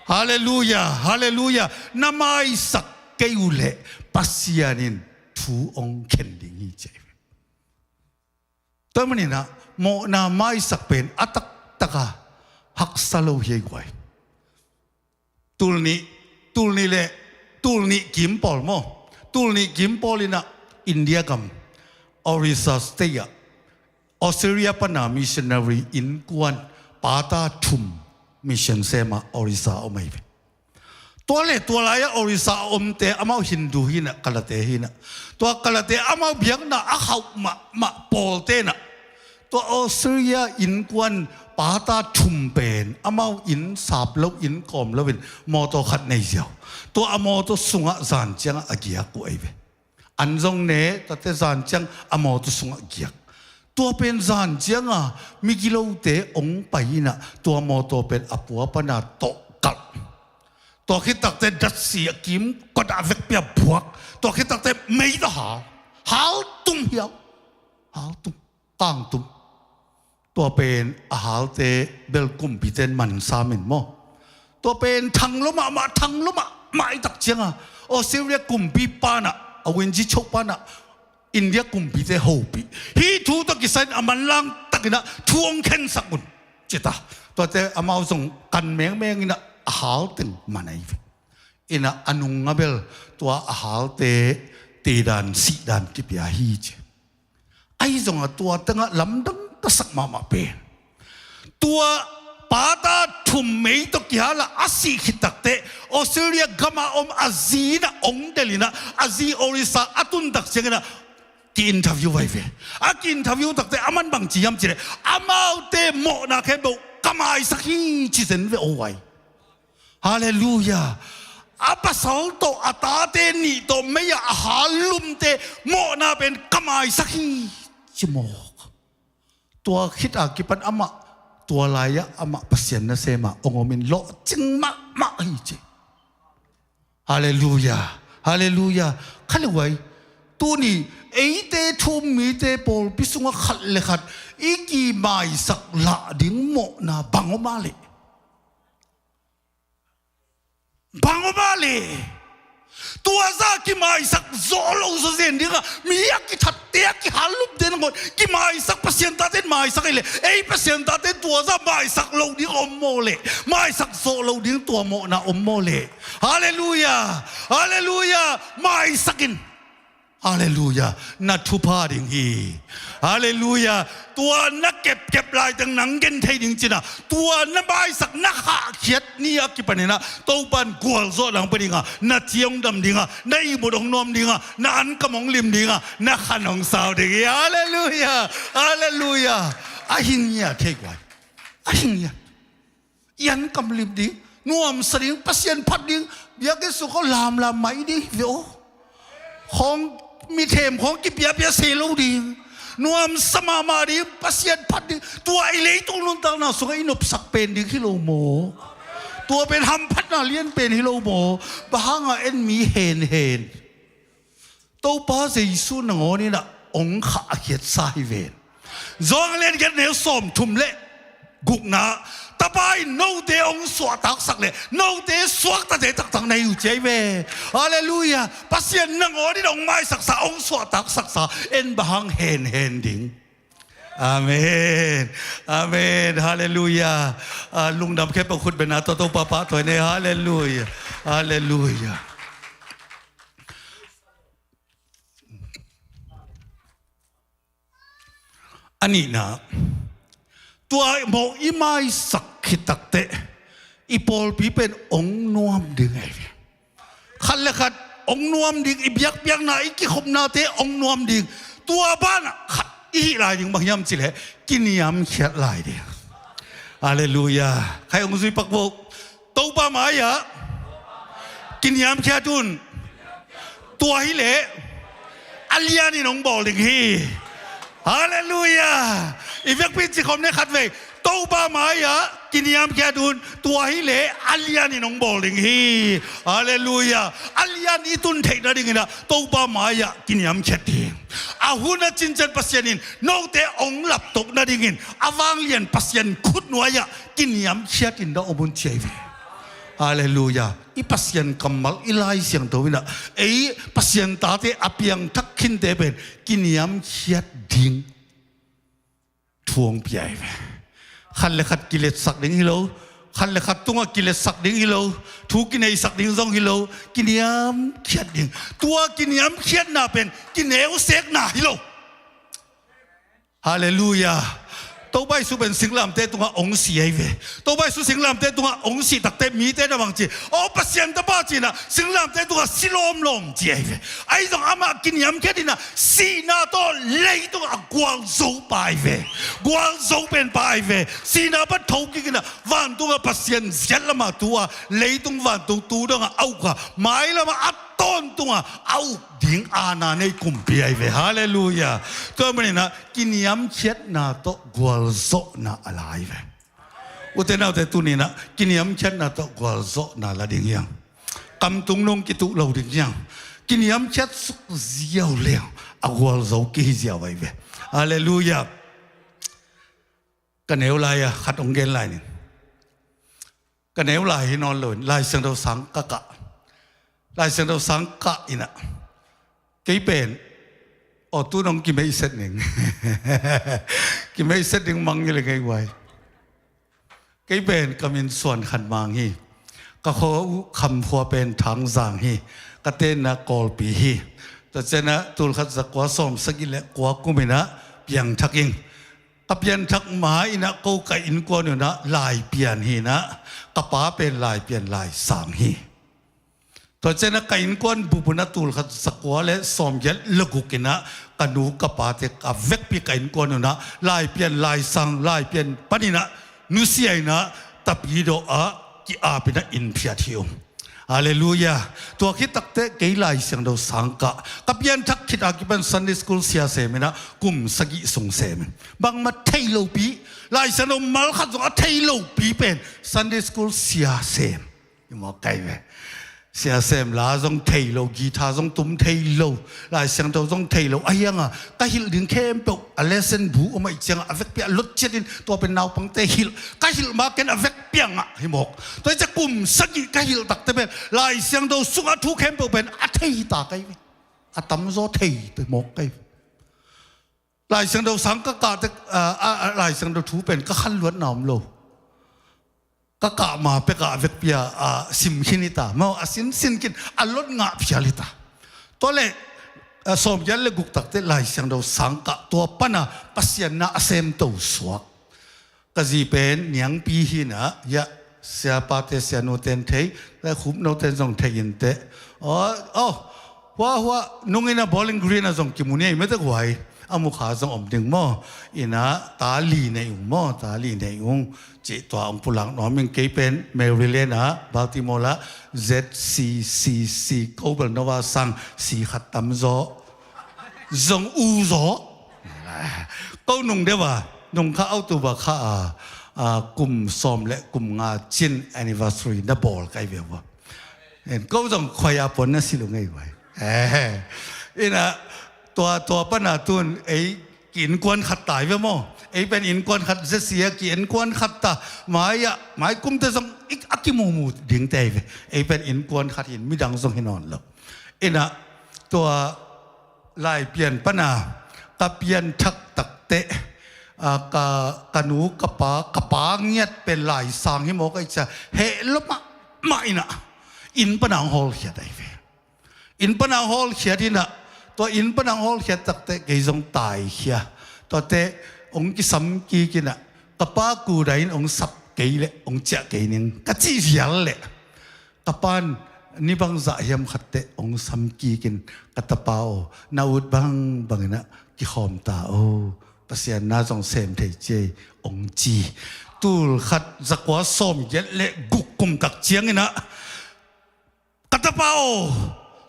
Halleluia, halleluia. Na maisak kei uh leh Pasian in thu hong khen ding hi ci ahi ve. Tua manin ah mawhna maisak pen a taktaka haksa lo hi ei guai. Tulnih, tulnih le, tulnih kim pawl maw? Tulnih kim pawl inah India gam, Orissa State ah, Australia pana missionary innkuan pata thum mission sema Orissa a om ahi ve. Tua le tua lai-ah Orissa a omte amau Hindu hinah, Kalate hinah. Tua Kalate amau biakna a khauh mahmah pawlte inah tua Australia innkuan pata thum pen amau inn sap lo, inn kawm loin mawtaw khat nei ziau. Tua a mawtaw sungah zan ciangah a giak uh ahi ve. An zong ne, tuate zan ciang a mawtaw sungah giak. Tua pen zan cianga migilote hong pai inah tua mawtaw pen a pua pana tawh kalh. Tua khit takte datsi a kim kawt a vekpi a buak. Tua khit takte mei tawh hal. Hal tum hiau. Hal tum. Kang tum. Tua pen a halte bel kumpite in man sam in maw? Tua pen thang lo mahmah, thang lo mahmah i tak cianga Australia kumpi panah, a winji choh panah India kumpite hopih. Hih thu tawh kisai in a manlang takinah thu hong khensak un ci ta. Tuate amau zong kan mengmeng inah a hal teng man ahi ve. Inah a nunga bel tua a halte tidan sihdan kipia hi ci. Ahi zongah tua tengah lamdang ka sak mahmah pen, tua pata thum mei tawh kihalah a sih khit takte Australia gama om a zi inah hong del inah a zi Orissa a tun tak cianginah ki-interview vai ve. A ki-interview takte a man bang ci hiam cileh, amaute mawhna khempeuh ka maisak hi ci zen ve o vai. Halleluia. A pasal tawh a tate nih tawh mei-ah a hal lumte mawhna pen ka maisak hi ci mawk. Tua khit a kipan amah tua lai-ah amah Pasian nasema hong omin lawhcing mahmah hi ci. Halleluia. Halleluia. Kha le uai. Tuni eite thu-um mite pawlpi sungah khat le khat i kimaisak lah ding mawhna bang om a leh? Bang om a leh? Tua zah kimaisak zawh lo zawzen dingah mi a kithatte a kihal lumte nangawn kimaisak, Pasian tate in maisak hi leh, ei Pasian tate in tua zah maisak lo ding om maw leh? Maisak zawh lo ding tua mawhna om maw leh? Halleluia. Halleluia. Maisak in. Halleluia. Na thupha ding hi. Halleluia. Tua na kepkep laiteng nang gen thei ding cina, tua na maisak na khahkhiat ni a kipaninah Topan gualzawh nang pia dinga, na ciang dam dinga, na ihmut hong nuam dinga, na ankam hong lim dinga, na khan hong sau ding hi. Halleluia. Halleluia. A hi ngiat thei guai. A hi ngiat. I ankam lim ding, nuamsa ding, Pasian phat ding, biakinn sung khawng lamlam mai ding hi ve aw. Khawng mithem khawng kipiapia sei lo ding, nuamsa mahmah ding, Pasian phat ding. Tua i leitung nuntakna sungah i nopsak pen ding hi lo maw? Tua pen hamphatna lian pen hi lo maw? Bang hanga en mi henhen. Topa Jesu nangawn inah hong khah a khiatsa hi ven. Johan lian giat neu sawmthum le gukna, Tapa in note hong suahtaksak leh note suaktate taktak na hi uh ci ahi ve. Halleluia. Pasian nangawn in hong maisaksa, hong suahtaksaksa, en bang hang henhen ding. Amen. Amen. Halleluia. Ah, lungdam khempeuh khut bengna tawh Topa pahtawi ni. Halleluia. Halleluia. A nihna, tua mawh i maisak khit takteh i pawlpi pen ong nuam ding ahi ve. Khat le khat ong nuam ding, i biakpiakna, i kikhopnate ong nuam ding. Tua banah khat i hih lai ding bang hiam cih leh kiniamkhiat lai ding. Halleluiah. Khai ong zui pak vo. Topa mai-ah kiniamkhiat un. Tua hileh a lianin ong bawl ding hi. Halleluiah. I vekpi-in cikhawm ni khatvei. Topa mai-ah kiniamkhiat un. Tua hileh a lianin ong bawl ding hi. Halleluiah. A lian i tun theih nadingin ah Topa mai-ah kiniamkhiat ding. A hun a cincian Pasian in note ong laptoh nadingin a vanglian Pasian khutnuai-ah kiniamkhiat in na om un ci ahi ve. Halleluiah. I Pasian kammal, i Lai Siangtho in ah ei Pasian tate a piangthak khinte pen kiniamkhiat ding thu ong pia ahi ve. Khat le khat kiletsak ding hi lo, khat le khat tungah kiletsak ding hi lo, thu kineisak ding zong hi lo, kiniamkhiat ding. Tua kiniamkhiatna pen kineusekna hi lo. Halleluiah. Topa Jesu pen singlamteh tungah ong si ahi ve. Topa Jesu singlamteh tungah ong si takteh mite na bang ci, aw Pasian Tapa ci-in ah singlamteh tungah si lawmlawm ci ahi ve. Ahi zong amah kiniamkhiat in ah sihna tawh leitungah a gualzo pa ahi ve. Gualzo pen pa ahi ve. Sihna pan thokik in ah vantungah Pasian ziat lamah tu a, leitung vantung tu dongah a uk a, mailamah a tawntungah a uk ding aana nei kumpi ahi ve. Halleluiah. Tua manin ah kiniamkhiatna tawh gualzawhna a la ahi ve. Ute naute, tuni-in ah kiniamkhiatna tawh gualzawhna la ding hiang. Kamtung nung kituh lo ding hiang. Kiniamkhiat suk ziau leng a gualzo kihi ziau ahi ve. Halleluiah. Ka neu lai-a khat ong gen lai ning. Ka neu lai hi nawn lo in Lai Siangtho sang ka kah. Lai Siangtho sang kah in ah kei pen, aw tu nong kimeihset ning. Kimeihset ding mang hi le ngei guai. Kei pen ka min Suan Khan Mang hi. Ka khua uh Kham khua pen Thang Zang hi. Ka tenna Kawlpi hi. Tua ciangin ah tulkhat zakua sawmsagih le kua kum in ah piangthak ing. Ka pianthak ma-in ah ko ka innkuan un ah Lai Pian hi in ah ka pa pen Lai Pian Lai Sang hi. Tua ciangin ah ka innkuan bup un ah tulkhat zakua le sawmgiat le guk in ah ka nu ka pate, a vekpi ka innkuan un ah Lai Pian Lai Sang, Lai Pian panin ah nusia in ah Tapidawh ah ki-ap in ah inn phiat hi ung. Halleluiah. Tua khit takteh kei Lai Siangtho sang kah. Ka pianthak khit a kipan Sunday school sia sem in ah kum sagih sung sem in. Bangmah thei lopi, Lai Siangtho mal khat zong a thei lopi pen Sunday school sia sem. I mawk kai ve. Sia sem la zong thei lo, guitar zong tum thei lo, Lai Siangtho zong thei lo. A hiang a ka hilh ding khempeuh a lesson bu om ahih ciangah a vekpi a lot ciat in tua pen naupangte hilh. Ka hilh ma ken a vekpi a ngah hi mawk. Tua hi ciah kum sagih ka hilh takte pen Lai Siangtho sungah thu khempeuh pen a thei ta kai ve. A tamzaw thei ta mawk kai ve. Lai Siangtho sang ka kah tek, a, a, a, Lai Siangtho thu pen ka khan luatna om lo. Ka kah ma pekah a vekpi a, a sim khin hi ta. Maw, a sim sin khin, a lot ngah phial hi ta. Tua le, a, sawmgiat le guk takte Lai Siangtho sang kah, tua pana Pasian na a semto suak. Ka zi pen Niangpi hi in ah, hiah, siapate sianuten thei, le khupnoten zong thei inteh. Aw, aw, hua, hua, nung in ah Bowling Green ah zong kimu ni ei mete guai. A mukha zong om ding maw. In ah, ta li nei ung maw, ta li nei ung. Cih tua ong pulak nuam ing. Kei pen Maryland ah, Baltimore ah, Z C C C, Cobel Nova sang, si khat tamzaw. Zong u zaw. Ko nung deuh a, nung kha October kha a, a, kum sawm le kum nga cin anniversary na bawl kai ve ua. En, ko zong khuai a puan na silh uh ngei vai. Eh, in ah, tua, tua pana tun, ei, ki innkuan khat ta hi ve maw. Ei pen innkuan khat, Z C a ki innkuan khat ta. Mai ah, mai kumte zong, ik, a kimumu dingte hi ve. Ei pen innkuan khat hi in midang zong hi nawn lo. In ah, tua Lai Pian pana ka pianthak takteh, a, ka, ka nu, ka pa, ka pa ngiat pen Lai Sang hi mawk ahih ciah heh lua mahmah in ah, inn pana hong hawlkhiat ahi ve. Inn pana hong hawlkhiat in ah, tua inn pana hong hawlkhiat takteh kei zong taikhia. Tuate, hong kisam kik in ah, ka pa kudai in hong sap kei leh hong ciah kei ning ka cih vial leh, ka pa in ni bangzah hiam khat teh hong sam kik in, ka tapa aw, na ut bangbang in ah kikhawm ta o, Pasian na zong sem thei ci ei, hong ci. Tul khat zakua sawmgiat le guk kum tak ciang in ah, ka tapa aw,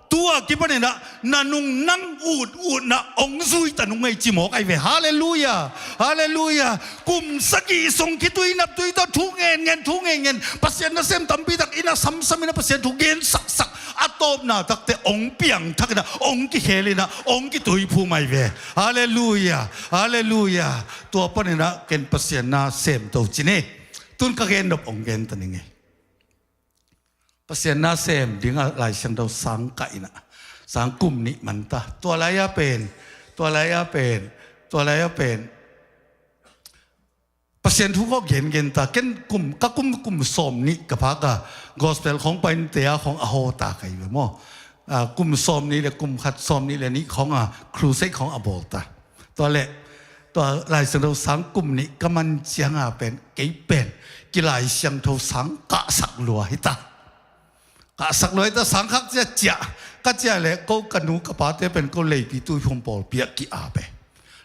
tu-a kipan in ah na nung nang ut utna hong zui ta nung ei ci mawk ai ve. Halleluiah. Halleluiah. Kum sagih sung khitui naptui tawh thu ngen ngen, thu ngen ngen, Pasian nasem tampi tak in ah samsam in ah Pasian thu gen saksak, a tawpna tak teh hong piangthak in ah, hong kikhel in ah, hong kituiphum ai ve. Halleluiah. Halleluiah. Tua pan in ah ken Pasian nasem to ci ni. Tun ka gen nop hong gen ta ning ei. Pasian nasem dingah Lai Siangtho sang kah in ah, sang kum nih man ta. Tua lai-a pen, tua lai-a pen, tua lai-a pen Pasian thu kawh gengen ta. Ken kum, ka kum, kum sawmnih ka phak a, gospel khawng painte a khawng a haw ta ka hi ve maw. Ah, kum sawmnih le kum khat, sawmnih le nih khawng a crusade khawng a bawl ta. Tua leh, tua Lai Siangtho sang kum nih ka man ciang a pen, kei pen ki Lai Siangtho sang kahsak lua hi ta. Kahsak lua hi ta, sang khak ciah ciah. Ka ciah leh ko ka nu ka pate pen ko Leipi Tuiphum pawlpi ah ki-ap e.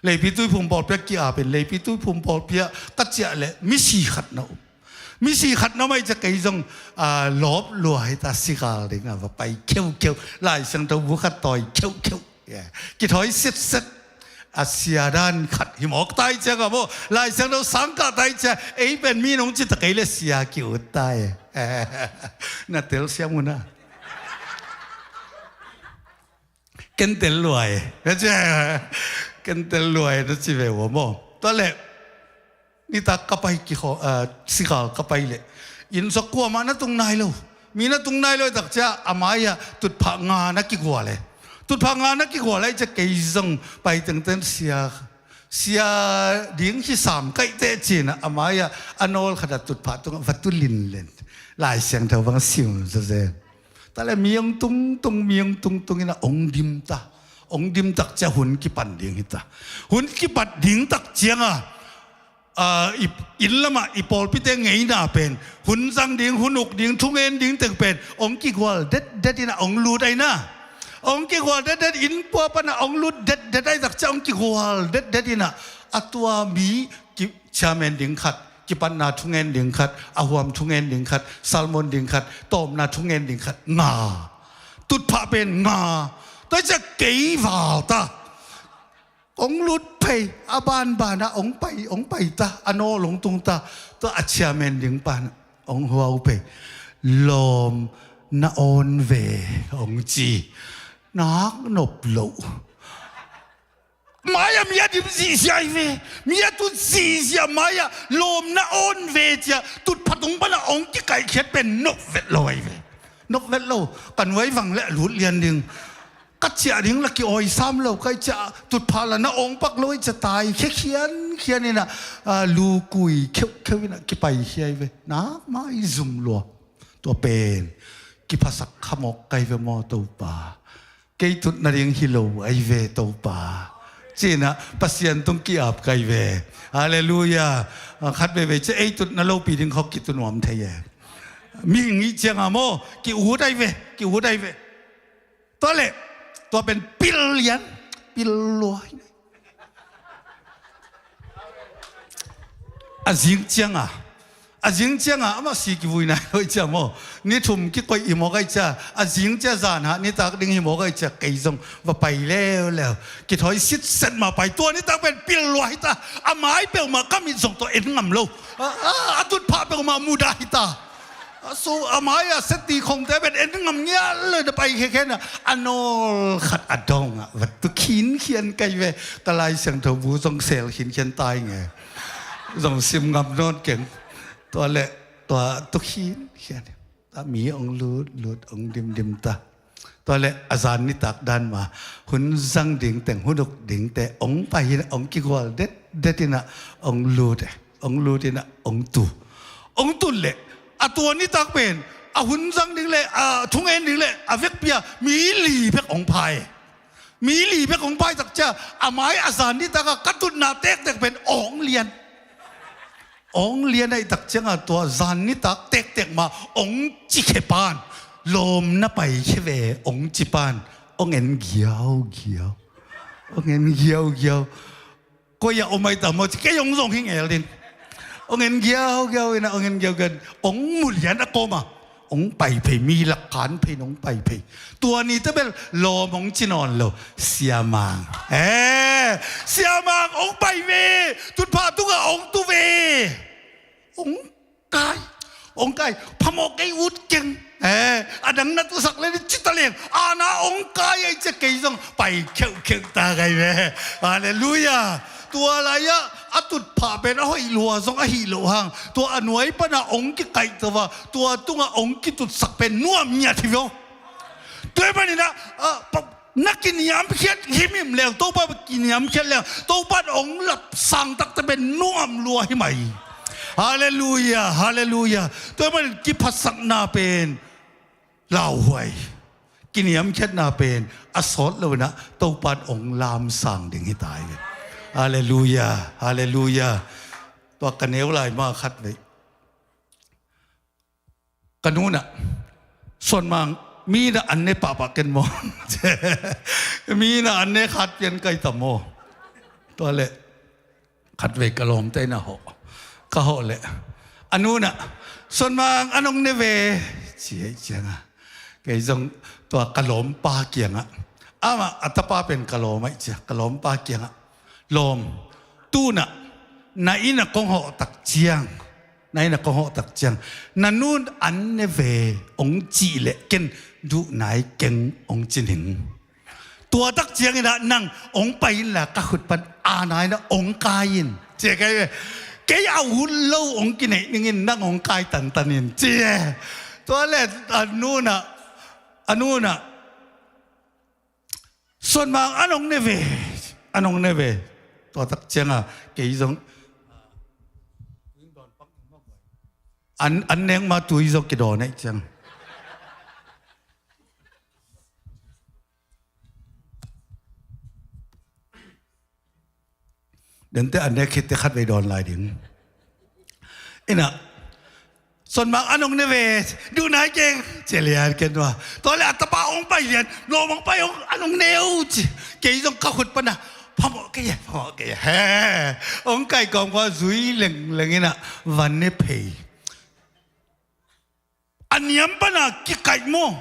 Leipi Tuiphum pawlpi ah ki-ap e. Leipi Tuiphum pawlpi ah ka ciah leh misi khat na um. Misi khat na om ahih ciang kei zong, ah, lawp lua hi ta, sikal ding a va pai kheukheu. Lai Siangtho bu khat tawi kheukheu. Yeah. Kithawi sitset. A sia dan khat hi mawk ta ahih ciang a maw, Lai Siangtho sang kah ta ahih ciang, ei pen mi nong ci ta kei leh sia ki-ut ta e. Na telsiam un a. Ken tel lua e. Ken tel lua e na ci ve ua maw. Tua leh, nitak ka pai kikhaw, ah, sikal ka pai leh, inn sung kuamah na tung nai lo. Mi na tung nai lo tak ciang a mai-ah tutphah nga na kigual e. Tutphah nga na kigual ahih ciang kei zong pai tengteng sia, sia ding hi sam kaih teh ci-in ah a mai-ah a nawl khat ah tutphah tungah va tu linlen. Lai Siangtho bang sim zazen. Tua leh mi hong tungtung, mi hong tungtung in ah hong dim ta. Hong dim tak ciang hun kipan ding hi ta. Hun kipat ding tak ciang a, ah, i, inn lamah i pawlpite ngeina pen, hun zang ding, hun uk ding, thungen ding teng pen hong kigual detdet in ah hong lut ai na. Hong kigual detdet, inn pua pan ah hong lut detdet ahih tak ciang hong kigual detdet in ah, a tua mi ki, chairman ding khat, kipatna thungen ding khat, a huam thungen ding khat, sermon ding khat, tawpna thungen ding khat, nga. Tutphah pen nga. Tua ciang kei val ta. Hong lut phei, a banban ah hong pai, hong pai ta, a nawl hong tung ta. Tua a chairman ding pan hong huau phei. Lawm na awn ve, hong ci. Nak nop loh. Mai-ah mi a dim zihziah hi ve. Mi a tut zihziah mai-ah lawm na awn ve ci-a tutphah tung pan ah hong kikaihkhiat pen nop vet lo ahi ve. Nop vet lo. Ka nuai vang leh a lut lian ding. Ka ciah ding la ki-awi sam lo ka hih ciang, tutphah la na awng pak lo ahih ciang tai khia khiankhian in ah, ah, lu kui kheuhkheuh in ah kipaikhia hi ve. Nak mai zum lua. Tua pen kiphasak kha mawk ka hi ve maw Topa. Kei tutna ding hi lo ahi ve Topa, ci-in ah Pasian tung ki-ap ka hi ve. Halleluiah. Ah, khat veivei ciang ei tutna lopi ding khawng kitu nuam thei e. Mihing i hih ciang a maw, ki-ut ahi ve, ki-ut ahi ve. Tua leh, tua pen pil lian, pil lua. A zing ciang a, a zing ciang a, amah si kivui nai lo ahih ciang maw, ni thum kikoih hi mawk ahih ciang, a zing ciang zan hah nitak ding hi mawk ahih ciang, kei zong va pai leuleu. Kithawi sitset mah pai, tua nitak pen pil lua hi ta, a mai peuhmah ka mit zong tawh en ngam lo. A, a, a tutphah peuhmah mudah hi ta. A su, a mai-ah seti khongte pen en ngam ngial lo, na pai khekhen ah, a nawl khat a dong ah va tu khinkhian ka hi ve. Ka Lai Siangtho bu zong sel khinkhian ta ing e. Zong sim ngam nawn keng. Tua leh, tua tu khinkhian. Tua mi hong lutlut, hong dimdim ta. Tua leh a zan nitak dan mah, hun zang ding teng, hun uk ding teng hong pai in ah, hong kigual detdet in ah, hong lut e, hong lut in ah, hong tu. Hong tun leh, a tua nitak pen, a hun zang ding leh, a thungen ding leh, a vekpi-a mi li bek hong pha e. Mi li bek hong pai tak ciang a mai a zan nitak a ka tutna tektek pen awng lian. Awng lian ahih tak ciangah tua zan nitak tektek mah hong ci khia pan, lawm na pai khia ve hong ci pan, hong en giaugiau. Hong en giaugiau. Koi ah om ai tam maw ci, kei hong zong hi ngel ding. Hong en giaugiau in ah, hong en giaugiau in, hong mu lian a kawm a hong pai phei, mi lak kan phei in hong pai phei. Tua ni teh bel lawm hong ci nawn lo. Siamang, eh, siamang hong pai ve, tutphah tungah hong tu ve. Hong kai, hong kai, phamawh kei, ut keng. Eh, a dang na tusak le ni ci ta leng, ana hong kai ahih ciang kei zong pai kheuhkheuh ta kai ve. Halleluiah. Tua lai-ah a tutphah pen a hoih lua zong ahih loh hang, tua a nuai panah hong kikaihto a, tua tungah hong kitutsak pen nuam ngiat hi ve aw. Tua ahih manin ah, ah, pa-, na kiniamkhiat himhim leng, Topa kiniamkhiat leng, Topa in hong lapsang takte pen nuam lua hi mai. Halleluiah, halleluiah. Tua ahih manin kiphatsakna pen lauhuai, kiniamkhiatna pen a sawt lo in ah Topa in hong lamsang ding hi ta hi. Halleluiah, halleluiah. Tua ka neu lai mah khat vei. Ka nu in ah, Suanmang, mi in ah an ne pahpah ken maw? Mi in ah an ne khat pian kai tam maw? Tua leh khatvei ka lawmte in ah hawh. Ka hawh leh a nu in ah, Suanmang, an hong ne ve, ci ahih ciangah kei zong tua ka lawmpa kiangah, amah a tapa pen ka lawm ahih ciang, ka lawmpa kiangah, lawm, tu-in ah na inn ah kong hawh tak ciang, na inn ah kong hawh tak ciang na nu in an ne ve hong cih leh ken duh nai keng hong ci ning. Tua tak ciangin ah nang hong pai inla ka khut pan ana in ah hong kai in, ci e. Kei, kei a ut lo hong kineih ning in, nang hong kai tantan in, ci e. Tua leh a nu in ah, a nu in ah, Suanmang, an hong ne ve, an hong ne ve. Tua tak ciangah kei zong an, an nek mah tui zong kidawn ahih ciang. Dente an nek khit teh khatvei dawn lai ding. In ah, Suanmang, an hong ne ve, duh nai keng, ci lian ken tua. Tua leh a tapa hong pai lian, lawm hong pai hong, an hong ne uh, ci. Kei zong ka khut pan ah, phamawh kei e, phamawh kei e. He, hong kai kawm kawm a zui lengleng in ah van ne phei. A niam pana kikaih maw,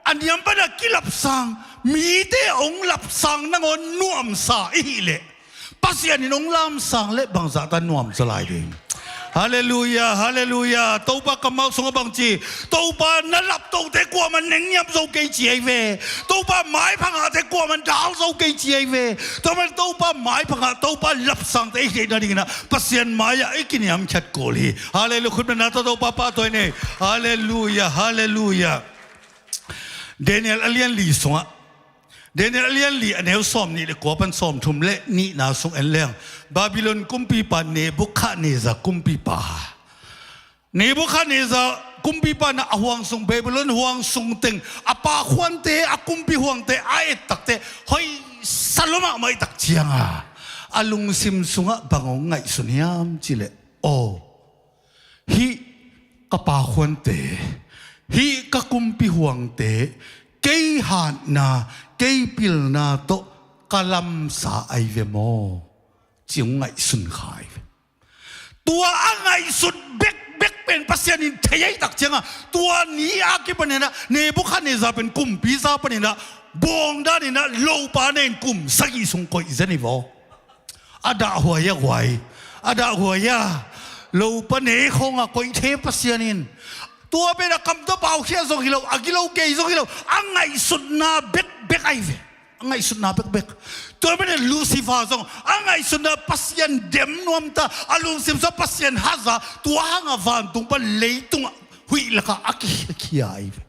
a niam pana kilapsang, mite hong lapsang nangawn nuamsa i hih leh, Pasian in hong lamsang leh bangzahta nuamsa lai ding. Halleluiah, halleluiah. Topa kammal sungah bangci, Topa na laptohte kuamah nengniam zo kei ci ahi ve. Topa maipha ngahte kuamah dal zo kei ci ahi ve. Tua man Topa maipha ngah, Topa lapsangte i hih theih nadingin ah Pasian mai-ah i kiniamkhiat kul hi. Halleluiah. Khutbetna tawh Topa pahtawi ni. Halleluiah, halleluiah. Daniel a lian li sungah, Daniel a lian li a neu sawm nih le kua pan sawm thum le nihna sung en leng, Babylon kumpipa Nebukhadnezzar kumpipa, Nebukhadnezzar kumpipa in ah a huangsung, Babylon huangsung teng a pakhuante, a kumpi huangte a et takteh hoihsa lua mahmah ahih tak ciangah a lungsim sungah bang hong ngaihsun hiam cih leh, aw, hih ka pakhuante, hih ka kumpi huangte kei hatna, kei pilna tawh ka lamsa ahi ve maw, ci hong ngaihsun kha ahi ve. Tua a ngaihsut bekbek pen Pasian in thei ahih tak ciangah, tua ni a kipanin ah Nebukhadnezzar pen kumpiza panin ah bawngdanin ah lopa ne in kum sagih sung koih zen hi vaw. A dahhuai a huai, a dahhuai a lopa ne khawngah koih thei Pasian in. Tua pen a kam tawh paukhia zong hi lo, a gilo kei zong hi lo, a ngaihsutna bekbek ahi ve. A ngaihsutna bekbek. Tua ahih manin Lucifer zong a ngaihsutna Pasian dem nuamta, a lungsim sungah Pasian haza, tua hangah vantung pan leitungah huih lakah a kikhiakhia ahi ve.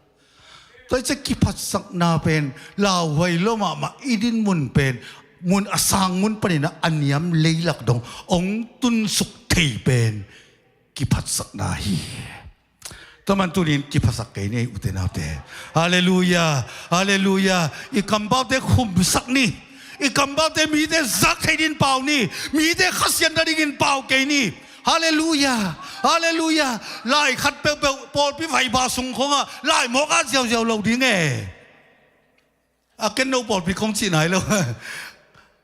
Tua ahih ciang kiphatsakna pen lauhuai lua mahmah, i dinmun pen mun a sang mun panin ah a niam leilak dong hong tunsuk thei pen kiphatsakna hi. Tua man tunin kiphasak kei ni, ute naute. Halleluiah, halleluiah. I kampaute khumsak ni. I kampaute mite zak thei din pau ni. Mite Kha Sian nadingin pau kei ni. Halleluiah, halleluiah. Lai khat peuhpeuh pawlpi vaiba sung khawngah lai mawk at ziauziau lo ding e. A ken no pawlpi kong cih nai lo.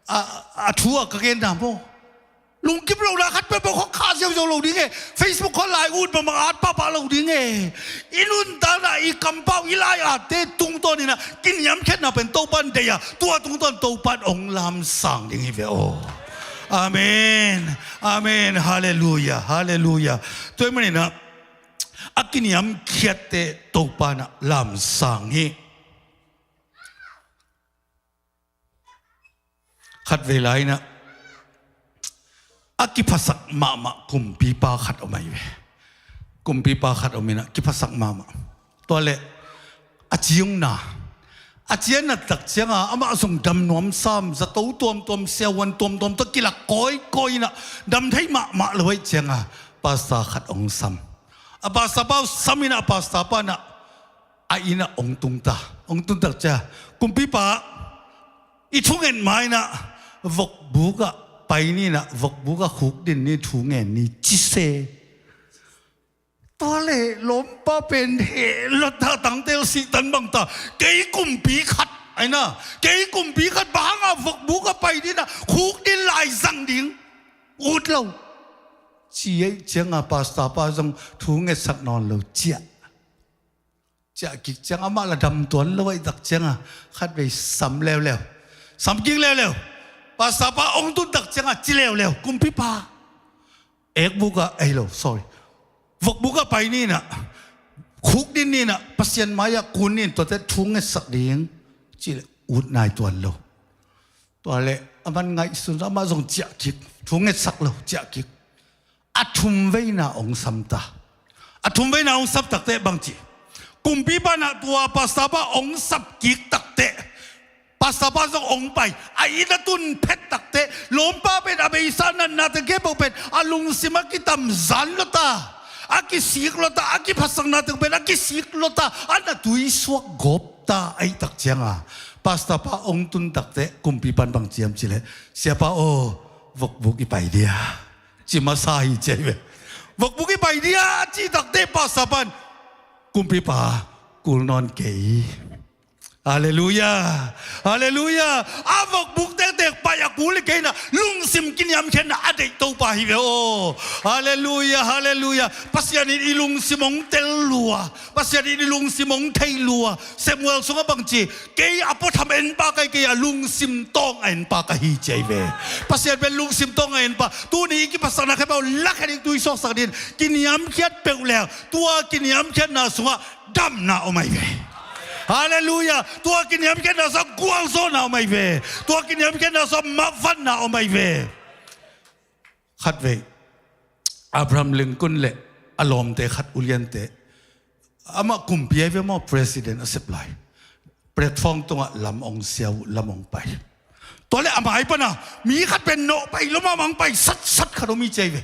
A, a thu a ka genna maw? Lungkim lohna khat peuhpeuh khawng khah ziauziau lo ding e. Facebook khawng lai ut mahmah at pahpah lo ding e. I nuntakna, i kampau, i lai atte tungtawnin ah kiniamkhiatna pen Topan deih a, tua tungtawn Topan hong lamsang ding hi ve aw. Amen. Amen. Halleluiah, halleluiah. Tua ahih manin ah a kiniamkhiatte Topan ah lamsang hi. Khatvei lai-in ah a kiphasak mahmah kumpipa khat om ahi ve. Kumpipa khat om in ah kiphasak mahmah. Tua leh a ci hong na. A ci a na tak ciangah amah zong dam nuam sam, zato tuamtuam, siahuan tuamtuam tawh kilak kawikawi in ah dam thei mahmah lo ahih ciangah pastor khat hong sam. A pastor pa hong sam in ah a pastor pa in ah a inn ah hong tung ta. Hong tun tak ciang, kumpipa, i thunget ma-in ah vokbuk ah pai ni in ah, vokbuk ah khukdin ni, thu ngen ni ci se. Tua leh lawmpa pen heh lua ta, tangtel sih tan bang ta. Kei kumpi khat, ai na, kei kumpi khat bang hangah vokbuk ah pai ding ah, khukdin lai zang ding? Ut lo. Ci ahih ciangah pastor pa zong thu ngetsak nawn lo ciah. Ciah kik ciang amah la dam tuan lo ahih tak ciangah khatvei sam leuleu. Sam kik leuleu. Pastor pa hong tun tak ciangah ci leuleu, kumpipa, ekbuk ah, ei lo, sorry, vokbuk ah pai ni in ah, khukdin ni in ah, Pasian mai-ah kun ni in, tuate thu ngetsak ding, ci leh ut nai tuan lo. Tua leh a man ngaihsun, amah zong ciah kik, thu ngetsak lo, ciah kik. A thumveina hong sam ta. A thumveina hong sap takteh bang ci? Kumpipa in ah tua pastor pa hong sap kik takteh, pastor pa zong hong pai. A inn a tun phet takteh lawmpa pen a beisa natna teng khempeuh pen a lungsim a kitamzan lua ta, a kisik lua ta, a kiphasakna teng pen a kisik lua ta, a na tuisuak gawp ta ahih tak ciangah pastor pa hong tun takteh kumpipa in bang ci hiam cih leh, siapa aw, vokbuk i pai dia, ci masa hi ci ahi ve. Vokbuk i pai dia a cih takteh pastor pa in, kumpipa, kul nawn kei. Halleluiah, halleluiah. A vokbuk tektek pai a kul hi kei in ah lungsim kiniamkhiatna a deih Topa hi ve aw. Halleluiah, halleluiah. Pasian in i lungsim hong tel lua, Pasian in i lungsim hong thei lua. Samuel sungah bang ci? Kei a puatham enpa ka hi kei a, lungsim tawng a enpa ka hi ci ahi ve. Pasian pen lungsim tawng a enpa. Tuni i kiphatsakna khempeuh lakhia ding, tuisuaksak ding, kiniamkhiat peuh leng tua kiniamkhiatna sungah damna om ahi ve. Halleluiah. Tua kiniamkhiatna sungah gualzawhna om ahi ve. Tua kiniamkhiatna sungah mapvanna om ahi ve. Khatvei Abraham Lincoln le a lawmte khat, uliante, amah kumpi ahi ve maw, president a sep lai. Platform tungah lam hong siau, lam hong pai. Tua leh a mai pana mi khat pen nawh pai lua mahmah, hong pai satsat khat om hi ci ahi ve.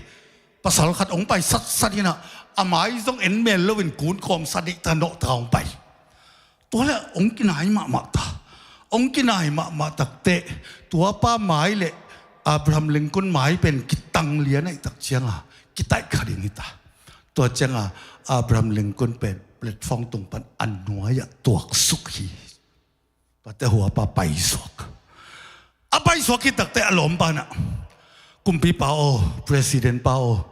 Pasal khat hong pai satsat in ah, a mai zong en mel loin kun kawmsa deihta nawhta hong pai. Tua leh hong kinai mahmah ta. Hong kinai mahmah takteh tuapa mai le Abraham Lincoln mai pen kitanglian ahih tak ciangah kitaih kha ding hi ta. Tua ciangah Abraham Lincoln pen platform tung pan a nuai-ah tuaksuk hi. Tuate huapa paisuak. A paisuak hi takteh a lawmpa in ah, kumpipa aw, president pa aw,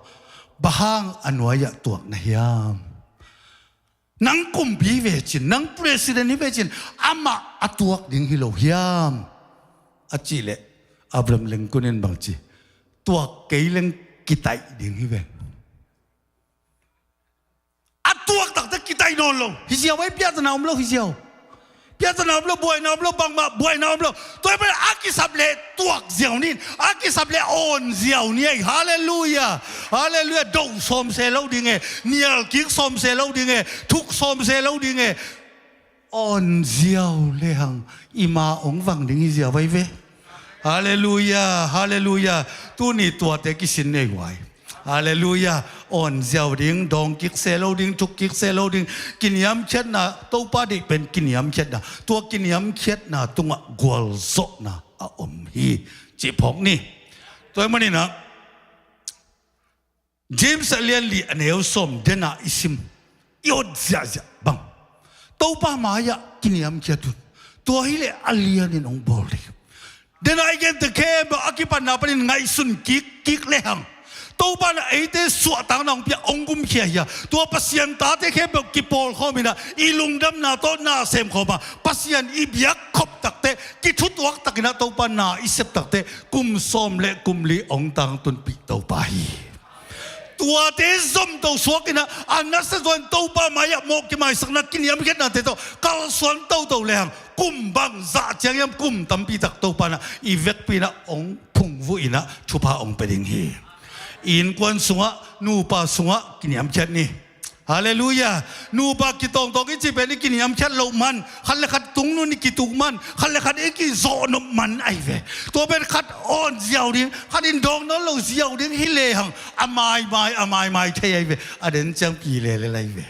bang hang a nuai-ah tuak na hiam? Nang kumpi hi ve cin, nang president hi ve cin, amah a tuak ding hi lo hiam? A cih leh Abraham Lincoln in bang ci? Tuak kei leng kitaih ding hi veng. A tuak takteh kitaih nawn lo hi ziau ei, piahtana om lo hi ziau. Piahtana om lo, buaina om lo, bangmah buaina om lo. Tua hi pen a kisap leh tuak ziau ni, a kisap leh awn ziau ni ei. Halleluiah, halleluiah. Doh sawm se lo ding e, nial kik sawm se lo ding e, thuk sawm se lo ding e. Awn ziau lehang i ma hong vang ding hi ziau ahi ve. Halleluiah, halleluiah. Tuni tuate kisin nei huai. Halleluiah. Awn ziau ding, dawng kik se lo ding, thuk kik se lo ding. Kiniamkhiatna, Topa deih pen kiniamkhiatna. Tua kiniamkhiatna tungah gualzawhna a om hi, cih phawk ni. Tua ahih maninah James a lian li a neu sawm dena i sim, i awt ziahziah bang, Topa mai-ah kiniamkhiat un. Tua hileh a lianin hong bawl ding. Dena i gente khempeuh a kipatna panin ngaihsun kik, kik lehang, Topa in eite suahtakna hong pia, hong gumkhia hi a, tua Pasian tate khempeuh kipawlkhawm inah i lungdamna tawh na semkhawm a, Pasian i biak khop takteh, kithutuak takinah Topa na i sep takteh, kum sawm le kum li hong tangtunpih Topa hi. Tuate zomto suak inah a nasia zuan Topa mai-ah mawh kimaisakna kiniamkhiatnate tawh kalsuan toto lehang, kum bang zah ciang hiam, kum tampi tak Topa inah i vekpi inah hong phungvuh inah thupha hong pia ding hi. I innkuan sungah, nupa sungah kiniamkhiat ni. Halleluiah. Nupa kitawngtawng i cih pen i kiniamkhiat loh man, khat le khat tungnun i kituk man, khat le khat i kizawhnop man ahi ve. Tua pen khat awn ziau ding, khat in dawng nawn lo ziau ding hi lehang, a maimai, a maimai thei ahi ve. A den ciang pi lelel ahi ve.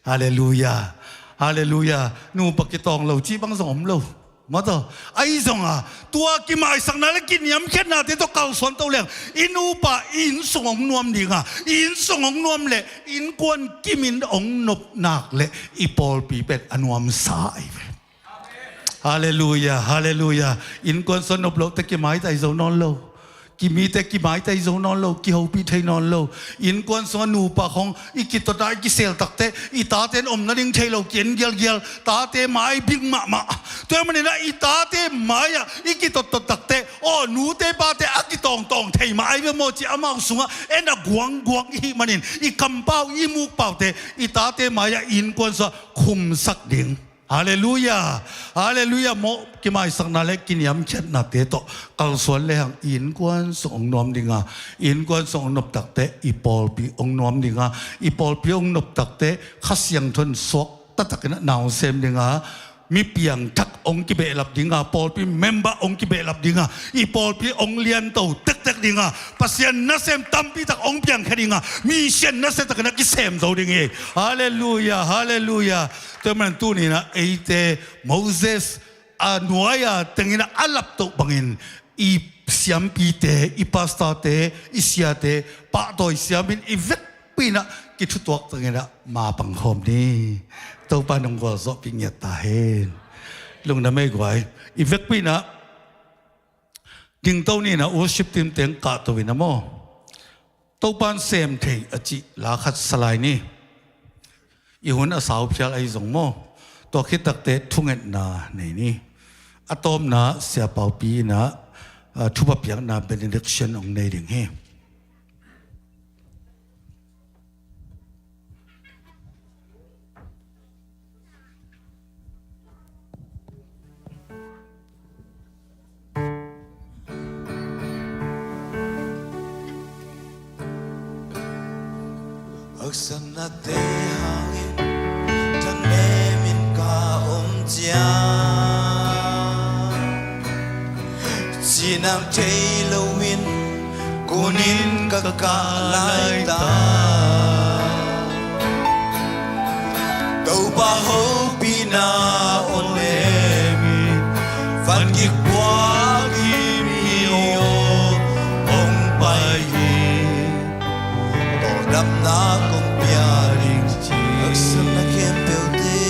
Halleluiah. Halleluiah. Nupa kitawng lo cih bang zong om lo. Maw taw, ahi zonga, tua kimaisakna le kiniamkhiatnate tawh kalsuan to leng, i nupa i inn sung hong nuam dinga, i inn sung hong nuam leh innkuan kimin hong nop nak leh i pawlpi pen a nuamsa ahi ve. Halleluiah, halleluiah. Innkuan sung nop lote kimaitai zo nawn lo. Kimite kimaitai zo nawn lo, kihopih thei nawn lo. Innkuan sungah nupa khong i kitot a i kisel takteh, i tate in om nading thei lo, ki-en gialgial, tate mai bing mahmah. Tua ahih maninah i tate mai-ah i kitottot takteh, aw, nute pate a kitawngtawng thei mah ahi ve maw, ci amau sungah en a guangguang i hih manin, i kampau, i mukpaute i tate mai-ah innkuan sungah khumsak ding. Halleluiah. Halleluiah. Mawh kimaisakna le kiniamkhiatnate tawh kalsuan lehang i innkuan sung hong nuam dinga, i innkuan sung hong nop takteh i pawlpi hong nuam dinga, i pawlpi hong nop takteh Kha Siangtho in suak taktakin a na hong sem dinga, mi piangthak hong kibehlap dinga, pawlpi member hong kibehlap dinga, i pawlpi hong lianto tektek dinga, Pasian nasem tampi tak hong piangkhia dinga, mission nasia takin a kisem zo ding hi. Halleluiah, halleluiah. Tua ahih manin tuni inah eite Moses a nuai-a tengin a laptoh bangin i siampite, i pastorte, i siate pahtawi siamin i vekpi inah kithutuak tengin ah mapang khawm ni. Topa in hong gualzawhpih ngiat ta hen. Lungdam ei guai. I vekpi inah dingto ni inah worship team teng kahto inah maw, Topa in sem thei a cih la khat sa lai ni. I hun a sau phial ahi zong maw, tua khit takteh thungetna nei ni. A tawpna Sia Pau Pi inah, ah, thupha piakna benediction hong nei ding hi. Haksatnate hangin thanemin ka om ciang, cinam thei loin kunin ka kah laita. Topa hopihna hong nemin, van kikhuakin mi aw hong pai hi. Tawldamna kong pia ding ci. Haksatna khempeuhte,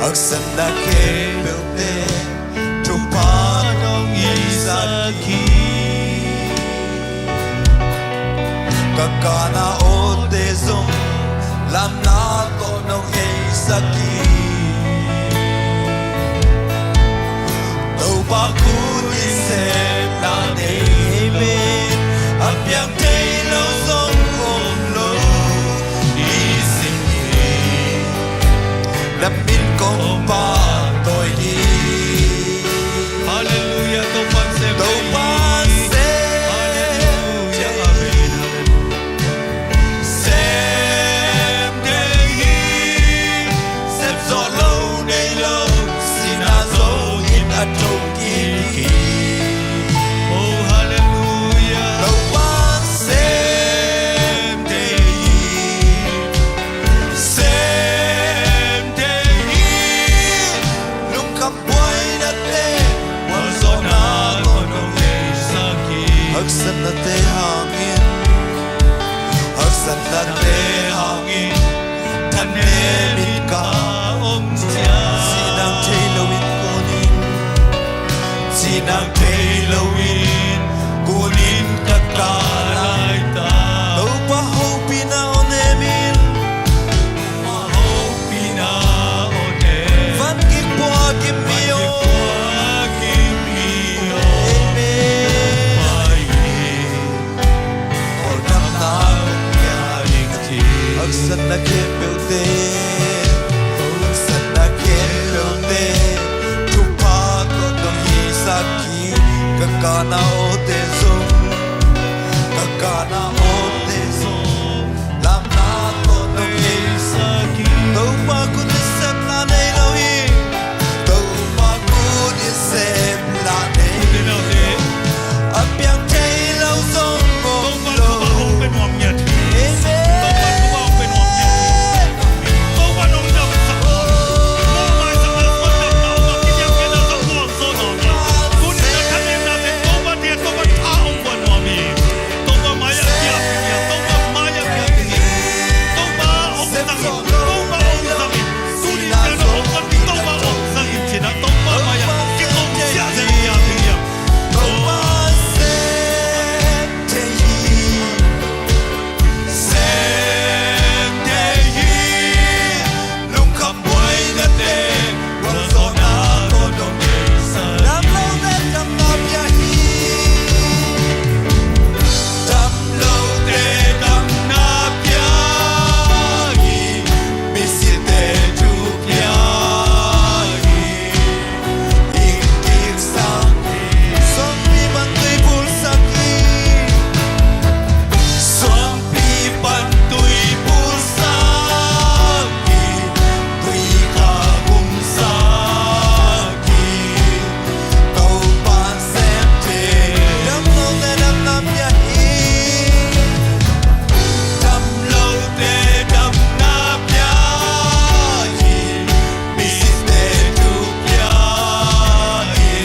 haksatna khempeuhte, thupha nong hisak hi. Ka kahna awte zong lamna tawh nong heisak hi. Topa khut in sem la nei hi pen, a piang thei lo zong om lo hi sim hi. Na min kong pahtawi hi. Halleluiah. Topa in sem, Topa in sem. Halleluiah. Amen. Sem thei hi. Sem zawh lo nei lo, sihna zongin a thokik hi. Oh, halleluiah. Topa in Kana awte zong, ka kana awte zong, lamna tawh nong heisak hi. Topa, kut i sepna nei lo hi. Topa, kut i sepna nei lo hi. A piang thei lo zong om lo. Topa, Topa hong pe nuam ngiat hi. Amen. Topa, Topa hong pe nuam ngiat hi. Topa nong damsak nuam hi. Mawhmaisakna, suandamna, Topa kiniamkhiatna zong muang zaw nuam hi. Tuni na thanemnate Topa deih a, Topa tha hong pia nuam hi. Topa mai-ah kiap hi. Topa mai-ah kiap hi. Topa hong zang hi. Topa hong zang hi. Tuni ciang na hong zang hi. Topa hong zang hi. Cina Topa mai-ah kiko ciahciah kiap hi. Topa sem thei hi. Sem thei hi. Lungkham buaina teng, gualzawhna tawh nong heisak hi. Damlote damna pia hi. Damlote damna pia hi. Misite thu pia hi. Ing kiksak hi. Suangpi pan tui pulsak hi. Suangpi pan tui pulsak hi. Tui kha kumsak hi. Topa sem thei. Damlote damna pia hi. Damlote damna pia hi. Misite thu pia hi.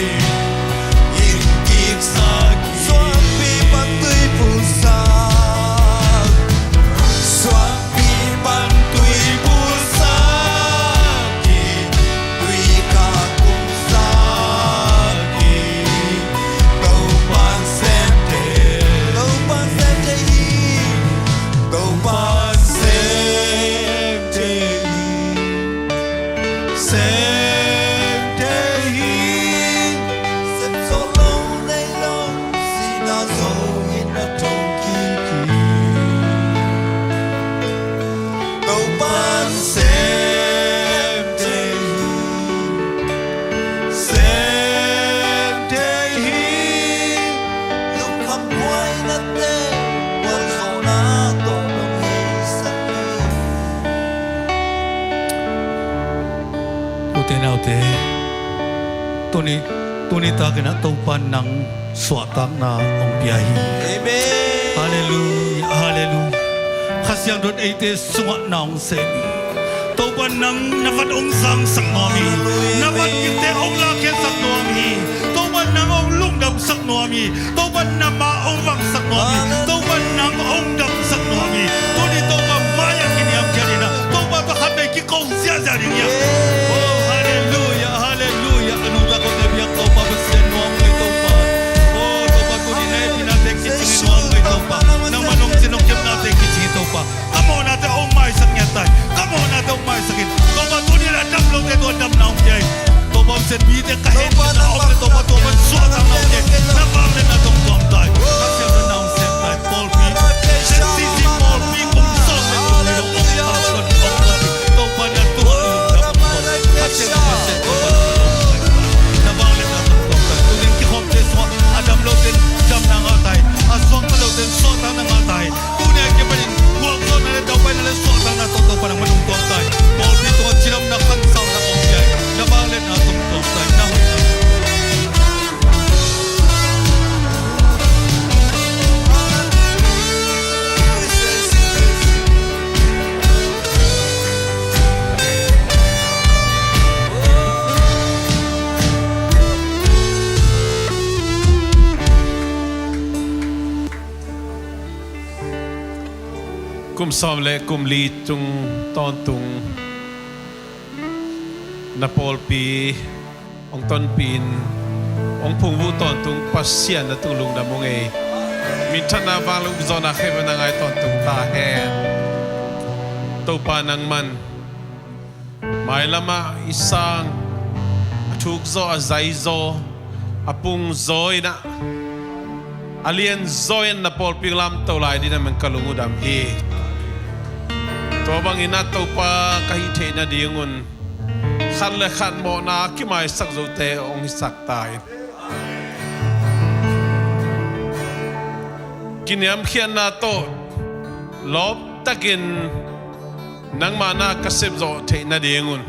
Ing kiksak hi. Suangpi pan tui pulsak. Suangpi pan tui pulsak hi. Tui kha kumsak hi. Topa sem thei. Topa sem thei hi. Topa sem thei hi. Sem thei hi. Sem zawh lo nei lo, sihna zawh in a thong kik hi. Topa sem thei hi. Sem thei hi. Lungkham buaina teng, gualzawhna tawh nong heisak hi. Ute naute, tuni, tuni takin ah Topa nang suahtakna hong pia hi. Amen. Halleluiah, halleluiah. Kha Siangtho in eite sungah na hong sem hi. Topa nang na vat hong zangsak nuam hi. Halleluiah. Na vat kikte hong lakkhiatsak nuam hi. Topa nang hong lungdamsak nuam hi. Topa na ma hong vangsak nuam hi. Halleluiah. Topa nang hong damsak nuam hi. Tuni Topa mai-ah kiniamkhiat in ah, Topa tawh khatvei kiko ziahziah ding hi. Oh, halleluiah, halleluiah. A nungta kote biak Topa, Pasian nuam ngei Topa. Oh, Topa tuni na hehpihnate kicing hi nuam ngei Topa. Nangmah nong cin nong kepnate kicing hi Topa. Ka mawhnate hong maisak ngiat ta hi. Ka mawhnate hong maisak in. Topa tuni a damlote tua damna hong pia in. Topa Pasian, mite ka hehpihna a om leh Topa tua pan suahtakna hong pia in. Na vangliatna tawh hong tuam ta hi. Kha Siangtho in na hong sem ta hi. Pawlpi, Z C C pawlpi kum sawm le kum li hong, hong, hong, hong, Topa na tua lungdam hong pia in. Kha Siangtho Pasian Topa na vangliatna tawh hong tuam ta hi. Tuni in kikhawmte sungah a damlote in damna ngah ta hi. A suakta lote in suahtakna ngah ta hi. Tuni a kipanin gualzawhna le daupaina le suahtakna tawh Topa nangmah hong tuam ta hi. Pawlpi tungah cidamna khansauna hong pia in. Na vangliatna tawh hong tuam ta hi. Na hoihna. Kum sawm le kum li tung tawntung na pawlpi hong tonpih in, hong phungvuh tawntung Pasian na tung lungdam ung ei. Minthanna, vangliatna, zawhna, kheihpihna ngai tawntung ta hen. Topa nangman mailamah i sang, a thukzaw, a zaizaw, a pungzaw in ah, a lianzaw in na pawlpi lamto lai ding na man ka lung uh dam hi. Tua bangin ah Topa ka hih theih nadingun khat le khat mawhna a kimaisak zote hong hisak ta in. kiniamkhiatna tawh lawptakin nangma na ka sepzawh theih nadingun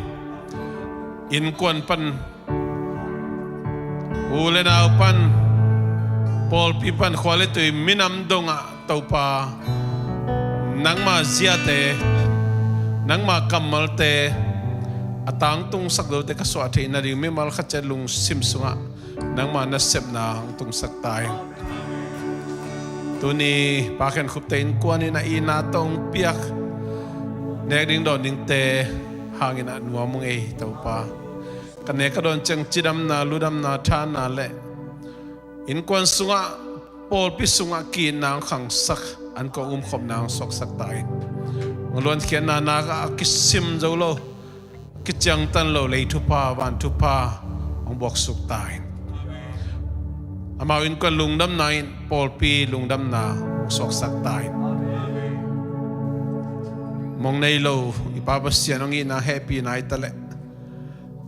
innkuan pan, u le nau pan, pawlpi pan, khua le tui minam dongah Topa, nangma ziate, nangma kammalte a tangtungsak zote ka suah theih nading mimal khat ciat lungsim sungah nangma nasepna hong tungsak ta in. Tuni Pa Khen Khupte innkuan in a itna tawh hong piak nek ding dawn dingte hangin a nuam ung ei Topa. Ka nek ka dawn ciang cidamna, ludamna, thahatna le innkuan sungah, pawlpi sungah ki-itna hong khangsak, an kong umkhopna hong suaksak ta in. Hong luankhiatna nak ah a kisim zo lo, kiciangtan lo lei thupha, van thupha hong buaksuk ta in. Amau innkuan lungdamna in pawlpi lungdamna hong suaksak ta in. Mong nei lo i Pa Pasian hong itna hehpihna hi taleh,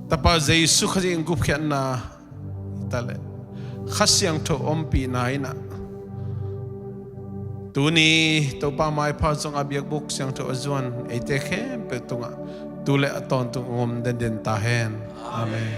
Tapa Jesu Khazih in gupkhiatna hi taleh, Kha Siangtho ompihna in ah tuni Topa maipha zong a biakbuk siangtho a zuan eite khempeuh tungah tu le a tawntung hong om denden ta hen. Amen.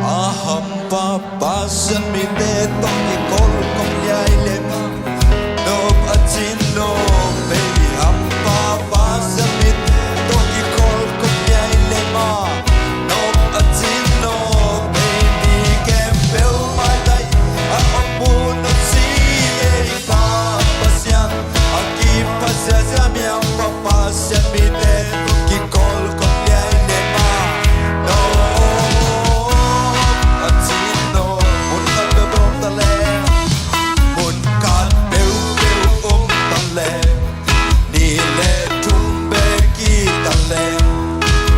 A hampa Pasian mite tawh kikolkop liai lem a, nop a cin nop bei hampa Pasian mite tawh kikolkop liai lem a, nop a cin nop bei mi khempeuh maitai a om mun a si ei Pa Pasian a kiphasia siam hiam Pa Pasian mite tawh kikolkop liai lem a, nop a cin nop mun khat peuh om ta leh, mun khat peuhpeuh om ta leh, nih le thum bek hi ta leh,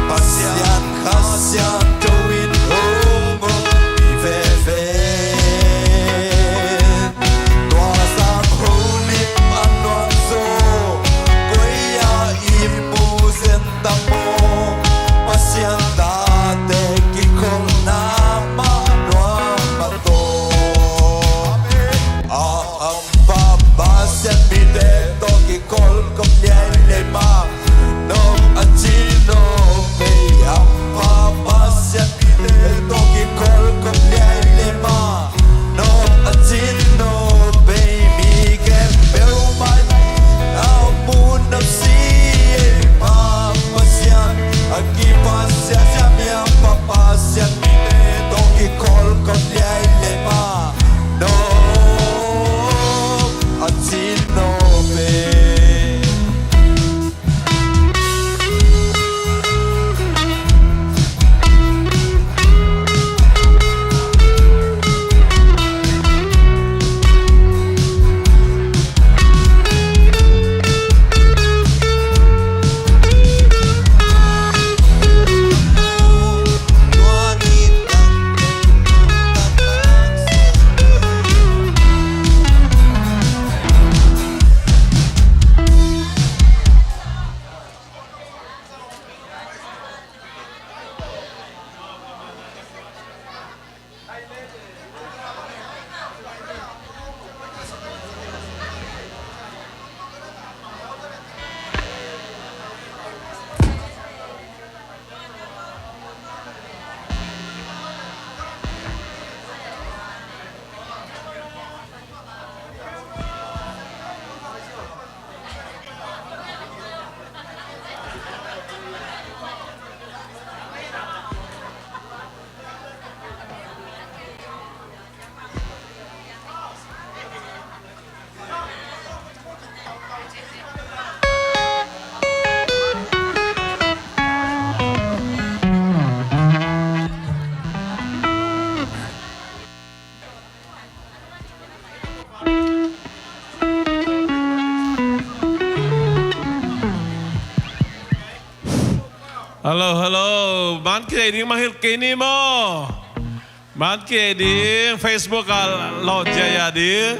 Pasian Kha Siangtho in hong ompih veve. Tua sang holim a nuam zaw, koi-ah i mu zen ta maw, Pasian tate kikholhna mah nuam a tawh. A hampa Pasian mite tawh kikolkop liai lem a, nop a cin nop bei hampa Pasian mite tawh kikolkop liai lem a, nop a cin nop bei mi khempeuh maitai a om mun a si ei Pa Pasian a kiphasia siam hiam Pa Pasian mite tawh kikolkop liai lem a, nop a cin nop bei. Hello, hello. Man kei ding mah hilh kei ni maw. Man kei ding Facebook ah lawh ciai a ding.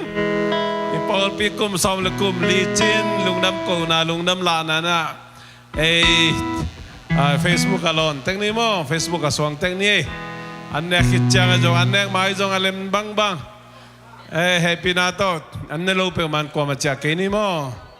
Pawlpi kum sawm le kum li cin lungdam kohna, lungdam lahna na. Ei, ah, Facebook a lawn tek ni maw, Facebook a suang tek ni. An nek khit ciang a zong, an nek mai zong a lem bangbang. Ei, hehpihna tawh an ne lo peuhmah in kuamah ciah kei ni maw.